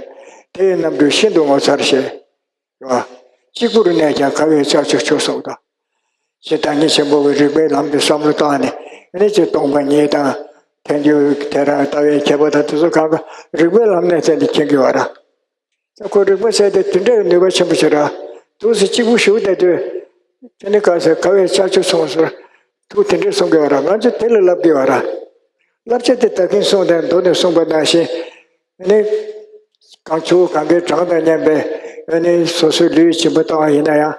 དེའི་རྣམ་འཕྲུལ་ཤིན་ཏུ་ངོ་མཚར་ཞེས། གཅིག་པུར་གནས་ཀྱང་དགའ་བའི་ལྕགས་ཀྱུ་མཆོག་གསུངས་དང་། ཇི་ལྟར་ཉིད་ཆེན་པོ་གི་རིག་པའི་ལམ་དུ་བསམ་བློ་བཏང་ནས་ཨ་ནི་ཅིག་སྟོང་པ་ཉིད་དང་། ཐལ་འགྱུར་དེ་རང་ལྟ་བའི་ཁྱད་པར་དང་དེ་ཚོ་གང་ག་རིག་པའི་ལམ་ནས་བཙལ་ནས་མཁྱེན་གྱི་ཡོད་ར། ད་ཁོ་རིག་པ་ཟེར་ཏེ་དེ་འདྲའི་ནུས་པ་ཆེན་པོ་ཞིག་ར། དུས་སུ་གཅིག་པུ་བཞུགས་བསྡད་དུས། དེ་ནི་ག་ཟེར་དགའ་བའི་ལྕགས་ཀྱུ་མཚུངས་སུ། ཐུགས་དེ་འདྲའི་གསུང་གི་ཡོད་ར་ང་ཚོ་དེ་ལ་བསླབ་ཀྱི་ཡོད་ར། བསླབ་བྱ་དེ་ད་གིན་གསུངས་དང་མདོ་ནས་གསུངས་པ་ནང་བཞིན། ཨ་ནི། གང་ཆུ་གང་གའི་གྲངས་དང་མཉམ་པའི་ཨ་ནི་སོ་སོའི་ལུས་སྦྱིན་པ་བཏང་བ་ཡིན་ན་ཡང་།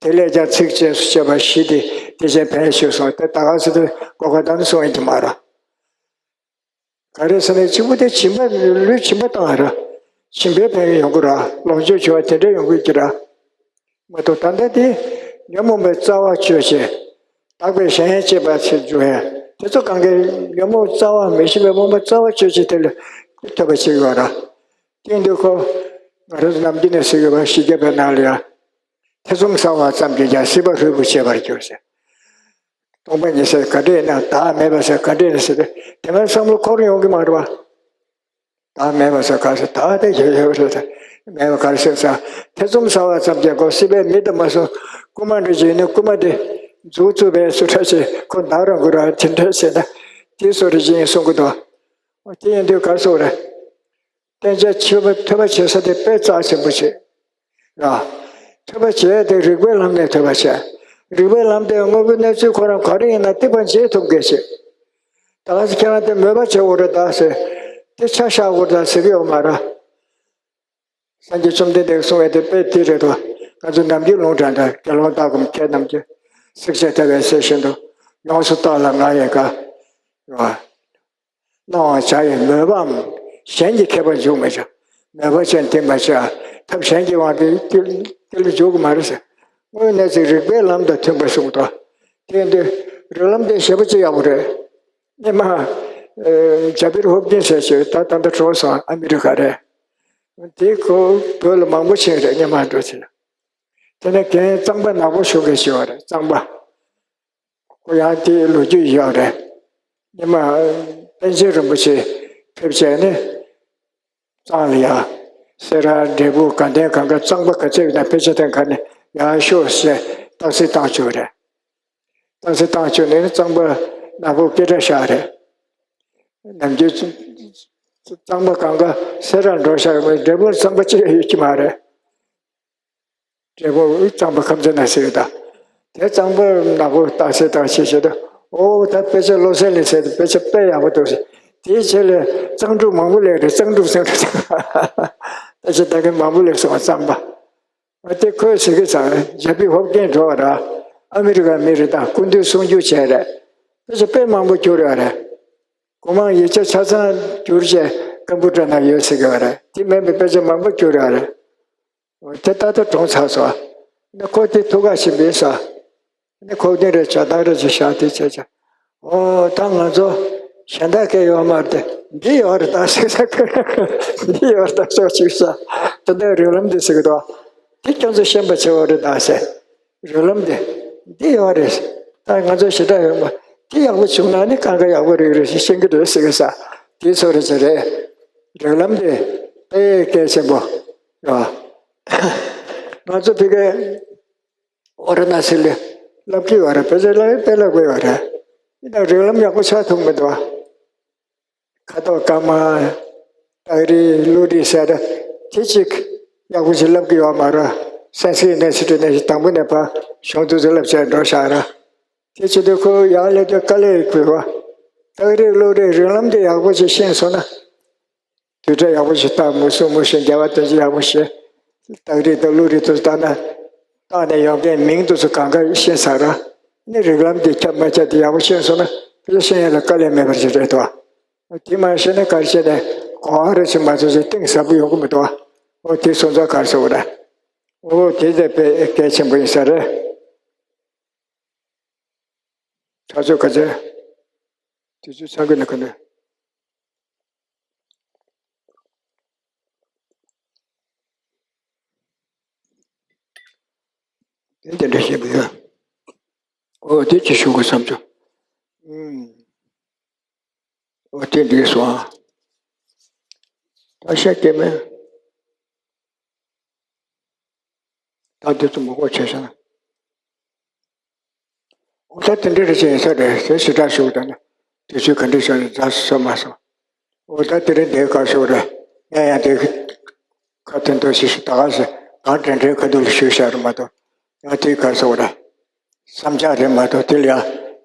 དེ་ལས་ཀྱང་ཚིགས་བཅད་སུ་བཅད་པ་བཞི་སྟེ་དེ་བཞིན་ཕན་ཞུས་སོང་དེ་ད་ག་ཚོད་དུ་གོ་སྐབས་དང་གསུང་ཡིན་གྱི་མ་རེད། ག་རེ་ཟེར་ན་གཅིག་པུ་དེ་སྦྱིན་པ་ལུས་སྦྱིན་པ་བཏང་བ་རེད། སྦྱིན་པའི་ཕན་ཡོན་ཡོང་གི་རེད་ལོངས་སྤྱོད་བྱུང་བ་དེ་འདྲ་ཡོང་གི་ཡོད་ཀྱི་རེད། མ་གཏོགས་ད་ལྟ་དེ་ཉོན་མོངས་པའི་རྩ་བ་གཅོད་བྱེད། དག་པའི་གཞན་གཅེས་པ་ཆེད་འཇུག་ཡ། དེ་ཚོ་གང་གའི་ཉོན་མོངས་རྩ་བ་མི་ཤེས་པའི་རྨོངས་པ་རྩ་བ་གཅོད་བྱེད་དེ་ལ་ཐོས་པ་བྱེད་ཡོད་ར། དེ་འདུག་གོ། ང་རང་ཚོ་ནམ་རྒྱུན་ནས་ཟེར་ཡོད་པ་ཤེས་རྒྱ་པའི་ནང་ལ་ཡ། ཐེ་ཚོམ་ཟ་བ་ཙམ་གྱིས་ཀྱང་སྲིད་པ་ལྷོད་པོ་བྱེད་པར་འགྱུར་ཟེར། སྟོང་པ་ཉིད་ཟེར་ག་འདྲས་ཡིན་ན་བདག་མེད་པ་ཟེར་ག་འདྲས་ཡིན་ན་ཟེར་ཏེ་དེ་མའི་བསམ་བློ་འཁོར་ཡོང་གི་མ་རེད་བ། བདག་མེད་པ་ཟེར་ག་ཟེར་བདག་དེ་ཡོད་ཡོད་རེད་ཟེར། མེད་པ་ག་རེ་ཟེར་ཟེར། ཐེ་ཚོམ་ཟ་བ་ཙམ་གྱིས་ཁོ་སྲིད་པའི་མི་དུ་མ་སོང་རྐུན་མ་འདྲ་ཅིག་ཡིན་ན་རྐུན་མ་དེ་མཛུབ་བཙུགས་པའི་སུ་འདྲ་ཞིག་ཁོ་བདག་རང་དགོས་ར་དེ་འདྲ་ཟེར་ན་དེ་སོ་རེ་ཅིག་ཡིན་གསུང་གི་འདུག་དེ་ཡིན་དུས་ག་རེ་ཟེར་རེད། བསྟན་བྱ་ཆོས་པ་ཐོས་པ་བྱེད་ས་དེ་དཔེ་རྩ་ཆེན་པོ་བྱེད། ལ། ཐོས་པ་བྱས་ཏེ་རིག་པའི་ལམ་ནས་ཐོས་པ་བྱས། རིག་པའི་ལམ་དེ་དངོས་པོའི་གནས་ཚུལ་ཁོ་རང་ག་རེ་ཡིན་ན་ཐེག་པ་འབྱེད་ཐུབ་མཁན་ཞིག་ད་ག་ཚོད་ཁྱེད་རང་དེ་མོས་པ་བྱེད་དགོས་རེད་ད་ཟེར། དེ་ཆ་བཞག་དགོས་རེད་ད་ཟེར་གི་ཡོད་མ་རེད། སངས་རྒྱས་བཅོམ་ལྡན་འདས་ཀྱིས་གསུངས་པའི་དེ་དཔེ་དེ་རེད་དོ། ང་ཚོ་ནམ་རྒྱུན་ལུང་དྲངས་ཏེ་དགེ་སློང་ལྟ་སྒོམ་མཁས་རྣམས་ཀྱིས། བསྲེགས་བཅད་བརྡར་བའི་གསེར་བཞིན་དུ། ཡོངས་སུ་བརྟགས་ལ་ང་ཡི་བཀའ། རེད་བ། སྣང་བ་བྱ་ཡི་མོས་པའམ། གཞན་གྱི་མཁས་པར་འཇུག་མི་བྱ། མོས་པ་ཅན་འདི་མ་བྱ། ཐབས་གཞན་གྱི་དབང་གིས་དེ་དེ་ལ་འཇུག་གི་མ་རེད་ཟེར། དངོས་གནས་ཚིག་རིག་པའི་ལམ་དང་མཐུན་པར་གསུངས་ཏོ། དེ་ཡིན་དུས་རིགས་ལམ་དེ་ཞེ་པོ་ཅིག་ཡག་པོ་རེད། སྔོན་མ། ཇ་པིར་ཧོབ་ཀིན་ཟེར་ཞིག་ད་ད་ལྟ་གྲོངས་སོང་ཨ་མི་རི་ཀ་རེད། དེ་ཁོ་བོད་ལ་མང་པོ་ཕྱིན་རེད་སྔོན་མ་འགྲོ་ཕྱིན། དེ་ནས་རྒན་གཙང་པ་ནག་པོ་ཞུ་མཁན་ཞིག་ཡོད་རེད་གཙང་པ། ཁོ་ཡང་དེའི་ལོ་རྒྱུས་ཡོད་རེད། སྔོན་མ་པཎ་ཆེན་རིན་པོ་ཆེ་ཕེབས་བྱས་ནས་གཙང་ལ་ཡ། སེ་ར་འབྲས་སྤུངས་དགའ་ལྡན་གང་ག་གཙང་པ་ག་ཚད་ཡོད་ན་ཕལ་ཆེར་དེ་ག་ནས་ཡར་ཤོག་ཟེར་རྟགས་གསལ་བཏང་བཅུག་རེད། རྟགས་གསལ་བཏང་བཅུག་ནས་གཙང་པ་ནག་པོ་སྐད་གྲགས་བཞག་རེད། ནམ་རྒྱུན་གཙང་པ་གང་ག་སེ་ར་འགྲོ་བཞག་ཡོད་མ་རེད་འབྲས་སྤུངས་གཙང་པ་གཅིག་ཡོད་ཀྱི་མ་རེད། འབྲས་སྤུངས་གཙང་པ་ཁམས་ཚན་ན་ཟེར་ད། དེ་གཙང་པོ་ནག་པོ་རྟགས་གསལ་བཏང་ཞེས་བྱེད་དུ། ཨོ་ད་དཔེ་ཆ་བློ་གསལ་གླིང་ཟེར་ཏེ་དཔེ་ཆ་དཔེ་ཡག་པོ་འདུག་ཟེར། དེའི་ཆེད་ལ་གཙང་སྒྲུབ་མང་པོ་སླེབས་རེད་གཙང་སྒྲུབ་གཙང་སྒྲུབ། ད་ཆ་ད་གིན་མང་པོ་སླེབས་སོང་བ་གཙང་པ། ཨ་དེ་ཁོས་ཟེར་གི་ཙང་ཇ་པི་ཧོབ་ཀིན་འགྲོ་བ་ར། ཨ་མི་རི་ཀ་མི་རེད་ད་སྐུ་མདུན་གསུང་རྒྱུ་བྱས་རེད། དཔེ་ཆ་དཔེ་མང་པོ་བསྒྱུར་ཡོད་རེད། སྒོ་མང་ཡིག་ཆ་ཆ་ཚང་བསྒྱུར་བྱས་ཀམ་པུ་ཊར་ནང་ཡོད་ཟེར་གི་བ་རེད་དེ་མིན་པའི་དཔེ་ཆ་མང་པོ་བསྒྱུར་ཡོད་རེད། དེ་ལྟ་ལྟ་གྲོངས་ཚར་སོང་། ནི་ཁོ་དེ་ཐུགས་ཁ་ཞིམ་པས་ས། ནི་ཁོག་ལྡན་རེ་བྱ་བཏང་རེ་ཅིག་བཞག་དེ་བྱས་ཀྱང་། ཨོ་ད་ང་ཚོ་གཞན་དག་གས་ཡོད་མ་རེད་དེ་འདི་ཡོད་རེད་ད་ཟེར་ས་ཁོས་འདི་ཡོད་རེད་ད་ཟེར་ཅིག་ས། དེ་འདྲའི་རིགས་ལམ་འདི་ཟེར་གི་འདུག་དེ་ཁྱོད་ཚོ་ཤེས་པ་ཆེ་བ་རེད་ད་ཟེར། རིགས་ལམ་འདི་འདི་ཡོད་རེད། ད་ང་ཚོ་ཞེ་དྲག་ཡོད་མ་འདི་ཡག་པོ་བྱུང་ན་ནི་གང་ག་ཡག་པོ་རེད་རེད་ཞེས་ཤེས་ཀྱི་རེད་ཟེར་གི་ས། དེ་ཚོ་རེད་ཅེ་རེད། རིགས་ལམ་འདི་དཔེ་གལ་ཆེན་པོ་རེད། ང་ཚོ་ཕ་གིའི་ཨོ་ར་ན་སི་ལ་བསླབ་ཀྱི་ཡོད་རེད། བོད་ཆས་བསླབ་དཔེ་བསླབ་དགོས་ཡོད་རེད། ཡིན་ནའང་རིགས་ལམ་ཡག་པོ་ཆགས་ཐུབ་མི་འདུག་ཁ་དོག་དཀར་དམར་སྟག་རིས་ཀླུ་རིས་ཟེར་དེ་གཅིག་ཡག་པོ་ཞིག་བསླབ་ཀྱི་ཡོད་མ་རེད། སན་སི་ཀྲིད་ཡུ་ནི་ཝར་སི་ཊི་ནས་དང་པོ་ནས་ཕར་གཞུང་དུ་བསླབ་བྱས་འགྲོ་བཞག་ར། དེ་བྱེད་དུས་ཁོ་ཡར་སླེབས་དུས་དཀའ་ལས་ཕུལ་བ། སྟག་རིས་ཀླུ་རིས་རིགས་ལམ་དེ་ཡག་པོ་ཞིག་ཤེས་སོང་ན། བསྡུས་གྲྭ་ཡག་པོ་ཞིག་བཏགས། མུ་གསུམ་མུ་བཞི་རྒྱལ་བ་དོན་གཅིག་ཡག་པོ་བཤད། སྟག་རིས་དང་ཀླུ་རིས་དུ་བཏགས་ན། བཏགས་ནས་ཡོང་མཁན་མིང་དུ་སུ་གང་ག་ཤེས་ཚར་ར། ནི་རིགས་ལམ་འདི་ཁྱབ་མ་ཁྱབ་འདི་ཡག་པོ་ཤེས་སོང་ན་ཕལ་ཆེར་ཤེས་ཡ་ལ་དཀའ་ལས་མེད་པ་ཞིག་རེད་དོ། དེ་མ་ཤེས་ན་ག་རེ་བྱས་ནས་གོ་བ་རེ་ཞིག་མ་ཚོར་ཞིག་གཏིང་ཟབ་པོ་ཡོང་གི་མི་འདུག་འོ་དེ་སོང་ཙང་ག་རེ་ཟེར་བ་རེད། འོ་དེ་དེ་དཔེ་གལ་ཆེན་པོ་ཡིན་ས་རེད། ཁྱེད་ཚོས་ག་ཚོད། དུས་ཚོད་ཚང་གི་ན་ག་ནས། དེ་དེ་འདྲ་བཤད་པ་ཡོད། ཨོ་དེ་ཅི་ཞུ་དགོས་བསམ་བྱུང་། ཨུམ། ཨོ་དེ་འདྲ་སོང་ཨ། ད་བཤད་ཀྱི་མེད། ད་དེ་ཚོ་མི་དགོས་བྱས་ཤག་ན། ཨོ་ད་དེ་འདྲ་རེ་བྱས་ཡིན་ས་རེད་ཟེར་ཞེ་དྲག་ཞུ་གི་ད་ནི། དུས་ཚོད་ག་འདྲ་ཞིག་ནས་འཛའ་སོ་མ་སོང་། ཨོ་ད་དེ་རིང་འདིར་ག་ཞུ་རེད། ངས་ཡང་དེ་ཁ་ཐུན་ཐུན་ཞིག་ཞུ་ད་ག་ཟེར་གང་དྲན་དྲན་ཁ་ཐུག་ལ་ཞུས་བཞག་རེད་མ་གཏོགས། ཡང་དེ་ག་ཞུ་རེད། བསམ་འཆར་རེད་མ་གཏོགས་དེ་ལ་ཡང་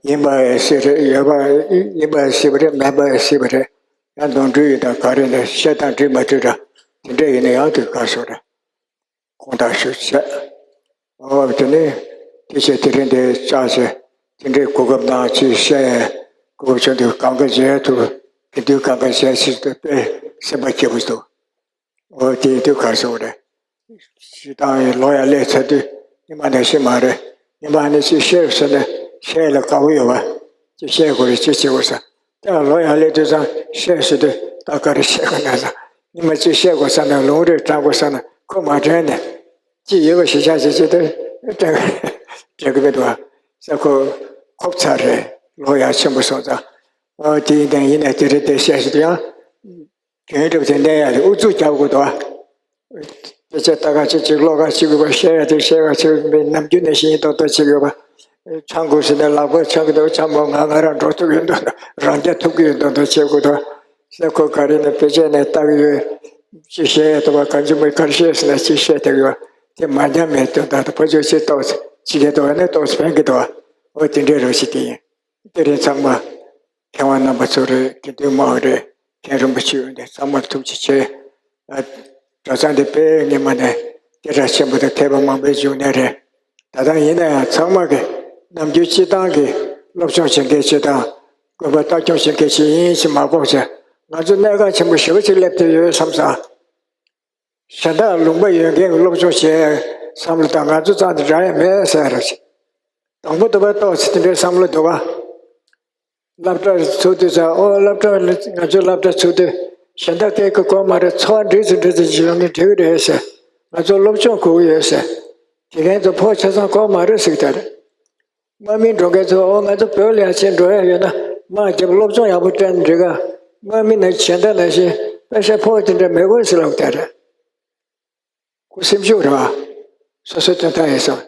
ཡིན་པ་ཡང་སྲིད་རེད། ཡོད་པ་ཡིན་པ་ཡང་སྲིད་པ་རེད། མེད་པ་ཡང་སྲིད་པ་རེད། ཡང་ནོར་འཁྲུལ་ཡིན་དང་ག་རེ་ནས་བཤད་སྟངས་འགྲིག་མ་འགྲིག་ར། དེ་འདྲ་ཡིན་ན་ཡང་དེ་ག་ཞུ་རེད། དགོངས་དག་ཞུ་བྱས། འོ་དེ་ནས་དེ་བྱས་དེ་རིང་འདིར་བཅར་བྱས་དེ་འདྲའི་གོ་སྐབས་གནང་ཅིག་བཤད་གོ་སྐབས་བྱུང་དུས་གང་ག་བྱས་ཐུབ་དགེ་འདུན་གང་ག་བྱས་ཞིག་ཏུ་དཔེ་སེམས་པ་སྐྱིད་པོ་འདུག་འོ་དེ་ཡིན་དུས་ག་རེ་ཟེར་དགོས་རེད། ཞུ་སྟངས་ཡིན་ལོ་ཡར་སླེབས་ཚར་དུས་ཉི་མ་ནང་བཞིན་མ་རེད། ཉི་མ་ནང་བཞིན་བཤད་ཟེར་ནས་བཤད་ལ་དགའ་པོ་ཡོད་པ། ཅིག་བཤད་དགོས་རེད་ཅིག་བྱེད་དགོས་ས། དེ་ལ་ལོ་ཡར་སླེབས་དུས་ཙང་བཤད་ཟེར་དུས་ད་ག་རེ་བཤད་དགོས་ན་ཟེར། ཉི་མ་གཅིག་བཤད་དགོས་ས་ན་ལུང་རེ་དྲངས་དགོས་ས་ན་ཁོ་མ་དྲན་ནས། ཅིག་ཡོད་པ་ཞིག་ཆགས་ཞིག་ཅིག་དེ་དྲན་དྲན་གི་མི་འདུག་ཨ། ས་ཁོ་ཁོབ་ཚར་རེད། ལོ་ཡར་ཆེན་པོ་སོང་ཙང་། ཨ་དེ་ཡིན་དང་ཡིན་ནའི་དེ་རེད་དེ་བཤད་ཟེར་དུས་ཡང་། རྒྱུན་འབྲས་དེ་གནས་ཡ་དེ་ཨུ་ཚུགས་རྒྱག་དགོས་འདུག་ཨ། དཔེ་ཆ་ལྟ་ག་ཅིག་ཅིག་ཀློག་ག་ཅིག་དགོས་པ་བཤད་ཡ་དེ་བཤད་ག་ཅིག་ནམ་རྒྱུན་ནས་ཤེས་ཏོག་ཏོ་ཅིག་ཡོད་པ། ཆང་དགོས་ཟེར་ནས་ལག་པ་ཆང་གི་འདུག་ཆང་མོ་ང་ང་རང་འགྲོ་ཐུབ་ཡོད་འདུག་རང་རྒྱ་ཐུབ་ཀྱི་ཡོད་འདུག་འདུག་བྱེད་དགོས་འདུག་ས་ཁོ་ག་རེ་ནས་དཔེ་ཆ་ནས་ལྟ་གི་ཡོད། ཅིག་བཤད་ཡ་འདུག་པ་གང་ཅི་མོ་ག་རེ་བཤད་ཟེར་ན་ཅིག་བཤད་བསྡད་ཡོད། དེ་མ་འཇམ་མེད་དུ་ད་ཕ་ཆོས་ཅིག་ཏོག་ཙམ་ཅིག་གི་འདུག་ནས་ཏོག་ཙམ་ཕན་གི་འདུག་འོ་དེ་འདྲའི་རོ་ཞིག་དེ་ཡིན། དེ་རིང་ཚང་མ་མཁས་དབང་རྣམ་པ་ཚོ་རེད། དགེ་འདུན་མང་རེད། མཁན་རིན་པོ་ཆེ་ཡོད་འདི་ཚང་མར་ཐུགས་རྗེ་ཆེ། ཨ། གྲྭ་ཚང་འདི་དཔེ་སྔོན་མ་ནས་སྐད་གྲགས་ཆེན་པོ་དང་མཁས་པ་མང་པོའི་འབྱུང་གནས་རེད། ད་ལྟ་ཡིན་ན་ཡང་ཚང་མ་གི་ནམ་རྒྱུན་སྤྱི་བཏང་གི་སློབ་སྦྱོང་བྱེད་མཁན་ཞིག་དང་། དགོན་པ་ལྟ་སྐྱོང་བྱེད་མཁན་ཞིག་ཡིན་ཞེས་མ་དགོངས་བྱས། ང་ཚོ་གནད་འགག་ཆེན་པོ་ཞེ་པོ་ཅིག་སླེབས་བསྡད་ཡོད་བསམ་སོང་། གཞན་དག་ལུང་པ་ཡོད་མཁན་གྱི་སློབ་སྦྱོང་བྱེད་བསམ་བློ་དང་ང་ཚོ་རྩ་ནས་འདྲ་ཡ་མེད་ཟེར་རོགས་བྱེད། དང་པོ་དུ་བ་ཏོག་ཙམ་དེ་འདྲའི་བསམ་བློ་འདུག་ག་སློབ་གྲྭར་ཚུགས་དུས་ཙང་ཨོ་སློབ་གྲྭ་ལ་ང་ཚོའི་སློབ་གྲྭ་ཚུགས་དུས་གཞན་དག་སྐད་ཀྱི་གོ་མ་རེད། འཚོ་བ་འགྲིག་ཙམ་འགྲིག་ཙམ་ཅིག་ཡོང་ན་འགྲིག་གི་རེད་ཟེར། ང་ཚོ་སློབ་སྦྱོང་དགོས་ཀྱི་ཡོད་ཟེར། དེ་མཁན་ཚོ་ཕོ་ཆ་ཚང་གོ་མ་རེད་ཟེར་གི་ད་རེད། དམག་མི་འགྲོ་མཁན་ཚོ་ཨོ་ང་ཚོ་བོད་ལ་ཡང་ཕྱིར་འགྲོ་ཡ་ཡོད་ན་དམག་རྒྱབ་སློབ་སྦྱོང་ཡག་པོ་སྤྲད་ན་འགྲིག་ག་དམག་མི་ནང་གཞན་དག་ནང་བཞིན་པེ་ཤ་ཕོ་དེ་འདྲ་མི་དགོས་ཟེར་ལབ་གི་ད་རེད། ཁོ་སེམས་ཤུགས་རེད་བ། སོ་སོའི་དོན་དག་ཡིན་སོང་།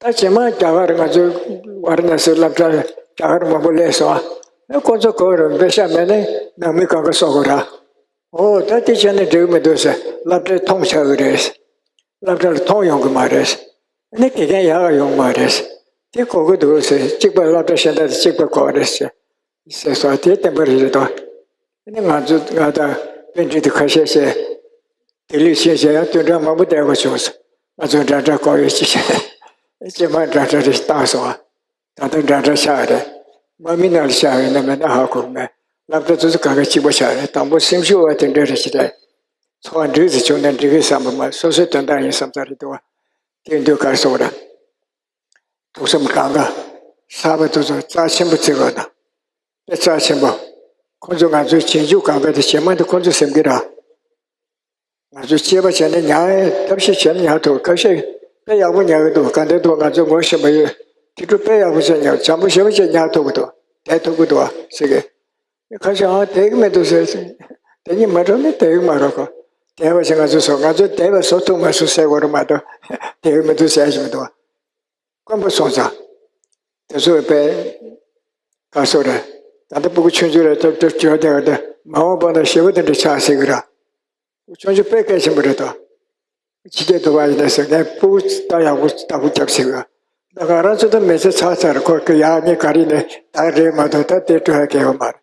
ད་རྗེས་མ་རྒྱ་གར་ང་ཚོའི་ཝཱ་ར་ཎ་སིའི་སློབ་གྲྭར་རྒྱ་གར་མང་པོ་སླེབས་སོང་ཨ། ཨེ་ཁོ་ཚོ་གོ་རེ་པེ་ཤ་མེད་ནས་ནང་མི་གང་ག་གསོ་དགོས་ར། ཨོ་ད་དེ་བྱས་ན་འགྲིག་གི་མི་འདུག་ཟེར། སློབ་གྲྭའི་མཐོང་ཆགས་ཀྱི་རེད། སློབ་གྲྭ་ལ་མཐོང་ཡོང་གི་མ་རེད། ཨ་ནི་དགེ་རྒན་ཡག་ག་ཡོང་གི་མ་རེད། དེ་གོ་གི་འདུག་ཟེར། གཅིག་པ་སློབ་གྲྭ་གཞན་དག་དང་གཅིག་པ་གོ་རེད་ཟེར། ཟེར་སོང་། དེ་བདེན་པ་རེད་དོ། ཨ་ནི་ང་ཚོ་ང་དང་པཎྜི་ཏ་ཁ་ཤས་ཤིག་ལྡི་ལི་ཕྱིན་བྱས་ཡང་བདུན་ཕྲག་མང་པོ་བསྡད་དགོས་བྱུང་སོང་། ང་ཚོ་འདྲ་འདྲ་གོ་ཡོད་ཅི་བྱས། རྗེས་མ་འདྲ་འདྲ་རེ་བཏང་སོང་ཨ། ད་ལྟ་འདྲ་འདྲ་ཆགས་རེད། དམག་མི་ནང་ལ་ཆགས་ཡོད་ན་མེད་ན་ཧ་གོ་གི་མེད། སློབ་གྲྭ་དེ་ཚོ་གང་ག་གཅིག་པ་ཆགས་རེད། དང་པོ་སེམས་ཤུགས་བ་དེ་འདྲ་རེ་ཞིག་རེད། འཚོ་བ་འགྲིག་ཙམ་བྱུང་ན་འགྲིག་གི་བསམ་པ་མ་སོ་སོའི་དོན་དག་ཡིན་བསམ་ས་རེད་འདུག་བ། དེ་འདུག་གར་སོང་ར། ཐུགས་བསམ་གང་ག་གསར་པ་དེ་ཚོ་རྩ་ཆེན་པོ་བརྩི་དགོས་དང་། དཔེ་རྩ་ཆེན་པོ། ཁོ་ཚོ་ང་ཚོའི་རྗེས་འཇུག་གང་ག་དེ་རྗེས་མ་དེ་ཁོ་ཚོ་སེམས་ཀྱི་ར། ང་ཚོས་དཔྱད་པ་བྱས་ན་ཉར་ཐབས་ཤེས་བྱས་ན་ཉར་ཐུབ། ཁ་ཤས་དཔེ་ཡག་པོ་ཉར་གི་འདུག་ག་འདྲ་འདུག་ང་ཚོ་ངོ་ཤེས་པ་ཡོད། དེ་འཕྲོ་དཔེ་ཡག་པོ་བྱས་ཉར། བྱམས་པོ་ཞེ་པོ་བྱས་ཉར་ཐུབ་གི་འདུག་བསྡད་ཐུབ་གི་འདུག་ཟེར་གི། ཁ་ཤས་ཨང་བསྡད་གི་མི་འདུག་ཟེར། དེ་གཉིས་མ་འགྲོ་ནི་བསྡད་གི་མ་རོགས་གོ། བསྡད་པ་ཞིག་ང་ཚོ་བཟོ། ང་ཚོ་བསྡད་པ་བཟོ་ཐུབ་མ་སོང་ཟེར་དགོས་རེད་མ་གཏོགས། བསྡད་གི་མི་འདུག་ཟེར་ཞིག་མི་འདུག་དཀོན་པོ་སོང་ཙང་། དེ་ཚོ་དཔེ་ག་སོ་རེད། ད་ལྟ་སྤུ་གུ་ཆུང་ཆུང་རེད། ཏོག་ཏོག་བྱོས་བསྡད་པ་དེ་མ་འོངས་པ་ན་ཞེ་པོ་དེ་འདྲ་ཆགས་སྲིད་གི་ར། སྤུ་གུ་ཆུང་ཆུང་དཔེ་གལ་ཆེན་པོ་རེད་དོ། ཕྱི་རྒྱལ་དུ་བ་ཡིན་ན་ཟེར་ངས་སྤུ་གུ་ད་ཡག་པོ་ལྟ་བུ་རྒྱབ་ཟིན་གི། ད་ང་རང་ཚོ་ད་མི་ཚེ་ཚར་ཚར་ཁོ་གི་ཡག་ཉེས་ག་རེ་ནས་ད་རེད་མ་གཏོགས་ད་དེ་སྤྲོ་ཡ་གལ་ཡོད་མ་རེད།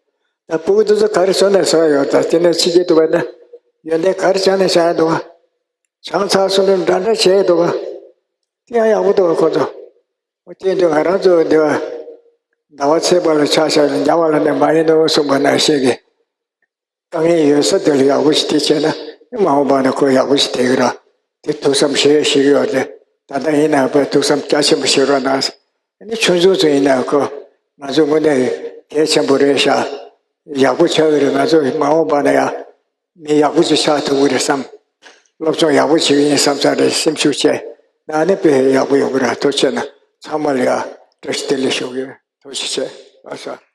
ད་སྤུ་གུ་དེ་ཚོ་ག་རེ་བཟོ་ནས་བཟོ་ཡ་ཡོད། ད་དེ་ནས་ཕྱི་རྒྱལ་དུ་བ་ན་ ཡོན་ཏན་ག་རེ་བྱས་ནས་བྱ་ཡ་འདུག་ག་བྱང་ཚར་སོང་ནས་འདྲ་འདྲ་བྱས་འདུག་ག་དེ་ཡང་ཡག་པོ་འདུག་ག་ཁོ་ཚོ། འོ་དེ་འདུག་ང་རང་ཚོ་འདི་བ་ཟླ་བ་ཚེས་པ་ལ་ཆ་བཞག་ནས་འཇམ་དབྱངས་ལ་ནས་མ་ཡིན་ནོ་གསུངས་པ་ནང་བཞིན་གྱི། དཀའ་ངལ་ཡོད་ས་དེ་ལ་ཡག་པོ་ཞིག་དེ་བྱས་ན་མ་འོངས་པ་ན་ཁོ་ཡག་པོ་ཞིག་དེ་གི་ར་དེ་ཐུགས་བསམ་བཞེས་ཞིག་ཡོད་དེ། ད་ལྟ་ཡིན་ན་ཁོས་ཐུགས་བསམ་རྒྱ་ཆེན་པོ་བཞེས་རོགས་གནང་། ཨ་ནི་ཆུང་ཆུང་ཚོ་ཡིན་ན་ཁོ་ང་ཚོ་དངོས་གནས་གལ་ཆེན་པོ་རེད་ཤག་ཡག་པོ་ཆགས་ཀྱི་རེད། ང་ཚོ་མ་འོངས་པ་ན་ཡང་མི་ཡག་པོ་ཅིག་ཆགས་ཐུབ་ཀྱི་རེད་བསམ། སློབ་སྦྱོང་ཡག་པོ་བྱེད་ཀྱི་ཡིན་བསམ་ས་རེད། སེམས་ཤུགས་ཆེ་ན་ནི་དཔེ་ཡག་པོ་ཡོང་གི་རེད། ཐུགས་རྗེ་ཆེ་གནང་། ཚང་མ་ལ་ཡང་བཀྲ་ཤིས་བདེ་ལེགས་ཞུ་གི་ཡོད། ཐུགས་རྗེ་ཆེ། ལགས་སོ།